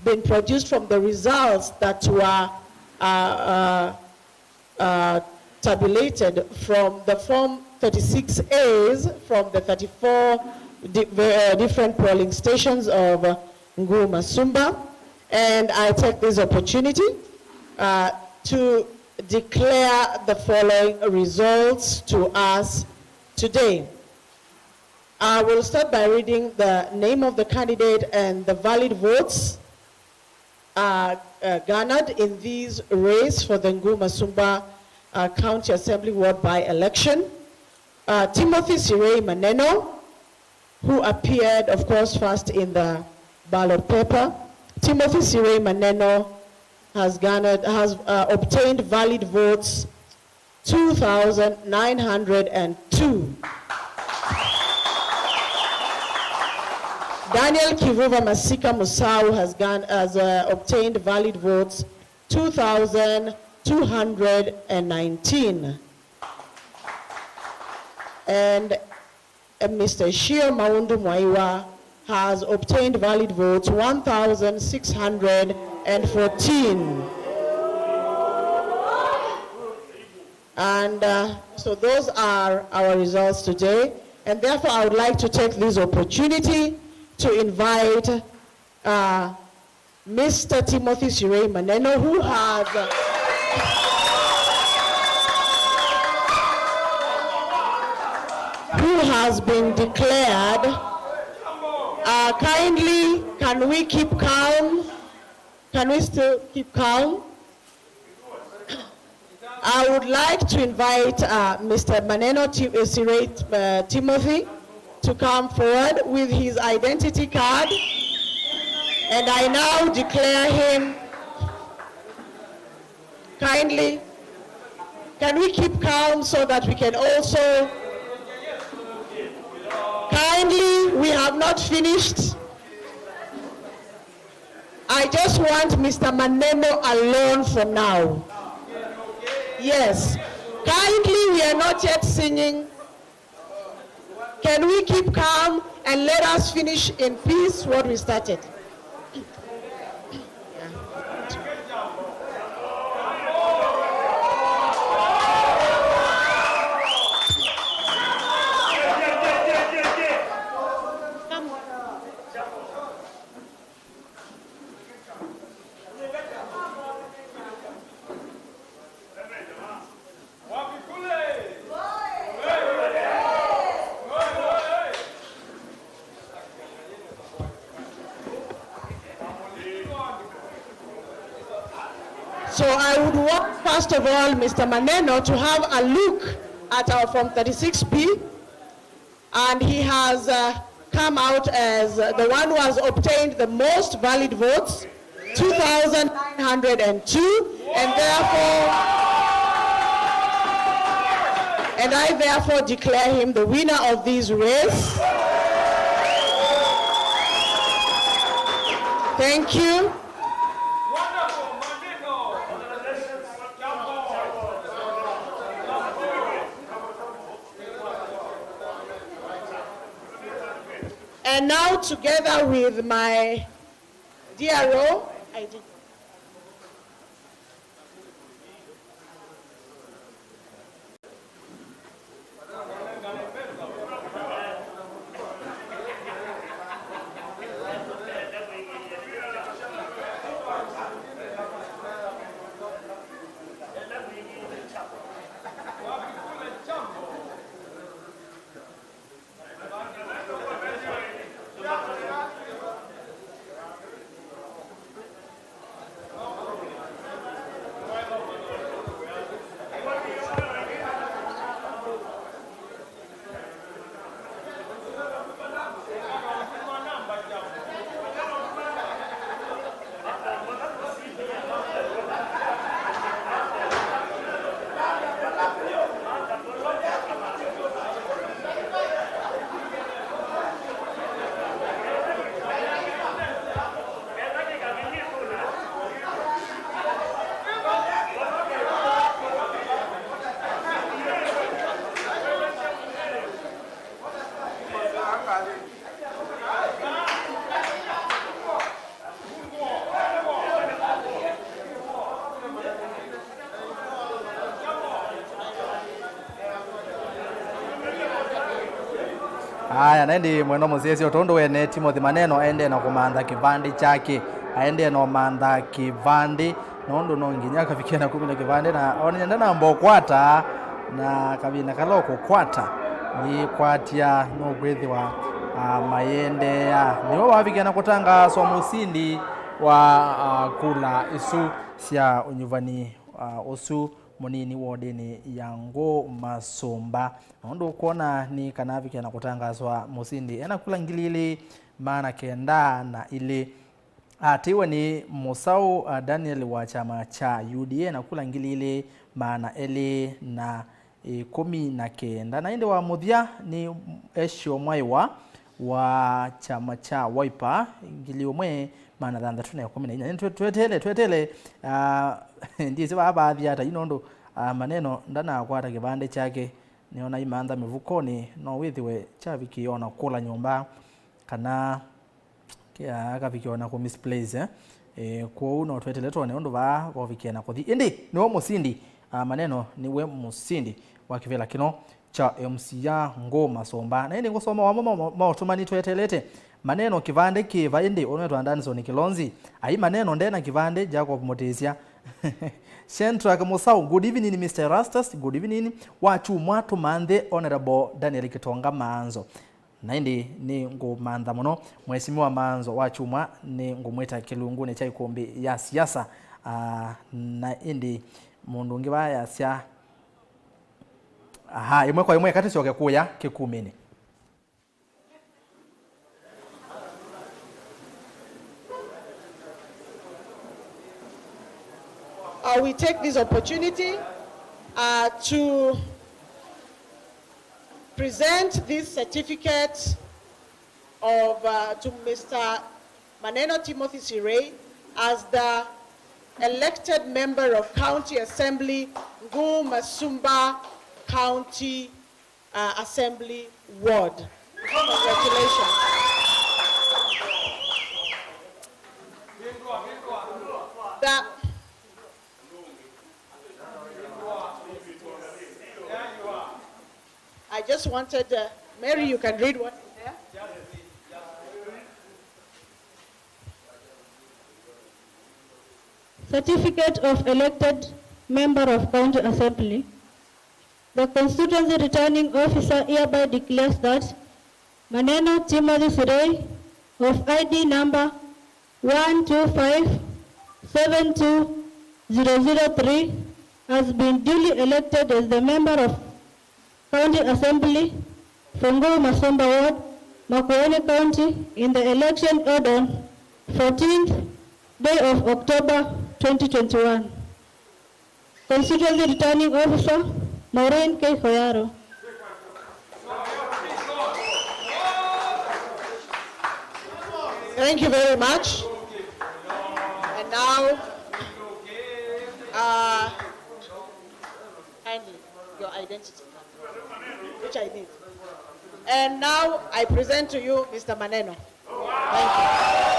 been produced from the results that were, uh, uh, uh, tabulated from the Form thirty-six A's from the thirty-four di-, uh, different polling stations of, uh, Nguma Sumba. And I take this opportunity, uh, to declare the following results to us today. I will start by reading the name of the candidate and the valid votes, uh, uh, garnered in this race for the Nguma Sumba uh, County Assembly ward by-election, uh, Timothy Sirei Maneno, who appeared, of course, first in the ballot paper. Timothy Sirei Maneno has garnered, has, uh, obtained valid votes two thousand nine hundred and two. Daniel Kivuva Masika Musau has, garn- has uh, obtained valid votes two thousand two hundred and nineteen. And uh, Mister Shio Maundu Mwaiwa has obtained valid votes one thousand six hundred and fourteen. And uh, so those are our results today. And therefore, I would like to take this opportunity to invite uh, Mister Timothy Sirei Maneno, who has, who has been declared. Uh, kindly, can we keep calm? Can we still keep calm? I would like to invite uh, Mister Maneno Ti- uh, Sirei uh, Timothy to come forward with his identity card, and I now declare him. Kindly, can we keep calm so that we can also. Kindly, we have not finished. I just want Mister Maneno alone for now. Yes. Kindly, we are not yet singing. Can we keep calm and let us finish in peace what we started? So I would want, first of all, Mister Maneno to have a look at our Form thirty-six B. And he has uh, come out as uh, the one who has obtained the most valid votes, two thousand nine hundred and two, and therefore, and I therefore declare him the winner of this race. Thank you. And now, together with my D R O, I did. Aya, na ĩndĩ mwendwa mũsyaĩĩsya, o tondũ wene Timothy Maneno aendee na kũmantha kĩvandĩ kyake, aendee na ũmantha kĩvandĩ, nũndũ no nginya akavikie na kumĩlya kĩvandĩ, na onany'a ndanamba ũkwata, na kavinda kala ũkũkwata, nĩkwatya nũkwĩthĩwa, ah, mayĩendeea. Nĩwe wavikie na kũtangaaswa mũsindi wa, ah, kula isu sya ũnyuvani, ah, ũsu mũnini wodinĩ ya Ngũ Masũmba. Na ũndũ ũkwona nĩ kana avikĩa na kũtangaswa mũsindi ena kula ngili ilĩ maana kenda na ilĩ. Atĩwe nĩ mũsaũ, a, Daniel wa kyama kya U D A na kula ngili ilĩ maana elĩ na ĩkũmi na kenda. Na ĩndĩ wa mũthya nĩ Esho Mwaiwa wa kyama kya Wiper, ngili ũmwe maana thanthatũ na ĩkũmi na inya. Nĩ twe-, tweteele, tweteele, ah, ndyĩsĩ vaa vaathi ata, yu nũndũ, ah, Maneno ndanakwata kĩvandĩ kyake, nĩona imantha mĩvukonĩ, no wĩthĩwe kyavikie ona kũla nyũmba, kana Ke-, akavikĩa ona kũ misplace, eh? Eh, kwoou no twetele twone ũndũ vaa vovikĩa na kũthi. Ĩndĩ nĩwe mũsindi, ah, Maneno nĩwe mũsindi wa kĩvĩla kĩno kya M C A Ngũ Masũmba. Na ĩndĩ ngũsoma wamo ma, ma, maũtũmani twetelete. Maneno kĩvandĩ kĩva ĩndĩ ũnwetwa Danson Kilonzi? Ai Maneno ndena kĩvandĩ, Jacob Mũtĩsya. Shentrak Mũsaũ, good evening Mister Erastus, good evening. Wa kyumwa tũmanthe Honorable Daniel Kitonga Maanzo. Na ĩndĩ nĩ ngũmantha mũno Mheshimiwa Maanzo wa kyumwa, nĩ ngũmwĩta kĩlungunĩ kya ikũmbĩ ya siasa. Ah, na ĩndĩ mũndũ ũngĩ vaa yasya, aha, ĩmwe kwa ĩmwe katĩsyoke kũya kĩkumĩnĩ. Uh, we take this opportunity, uh, to present this certificate of, uh, to Mister Maneno Timothy Sirei as the elected member of County Assembly, Ngũ Masũmba County, uh, Assembly Ward. Congratulations. The I just wanted, uh, Mary, you can read what is there. Certificate of elected member of County Assembly. The constituency returning officer hereby declares that Maneno Timothy Sirei of I D number one two five seven two zero zero three has been duly elected as the member of County Assembly for Ngũ Masũmba Ward, Makueni County, in the election held on fourteenth day of October twenty twenty-one. Constituency Returning Officer, Maureen K. Koyaro. Thank you very much. And now, uh, kindly, your identity card, which I need. And now I present to you Mister Maneno. Uh,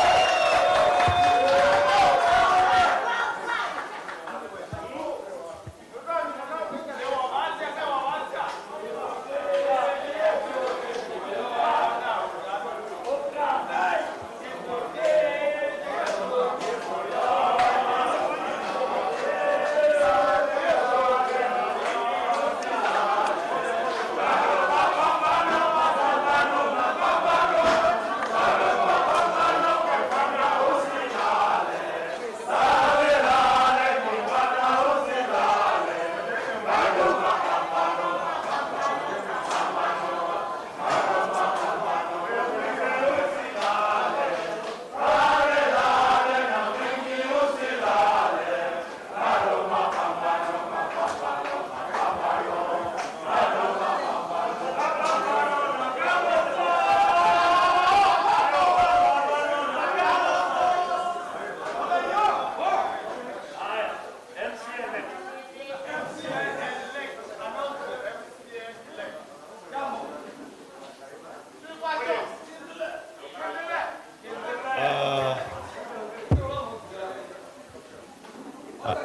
uh,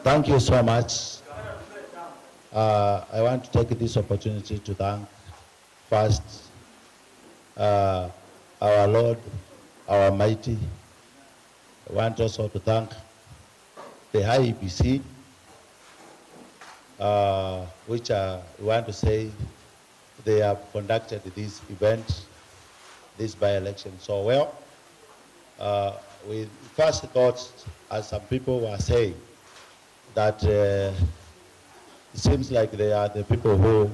thank you so much. Uh, I want to take this opportunity to thank first, uh, our Lord, our Almighty. I want also to thank the I E B C, uh, which, uh, we want to say they have conducted this event, this by-election so well. Uh, we first thought, as some people were saying, that uh, it seems like they are the people who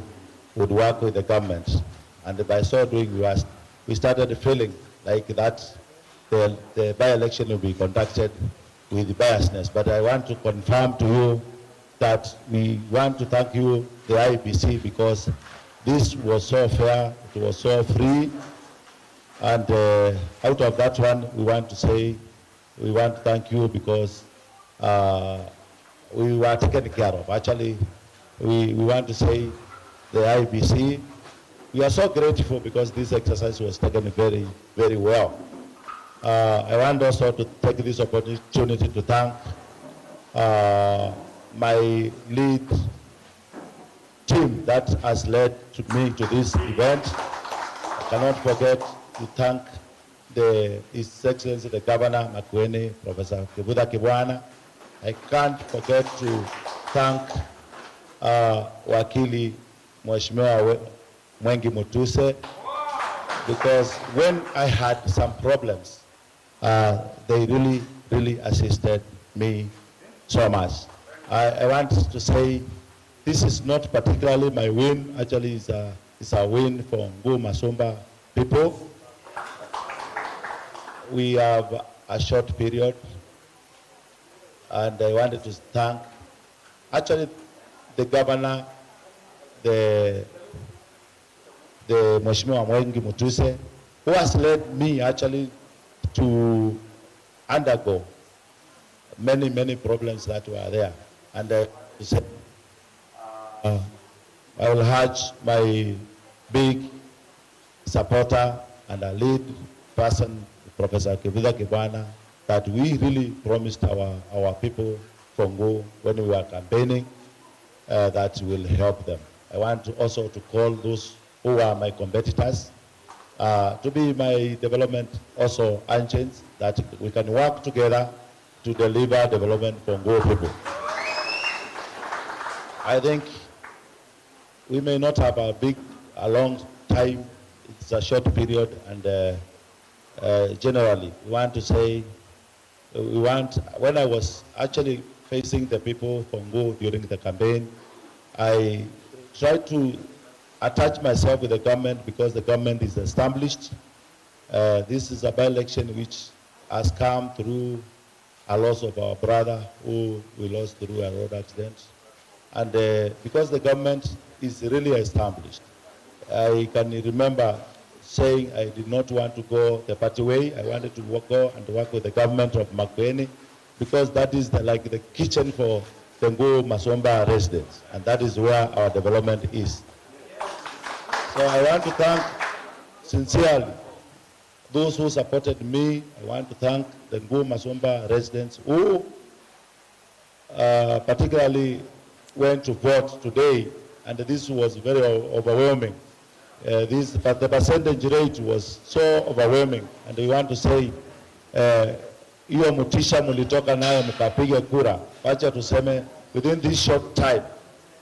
would work with the government. And by so doing, we, are, we started feeling like that the, the by-election will be conducted with biasness. But I want to confirm to you that we want to thank you, the I E B C, because this was so fair, it was so free. And uh, out of that one, we want to say we want to thank you because uh, we were taken care of. Actually, we, we want to say the I E B C, we are so grateful because this exercise was taken very, very well. Uh, I want also to take this opportunity to thank uh, my lead team that has led to me to this event. I cannot forget to thank the, His Excellency the Governor Makueni, Professor Kivutha Kibwana. I can't forget to thank uh, Wakili Mheshimiwa We- Mwengi Mutuse, because when I had some problems, uh, they really, really assisted me so much. I, I want to say this is not particularly my win. Actually, it's a, it's a win for Nguu Masumba people. We have a short period, and I wanted to thank, actually, the governor, the, the Mheshimiwa Mwengi Mutuse, who has led me actually to undergo many, many problems that were there. And I, uh, I will urge my big supporter and a lead person, Professor Kivutha Kibwana, that we really promised our, our people for Nguu when we were campaigning, uh, that will help them. I want to also to call those who are my competitors uh, to be my development also agents, that we can work together to deliver development for Nguu people. I think we may not have a big, a long time, it's a short period, and uh, uh, generally, we want to say, uh, we want, when I was actually facing the people for Nguu during the campaign, I tried to attach myself with the government because the government is established. Uh, this is a by-election which has come through a loss of our brother who we lost through a road accident. And uh, because the government is really established, I can remember saying I did not want to go the party way. I wanted to wo- go and work with the government of Makueni because that is the, like the kitchen for the Nguu Masumba residents, and that is where our development is. So I want to thank sincerely those who supported me. I want to thank the Nguu Masumba residents who uh, particularly went to vote today, and this was very o- overwhelming. Uh, this, but the percentage rate was so overwhelming, and we want to say uh, hiyo motisha mlitoka nayo mkapige kura, wacha tuseme within this short time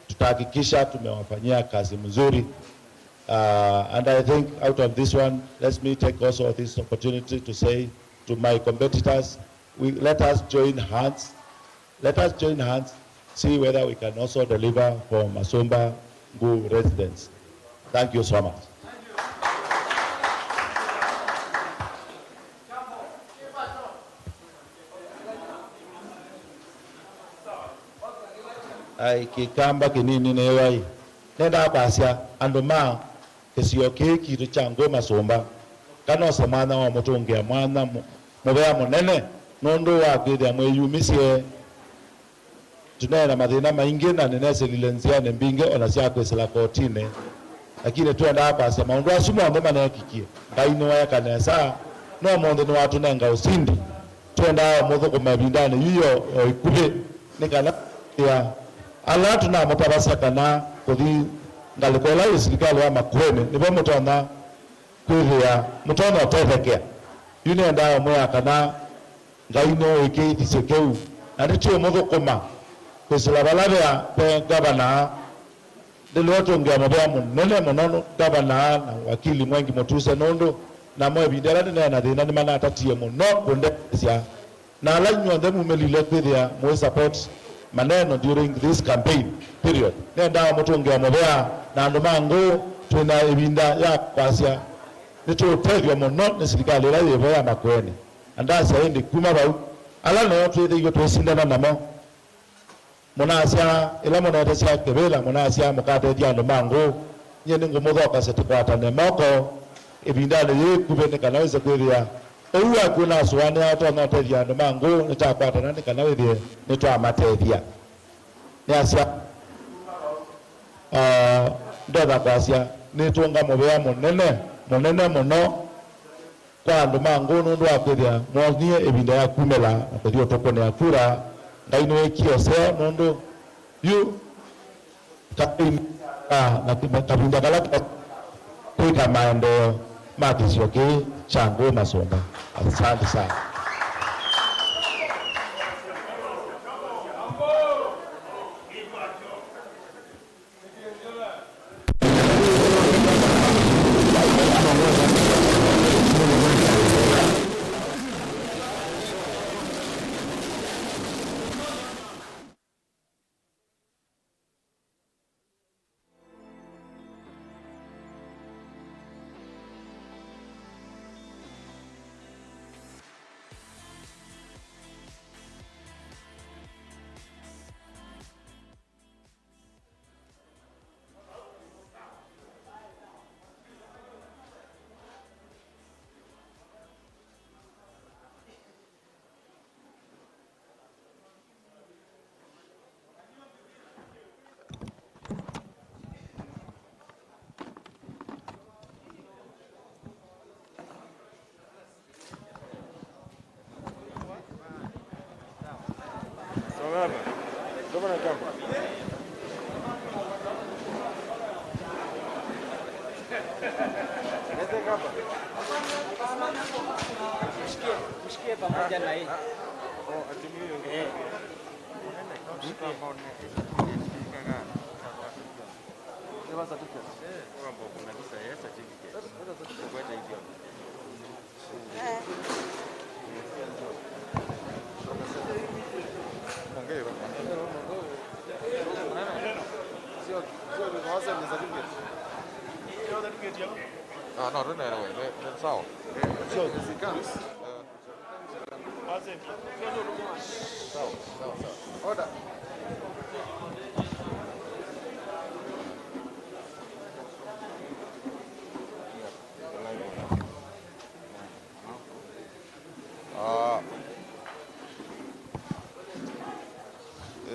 tutahakikisha tumewafanyia kazi mzuri. Uh, and I think out of this one, let me take also this opportunity to say to my competitors, we, let us join hands. Let us join hands, see whether we can also deliver for Masumba Nguu residents. Thank you so much. Ai, kĩkamba kĩnini nĩ wai. Nendaa kwasya andũ ma kĩsio kĩĩ kitũ kya Ngũũ Masũmba, kana ose mwanya wa mũtũngĩa mwanya mũ-, mũvea mũnene nũndũ wa kwĩthĩa mwĩyumisye. Tũneena mathĩna maingĩ, na nĩnesilile nzĩanĩ mbingĩ o na sya kwĩsĩla kotinĩ, lakini twendaa kwasya maũndũ asu monthe maneekikie. Ngai nĩweeka nesa, na ũmũnthĩ nĩwatũnenga ũsindi. Twendaa ũmũthũkũma ĩvindanĩ yu yo, yo ĩkuvĩ, nĩ kana ĩa ala tũnamũtavasya kana kũthi ngalĩko ĩla yĩ silikalĩ ya Makueni, nĩvo mũtonya kwĩthĩa, mũtonya ũtethekea. Yu nĩendaa ũmwĩa kana Ngai nũĩkĩĩthisye kĩu, na nĩtũũmũthũkũma kwĩsĩla vala vea ve ngavana. Ndĩlĩotũngĩa mũvea mũnene mũno ngavana na wakili Mwengi Mũtuse, nũndũ namo ĩvinda ĩla nĩneena thĩna nĩmanatatie mũno kũndetheesya, na ala inyw'onthe mumĩlile kwĩthĩa mũĩ support maneno during this campaign period. Nendaa mũtũngĩa mũvea na andũ ma Ngũũ, twĩ na ĩvinda ya kwasya nĩtũũtethw'a mũno nĩ silikalĩ ĩla yĩvo ya Makueni. Na ndasya ĩndĩ kuma vau, ala nĩo twĩthĩiwe tũisindana namo, mũnasya, ĩla mũnetasya kĩvĩla, mũnasya mũkatethya andũ ma Ngũũ. Nyie nĩngũmũthokasya tũkwatane moko ĩvindanĩ yĩĩ ĩkuvĩ nĩ kana wĩse kwĩthĩa ũu waku ũnasũanĩa ũtonya ũtethya andũ ma Ngũũ, nĩtakwatana nĩ kana wĩthĩe nĩtwamatethya. Nĩasya, ah, ndonya kwasya, nĩtũnga mũvea mũnene, mũnene mũno kwa andũ ma Ngũũ nũndũ wa kwĩthĩa moonie ĩvinda ya kumĩla na kũthi ũtũkũnĩa kura. Ngai nĩwĩkie ũseo nũndũ yu kavinda, ah, na kavinda kala ke kwĩka maendeeo ma kĩsio kĩĩ kya Ngũũ Masũmba. Asante sana. Songa hapa. Songa na kamba. Lete kamba. Mshikie, mshikie pamoja na hii. Oh, atumie hiyo. Eh. Mshikie. Eva certificate. Eh, kwamba kuna visa ya certificate. Kwenda hivyo. Ah, no, tunaelewa. Ni, ni sawa. Sawa, sawa, sawa. Order. Ah,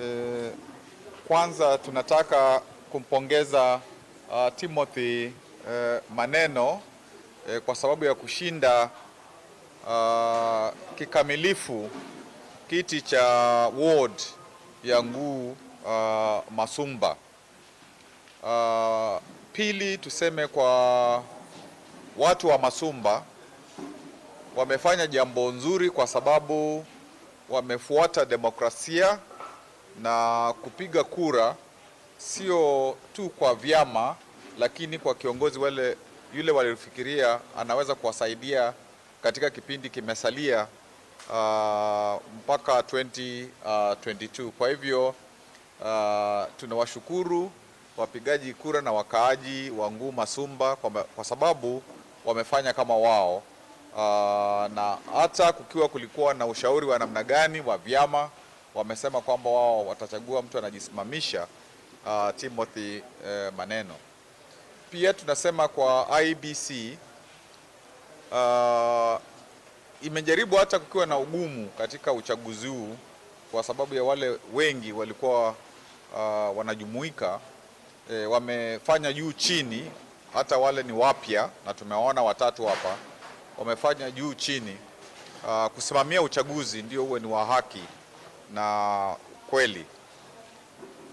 eh, kwanza tunataka kumpongeza, ah, Timothy, eh, Maneno, eh, kwa sababu ya kushinda, ah, kikamilifu kiti cha ward ya Nguu, ah, Masumba. Ah, pili, tuseme kwa watu wa Masumba, wamefanya jambo nzuri kwa sababu wamefuata demokrasia na kupiga kura, sio tu kwa vyama, lakini kwa kiongozi wale, yule walifikiria anaweza kuwasaidia katika kipindi kimesalia, ah, mpaka twenty, ah, twenty-two. Kwa hivyo, ah, tunawashukuru wapigaji kura na wakaaji wa Nguu Masumba kwa, kwa sababu wamefanya kama wao. Ah, na hata kukiwa kulikuwa na ushauri wa namna gani wa vyama, wamesema kwamba wao watachagua mtu anajisimamisha, ah, Timothy, eh, Maneno. Pia tunasema kwa I E B C, ah, imejaribu hata kukiwa na ugumu katika uchaguzi huu kwa sababu ya wale wengi walikuwa, ah, wanajumuika, eh, wamefanya juu chini, hata wale ni wapya, na tumewaona watatu hapa, wamefanya juu chini, ah, kusimamia uchaguzi ndio uwe ni wa haki na kweli.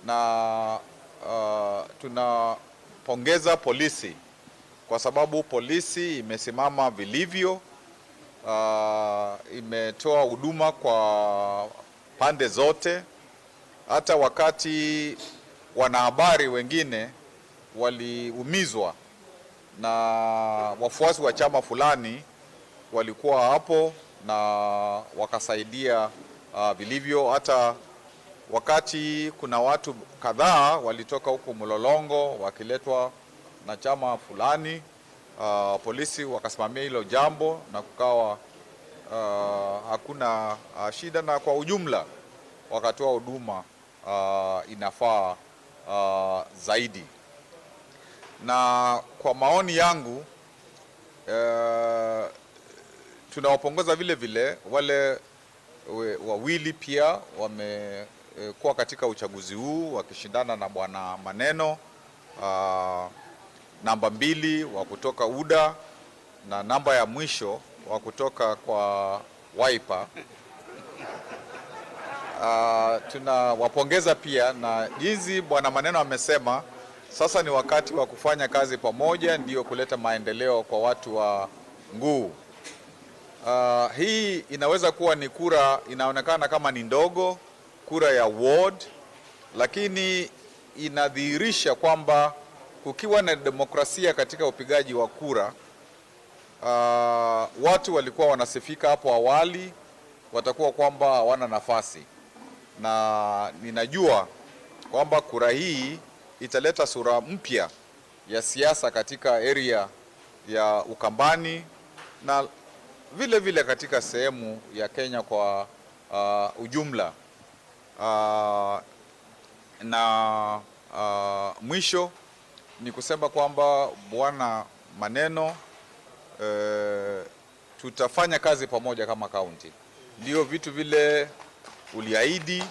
Na, ah, tunapongeza polisi kwa sababu polisi imesimama vilivyo, ah, imetoa huduma kwa pande zote. Hata wakati wanahabari wengine waliumizwa na wafuasi wa chama fulani, walikuwa hapo na wakasaidia, ah, vilivyo. Hata Wakati kuna watu kadhaa walitoka huku Mlolongo wakiletwa na chama fulani, ah, polisi wakasimamia hilo jambo na kukawa, ah, hakuna, ah, shida, na kwa ujumla wakatoa huduma, ah, inafaa, ah, zaidi. Na kwa maoni yangu, eh, tunawapongeza vile vile wale we-, wawili pia wamekuwa katika uchaguzi huu wakishindana na Bwana Maneno, ah, namba mbili wa kutoka UDA na namba ya mwisho wa kutoka kwa Wiper. Ah, tunawapongeza pia, na jinsi Bwana Maneno amesema, sasa ni wakati wa kufanya kazi pamoja, ndio kuleta maendeleo kwa watu wa Nguu. Ah, hii inaweza kuwa ni kura inaonekana kama ni ndogo, kura ya ward, lakini inadhihirisha kwamba kukiwa na demokrasia katika upigaji wa kura, ah, watu walikuwa wanasifika hapo awali watakuwa kwamba hawana nafasi, na ninajua kwamba kura hii italeta sura mpya ya siasa katika area ya Ukambani na vile vile katika sehemu ya Kenya kwa, ah, ujumla. Ah, na, ah, mwisho ni kusema kwamba Bwana Maneno, eh, tutafanya kazi pamoja kama kaunti. Ndio vitu vile uliahidi,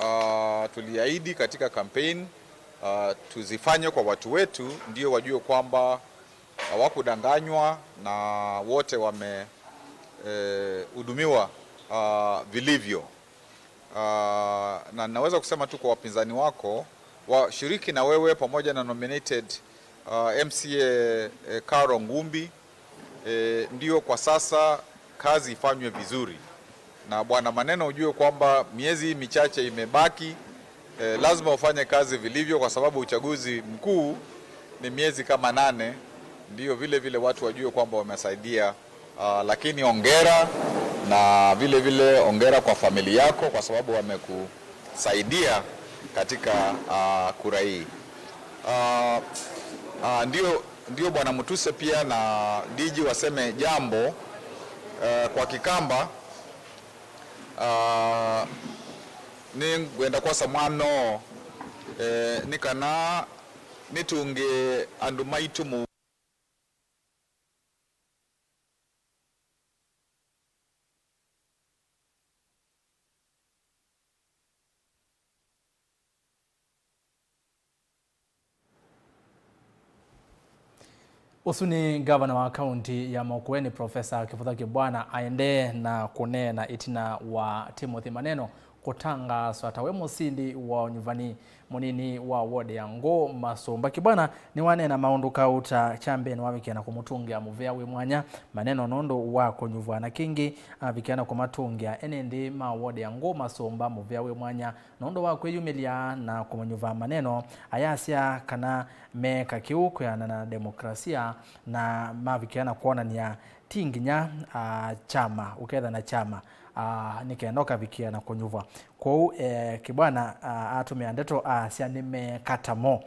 ah, tuliahidi katika campaign, ah, tuzifanye kwa watu wetu, ndio wajue kwamba hawakudanganywa na wote wame, eh, hudumiwa, ah, vilivyo. Ah, na naweza kusema tu kwa wapinzani wako, washiriki na wewe pamoja na nominated, ah, M C A, eh, Caro Ngumbi, eh, ndio kwa sasa kazi ifanywe vizuri. Na Bwana Maneno, ujue kwamba miezi hii michache imebaki, eh, lazima ufanye kazi vilivyo, kwa sababu uchaguzi mkuu ni miezi kama nane, ndio vile vile watu wajue kwamba wamesaidia. Ah, lakini ongera, na vile vile ongera kwa familia yako kwa sababu wamekusaidia katika, ah, kura hii. Ah, ah, ndio, ndio Bwana Mutuse pia na D G waseme jambo, eh, kwa Kikamba. Ah, nĩngwenda kwasa mwano, eh, nĩ kana nĩtũngĩe andũ maitũ mũ- Ũsu nĩ ngavana wa kaunti ya Makueni, Profesa Kĩvũtha Kĩbwana, aendee na kũneena ĩtina wa Timothy Maneno kũtangaaswa ta we mũsindi wa ũnyuvani mũnini wa ward ya Ngũ Masũmba. Kĩbwana nĩwaneena maũndũ kauta. Kya mbee, nĩwavikĩa na kũmũtũngĩa mũvea wĩ mwanya Maneno nũndũ wa kũnyuvwa, na kĩngĩ avikĩa na kũmatũngĩa ene nthĩ ma ward ya Ngũ Masũmba mũvea wĩ mwanya nũndũ wa kwĩyumĩlya na kũmũnyuva Maneno. Ayasya kana meeka kĩu kwĩanana na demokrasia, na mavikĩa na kwonany'a ti nginya, ah, kyama, ũketha na kyama, ah, nĩ kenda ũkavikĩa na kũnyuvwa. Kwoou, eh, Kĩbwana, ah, atũmĩa ndeto, asya nĩmeeka ta mo,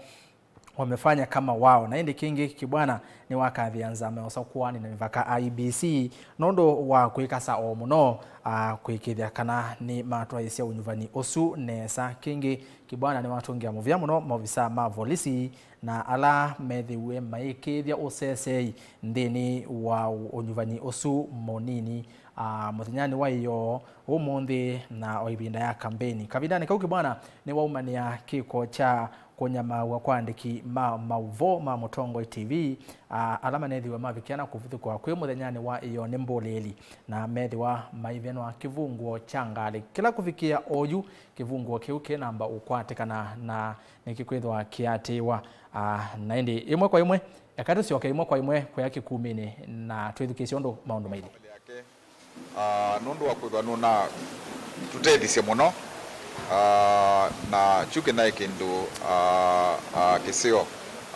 wamefanya kama wao. Na ĩndĩ kĩngĩ, Kĩbwana nĩwakathĩa nzama ya ũsakũani na mĩvaka, I E B C, nũndũ wa kwĩkasa o mũno, ah, kũĩkĩĩthya kana nĩmatwaĩĩsya ũnyuvani ũsu nesa. Kĩngĩ, Kĩbwana nĩwatũngĩa mũvea mũno maovisaa ma volisi na ala methĩiwe maĩkĩĩthya ũseseei nthĩnĩ wa ũnyuvani ũsu mũnini, ah, mũthenyanĩ wa ĩyoo ũmũnthĩ na o ĩvinda ya kambeini. Kavindanĩ kau, Kĩbwana nĩwaumanĩa kĩko kya kũnyamaaw'a kwa aandĩki ma maũvoo ma Mũtongoi T V, ah, ala manethĩiwe mavikĩa na kũvithũkĩwa kwĩ mũthenyanĩ wa ĩyoo nĩ mbũlĩĩli na methĩwa maivenwa kĩvunguo kya ngalĩ. Kĩla kũvikĩa oyu, kĩvunguo kĩu kĩnamba ũkwatĩkana na nĩkĩkwĩthĩwa kĩatĩĩwa. Ah, na ĩndĩ ĩmwe kwa ĩmwe, eka tũsyoke ĩmwe kwa ĩmwe kũya kĩkuminĩ na twĩthukĩĩsye ũndũ maũndũ mailyĩ. Ah, nũndũ wa kwĩthwa nũna tũtethisye mũno, ah, na kyu kĩnaĩ kĩndũ, ah, ah, kĩseo.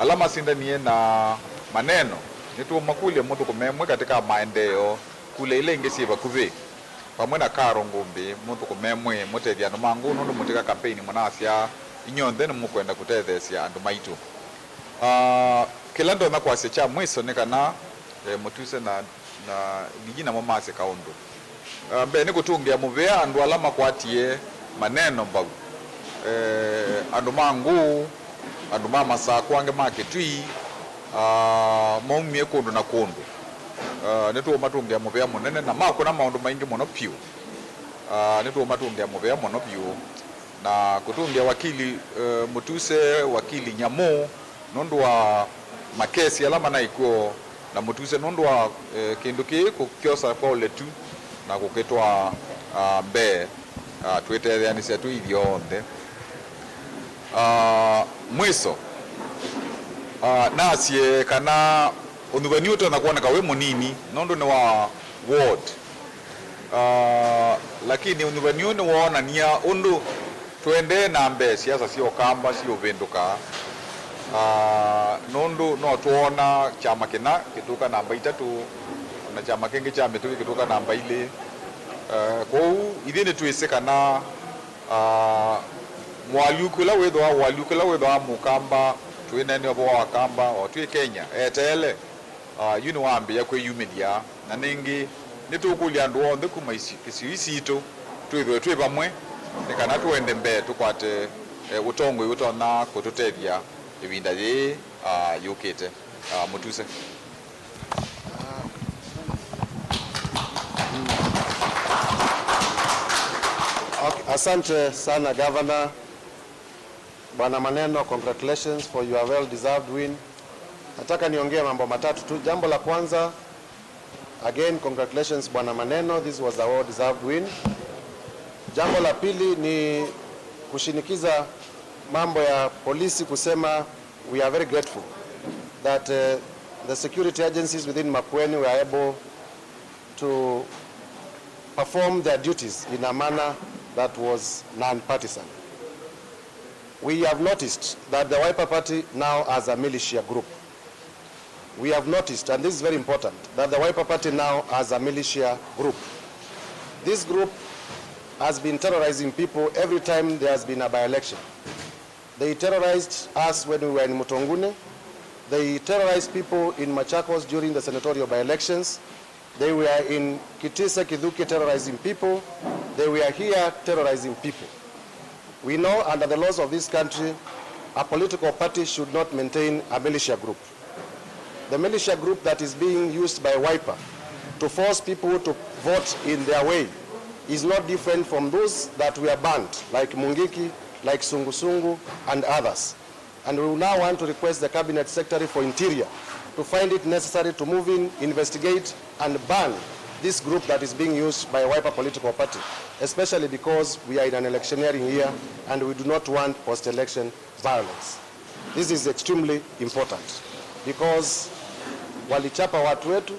Ala masindanie na Maneno, nĩtũũmakũlya mũthũkũme ĩmwe katĩ ka maendeeo kula ila ingĩ syĩ vakuvĩ. vamwe na Karo Ngũmbĩ, mũthũkũme mwĩ mũtethya andũ ma Ngũũ, nũndũ mũtika kampeini mũnasya inyw'onthe nĩmũkwenda kũtetheesya andũ maitũ. Ah, kĩla ndonya kwasya kya mwiso nĩ kana, eh, Mũtuse na, na Ngigi namo masye kaũndũ. Ah, mbee nĩ kũtũngĩa mũvea andũ ala makwatie Maneno mbau. Eh, andũ ma Ngũũ, andũ ma Masakũ, angĩ ma Kĩtui, ah, maumie kũndũ na kũndũ. Ah, nĩtũũmatũngĩa mũvea mũnene na makũna maũndũ maingĩ mũno vyũ. Ah, nĩtũũmatũngĩa mũvea mũno vyũ na kũtũngĩa wakili, eh, Mũtuse, wakili Nyamũ, nũndũ wa makesi ala manaĩ kw'o na Mũtuse, nũndũ wa, eh, kĩndũ kĩĩ kũkyosa kwa ũletu na kũkĩtwaa, ah, mbee, ah, twĩtetheanĩsya twĩ ithyonthe. Ah, mwiso, ah, nasye kana ũnyuvani ũtonya kwoneka wĩ mũnini nũndũ nĩ wa ward. Ah, lakini ũnyuvani ũũ nĩwoonany'a ũndũ tũendee na mbee siasa sya Ũkamba siũvĩndũka. Ah, nũndũ no twoona kyama kĩna kĩtũka namba itatũ, na kyama kĩngĩ kya mĩtũkĩ kĩtũka namba ilĩ. Eh, kwoou ithyĩ nĩtwĩsĩ kana, ah, ũalyũku ũla wĩthĩwa, ũalyũku ũla wĩthĩwa Mũkamba, twĩneenea ũvoo wa Akamba, o twĩ Kenya, eteele. Ah, yu nĩwambĩĩa kwĩyumĩlya, na nĩngĩ nĩtũkũlya andũ onthe kuma isi-, isioi sitũ twĩthĩwe twĩ vamwe nĩ kana tũende mbee tũkwate, eh, ũtongoi ũtonya kũtũtethya ĩvinda yĩĩ, ah, yũkĩte. Ah, Mũtuse. Okay, asante sana, Governor. Bwana Maneno, congratulations for your well-deserved win. Nataka niongee mambo matatu tu. Jambo la kwanza, again, congratulations, Bwana Maneno, this was a well-deserved win. Jambo la pili ni kushinikiza mambo ya polisi kusema we are very grateful that, uh, the security agencies within Makueni were able to perform their duties in a manner that was non-partisan. We have noticed that the Wiper Party now has a militia group. We have noticed, and this is very important, that the Wiper Party now has a militia group. This group has been terrorizing people every time there has been a by-election. They terrorized us when we were in Mutonguni. They terrorized people in Machakos during the senatorial by-elections. They were in Kitise Kithuki terrorizing people. They were here terrorizing people. We know under the laws of this country, a political party should not maintain a militia group. The militia group that is being used by Wiper to force people to vote in their way is not different from those that were banned, like Mungiki, like Sungu Sungu, and others. And we now want to request the Cabinet Secretary for Interior to find it necessary to move in, investigate, and ban this group that is being used by Wiper political party, especially because we are in an electioneering year and we do not want post-election violence. This is extremely important because walichapa watu wetu.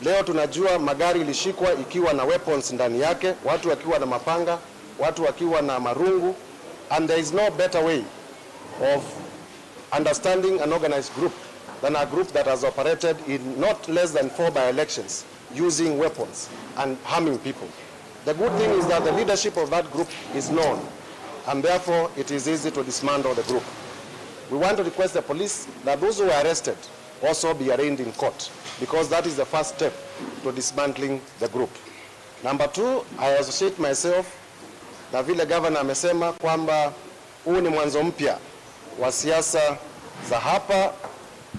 Leo tunajua magari ilishikwa ikiwa na weapons ndani yake, watu wakiwa na mapanga, watu wakiwa na marungu, and there is no better way of understanding an organized group than a group that has operated in not less than four by-elections using weapons and harming people. The good thing is that the leadership of that group is known, and therefore it is easy to dismantle the group. We want to request the police that those who were arrested also be arraigned in court, because that is the first step to dismantling the group. Number two, I associate myself na vile governor amesema kwamba huu ni mwanzo mpya wa siasa za hapa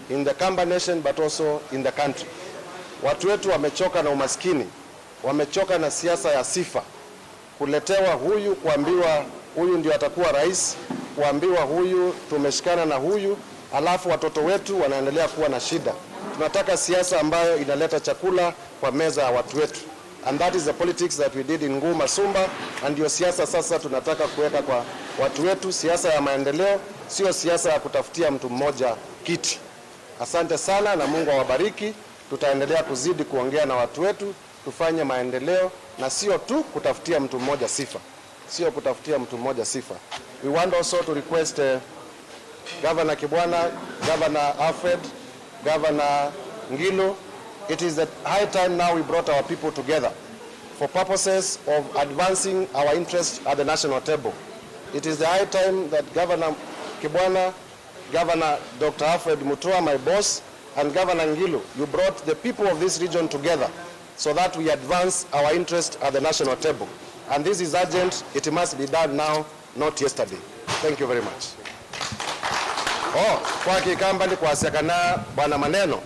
in the Kamba nation, but also in the country. Watu wetu wamechoka na umaskini, wamechoka na siasa ya sifa, kuletewa huyu, kuambiwa huyu ndio atakuwa rais, kuambiwa huyu tumeshikana na huyu, alafu watoto wetu wanaendelea kuwa na shida. Tunataka siasa ambayo inaleta chakula kwa meza ya watu wetu. And that is the politics that we did in Nguma Sumba, na ndio siasa sasa tunataka kuweka kwa watu wetu, siasa ya maendeleo, sio siasa ya kutafutia mtu mmoja kiti. Asante sana na Mungu awabariki. Tutaendelea kuzidi kuongea na watu wetu, tufanye maendeleo na sio tu kutafutia mtu mmoja sifa. Sio kutafutia mtu mmoja sifa. We want also to request, eh, Governor Kibwana, Governor Alfred, Governor Ngilu, it is the high time now we brought our people together. For purposes of advancing our interest at the national table, it is the high time that Governor Kibwana, Governor Doctor Alfred Mutua, my boss, and Governor Ngilu, you brought the people of this region together so that we advance our interest at the national table. And this is urgent, it must be done now, not yesterday. Thank you very much. Oh, kwa Kĩkamba nĩ kwasya kana Bwana Maneno,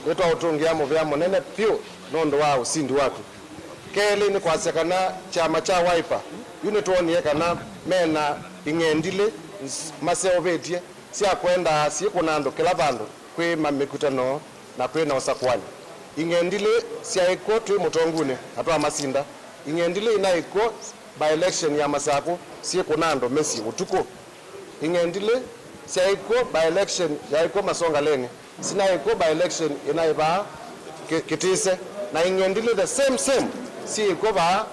nĩtwaũtũngĩa mũvea mũnene vyũ nũndũ wa ũsindi waku. Kelĩ nĩ kwasya kana kyama kya Wiper yu nĩtwonie kana mena ing'endilĩ maseũvĩtye sya kwendaa syĩkũna andũ kĩla vandũ kwĩ ma-, mĩkutano na kwĩ na ũsakũani. Ing'endilĩ syaĩ kw'o twĩ Mũtongunĩ na twamasinda. Ing'endilĩ inaĩ kw'o by-election ya Masakũ syĩkũna andũ mĩsyĩ ũtukũ. Ing'endilĩ syaĩ kw'o by-election yaĩ kw'o Masongaleni, sinaĩ kw'o by-election inaĩ vaa Kĩ-, Kĩtĩse. Na ing'endilĩ the same same syĩ kw'o vaa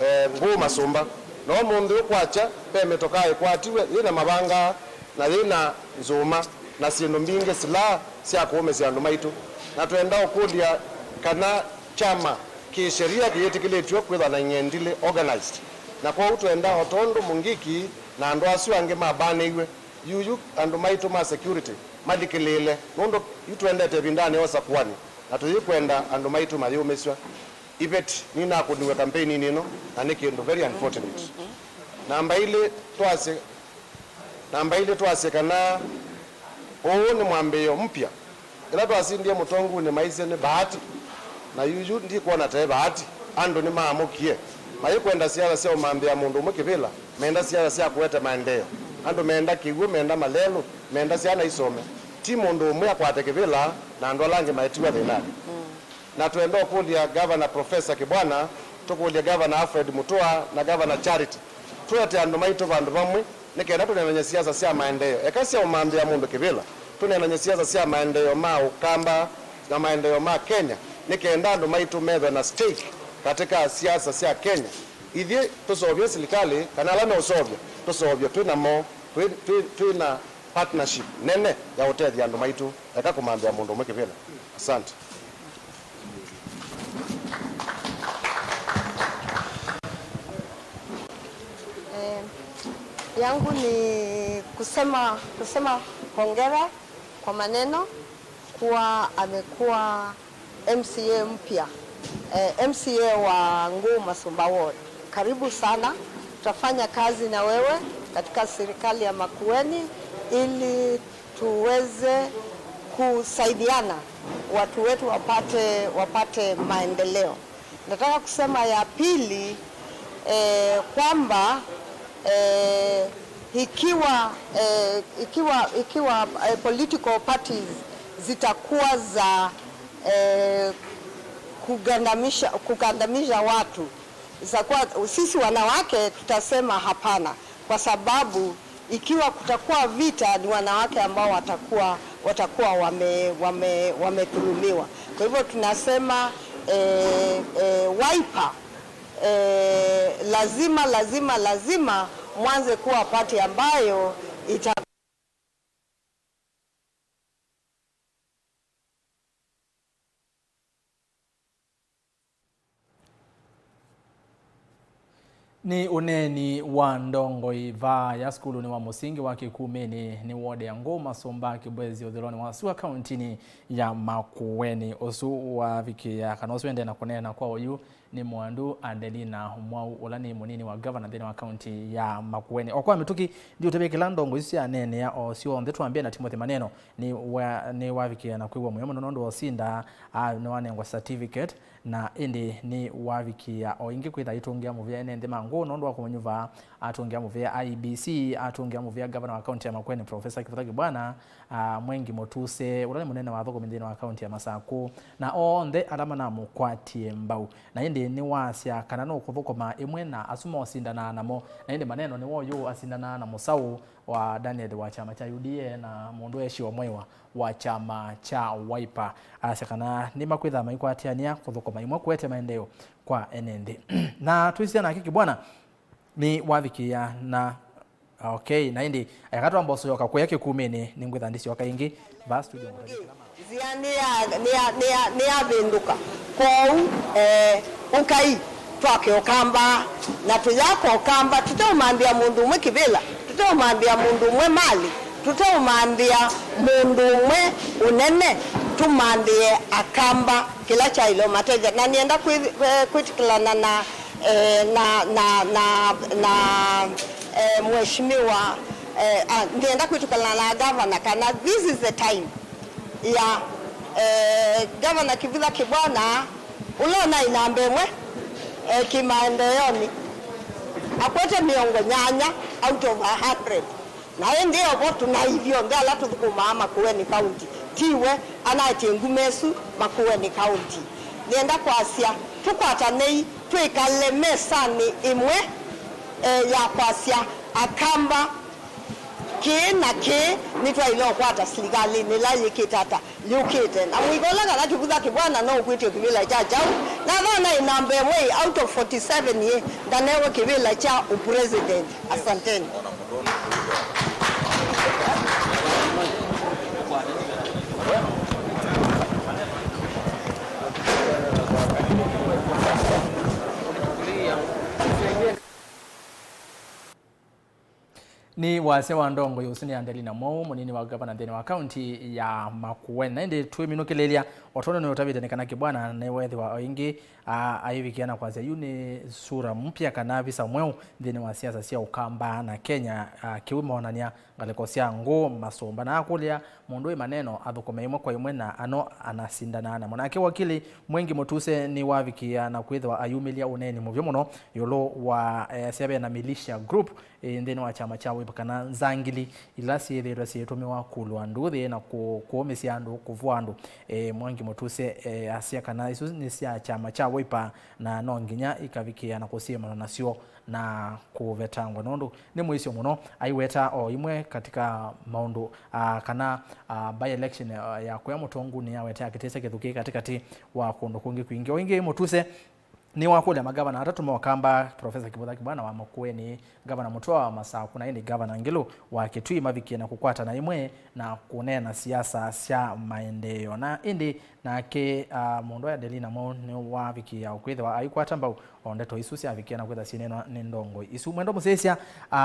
eh, Ngũũ Masũmba. Na ũmũnthĩ ũkwakya, ve mĩtokaa ĩkwatiwe yĩ na mavanga na yĩ na nzũma na syĩndũ mbingĩ, silaa sya kũũmĩsya andũ maitũ. Na twenda ũkũlya kana kyama kĩ-sheria kĩyĩtĩkĩlĩtw'e kwĩthwa na ing'endilĩ organized. Na kwoou twenda, o tondũ Mũngiki na andũ asu angĩ mabanĩiwe, yuyu andũ maitũ ma security malikĩlĩĩle, nũndũ yu twendete ĩvindanĩ ya ũsakũani na tũyĩkwenda andũ maitũ mayũmĩsw'a. Iveti nĩnakũniwe kampeini-inĩ ĩno, na nĩ kĩndũ very unfortunate. Namba ilĩ, twasye, namba ilĩ, twasye kana ũũ nĩ mwambĩĩo mpya. Ĩla twasindie Mũtongunĩ maisye nĩ bahati, na yuyu ndikwona ta ĩ bahati. Andũ nĩmaamũkie. Mayĩkwenda siasa sya ũmambĩa mũndũ ũmwe kĩvĩla, menda siasa sya kũete maendeeo. Andũ menda kĩw'ũ, menda malelũ, menda syana isome. Ti mũndũ ũmwe akwate kĩvĩla na andũ ala angĩ maetiwa thĩnanĩ. Na twenda ũkũlya Governor Professor Kibwana, tũkũlye Governor Alfred Mutua na Governor Charity, tũete andũ maitũ vandũ vamwe nĩ kenda tũneenany'e siasa sya maendeeo, eka sya ũmambĩa mũndũ kĩvĩla. Tũneenany'e siasa sya maendeeo ma Ũkamba na maendeeo ma Kenya, nĩ kenda andũ maitũ methwe na stake katika siasa sya Kenya. Ithyĩ tũseũvye silikalĩ, kana ala meũseũvya tũseũvye twĩ namo, twĩ, twĩ, twĩ na partnership nene ya ũtethya andũ maitũ, eka kũmambĩa mũndũ ũmwe kĩvĩla. Asante. Eh, yangu ni kusema, kusema hongera kwa maneno kuwa amekuwa M C A mpya, eh, M C A wa Ngũũ Masũmba Ward. Karibu sana. Tutafanya kazi na wewe katika serikali ya Makueni ili tuweze kusaidiana, watu wetu wapate, wapate maendeleo. Nataka kusema ya pili, eh, kwamba, eh, ikiwa, eh, ikiwa, ikiwa, eh, political parties zitakuwa za, eh, kugandamisha, kugandamisha watu, zitakuwa, sisi wanawake tutasema hapana, kwa sababu ikiwa kutakuwa vita, ni wanawake ambao watakuwa, watakuwa wame, wame, wamedhulumiwa. Kwa hivyo tunasema, eh, eh, Wiper, eh, lazima, lazima, lazima mwanze kuwa party ambayo ita Nĩ ũneeni wa ndongoi vaa ya sukulunĩ wa mũsingi wa Kĩkumĩnĩ nĩ ward ya Ngũũ Masũmba Kĩbwezi ũthũĩlonĩ wa sua kauntinĩ ya Makueni. Ũsu wavikĩĩa kana ũsu wendee na kũneena kwa oyu nĩ Mwandu Adelina Mwau, ũla nĩ mũnini wa gavana nthĩnĩ wa kaunti ya Makueni. O kwa mĩtũkĩ, ndiũtavya kĩla ndongo isu syaneenea o syonthe, twambĩe na Timothy Maneno, nĩ wa-, nĩ wavikĩĩa na kwĩw'a mũyo mũno nũndũ wa ũsinda, a, nĩwanengwa certificate, na ĩndĩ nĩ wavikĩĩa o ĩngĩ kwĩtha aitũngĩa mũvea ene nthĩ ma Ngũũ nũndũ wa kũmanyuva, atũngĩa mũvea I E B C, atũngĩa mũvea gavana wa kaunti ya Makueni, Professor Kivutha Kibwana, a, Mwengi Mũtuse, ũla nĩ mũnene wa athũkũmi nthĩnĩ wa kaunti ya Masakũ, na onthe ala manamũkwatie mbau. Na ĩndĩ nĩwasya kana nũkũthũkũma ĩmwe na asu mosindanaa namo. Na ĩndĩ Maneno nĩwe ũyũ asindanaa na mũsaũ wa Daniel wa kyama kya U D A na mũndũ Eshiwa Mwaiwa wa kyama kya Wiper. Asya kana nĩmakwĩthaa maikwatĩanĩa kũthũkũma ĩmwe kũete maendeeo kwa ene nthĩ. Na twĩsisya nake Kibwana nĩwavikĩĩa na Okay, na ĩndĩ, eka twamba ũsyoka kũya Kĩkumĩnĩ, nĩngwĩtha ndĩsyoka ĩngĩ vaa studio. Nzĩa nĩya-, nĩya-, nĩya-, nĩyavĩndũka. Kwoou, eh, ũkai. Twake Ũkamba, na tũyaka Ũkamba, tũteũmanthĩa mũndũ ũmwe kĩvĩla, tũteũmanthĩa mũndũ ũmwe malĩ, tũteũmanthĩa mũndũ ũmwe ũnene, tũmanthĩe Akamba kĩla kyaĩle ũmatethya. Na nĩenda kwĩ-, eh, kwĩtĩkĩlana na, eh, na, na, na, na, eh, mheshimiwa, eh, ah, nĩenda kwĩtĩkĩlana na gavana kana this is the time ya, eh, Gavana Kivutha Kibwana, ũla ũnaĩ namba ĩmwe, eh, kĩmaendeeonĩ, akwete mĩongo nyanya out of a hundred. Na ĩndĩ ovo tũnaĩ ithyonthe ala tũthũkũmaa Makueni County, tiwe anaetie nguma ĩsu Makueni County. Nĩenda kwasya, tũkwatanei, twĩkale mesanĩ ĩmwe, eh, ya kwasya Akamba kĩĩ na kĩĩ nĩtwaĩle ũkwata silikalĩnĩ ĩla yĩkĩte ata yũkĩte. Na mũivola kana Kivutha Kibwana no ũkwĩtw'e kĩvĩla kya kyaũ, na thana ĩ namba ĩmwe out of forty seven yĩ ndanewe kĩvĩla kya ũpresident. Asanteni. Nĩ wasya wa ndongoi ũsu nĩ Adelina Mwau, mũnini wa gavana nthĩnĩ wa kaunti ya Makueni. Na ĩndĩ twĩminũkĩlĩlya, o tondũ nĩũtavĩte, nĩ kana Kibwana nĩwethĩwa o ĩngĩ, a, aivikĩa na kwasya yu nĩ sura mpya kana visa mweũ nthĩnĩ wa siasa sya Ũkamba na Kenya, a, kĩu maonany'a ngalĩko sya ngũ, masũmba, na akũlya mũndũ wĩ maneno athũkũme ĩmwe kwa ĩmwe na ano anasindanaa namo. Nake wakili Mwengi Mũtuse nĩwavikĩa na kwĩthĩwa ayumĩlya ũneeni mũvyũ mũno ĩũlũ wa, eh, asya ve na militia group, eh, nthĩnĩ wa kyama kya Wiper kana nzangili ila syĩthĩĩtwe syĩtũmĩwa kũlũa nduthi na kũ-, kũũmĩsya andũ, kũvũa andũ. Eh, Mwengi Mũtuse, eh, asya kana isu nĩ sya kyama kya Wiper na no nginya ikavikĩa na kũsyĩmanwa nasyo na kũvetangwa, nũndũ nĩ mũisyo mũno. Aiweta o imwe katika maũndũ, ah, kana, ah, by-election, ah, ya kũya Mũtũngu nĩyawete akĩtĩsya kĩthukĩ katĩkatĩ wa kũndũ kũngĩ kwingĩ. O ĩngĩ Mũtuse nĩwakũlya magavana atatũ ma Ũkamba, Professor Kivutha Kibwana wa Makueni, Gavana Mũtua wa Masaku, na ĩndĩ Gavana Ngilu wa Kitui mavikie na kũkwatana ĩmwe na kũneena siasa sya maendeeo. Na ĩndĩ nake, ah, mũndũ Adelina Mwau nĩwavikĩa kwĩthĩwa aikwata mbau o ndeto isu syavikĩa na kwĩthwa syĩneenwa nĩ ndongoi isu. Mwendwa mũsyaĩĩsya, ah,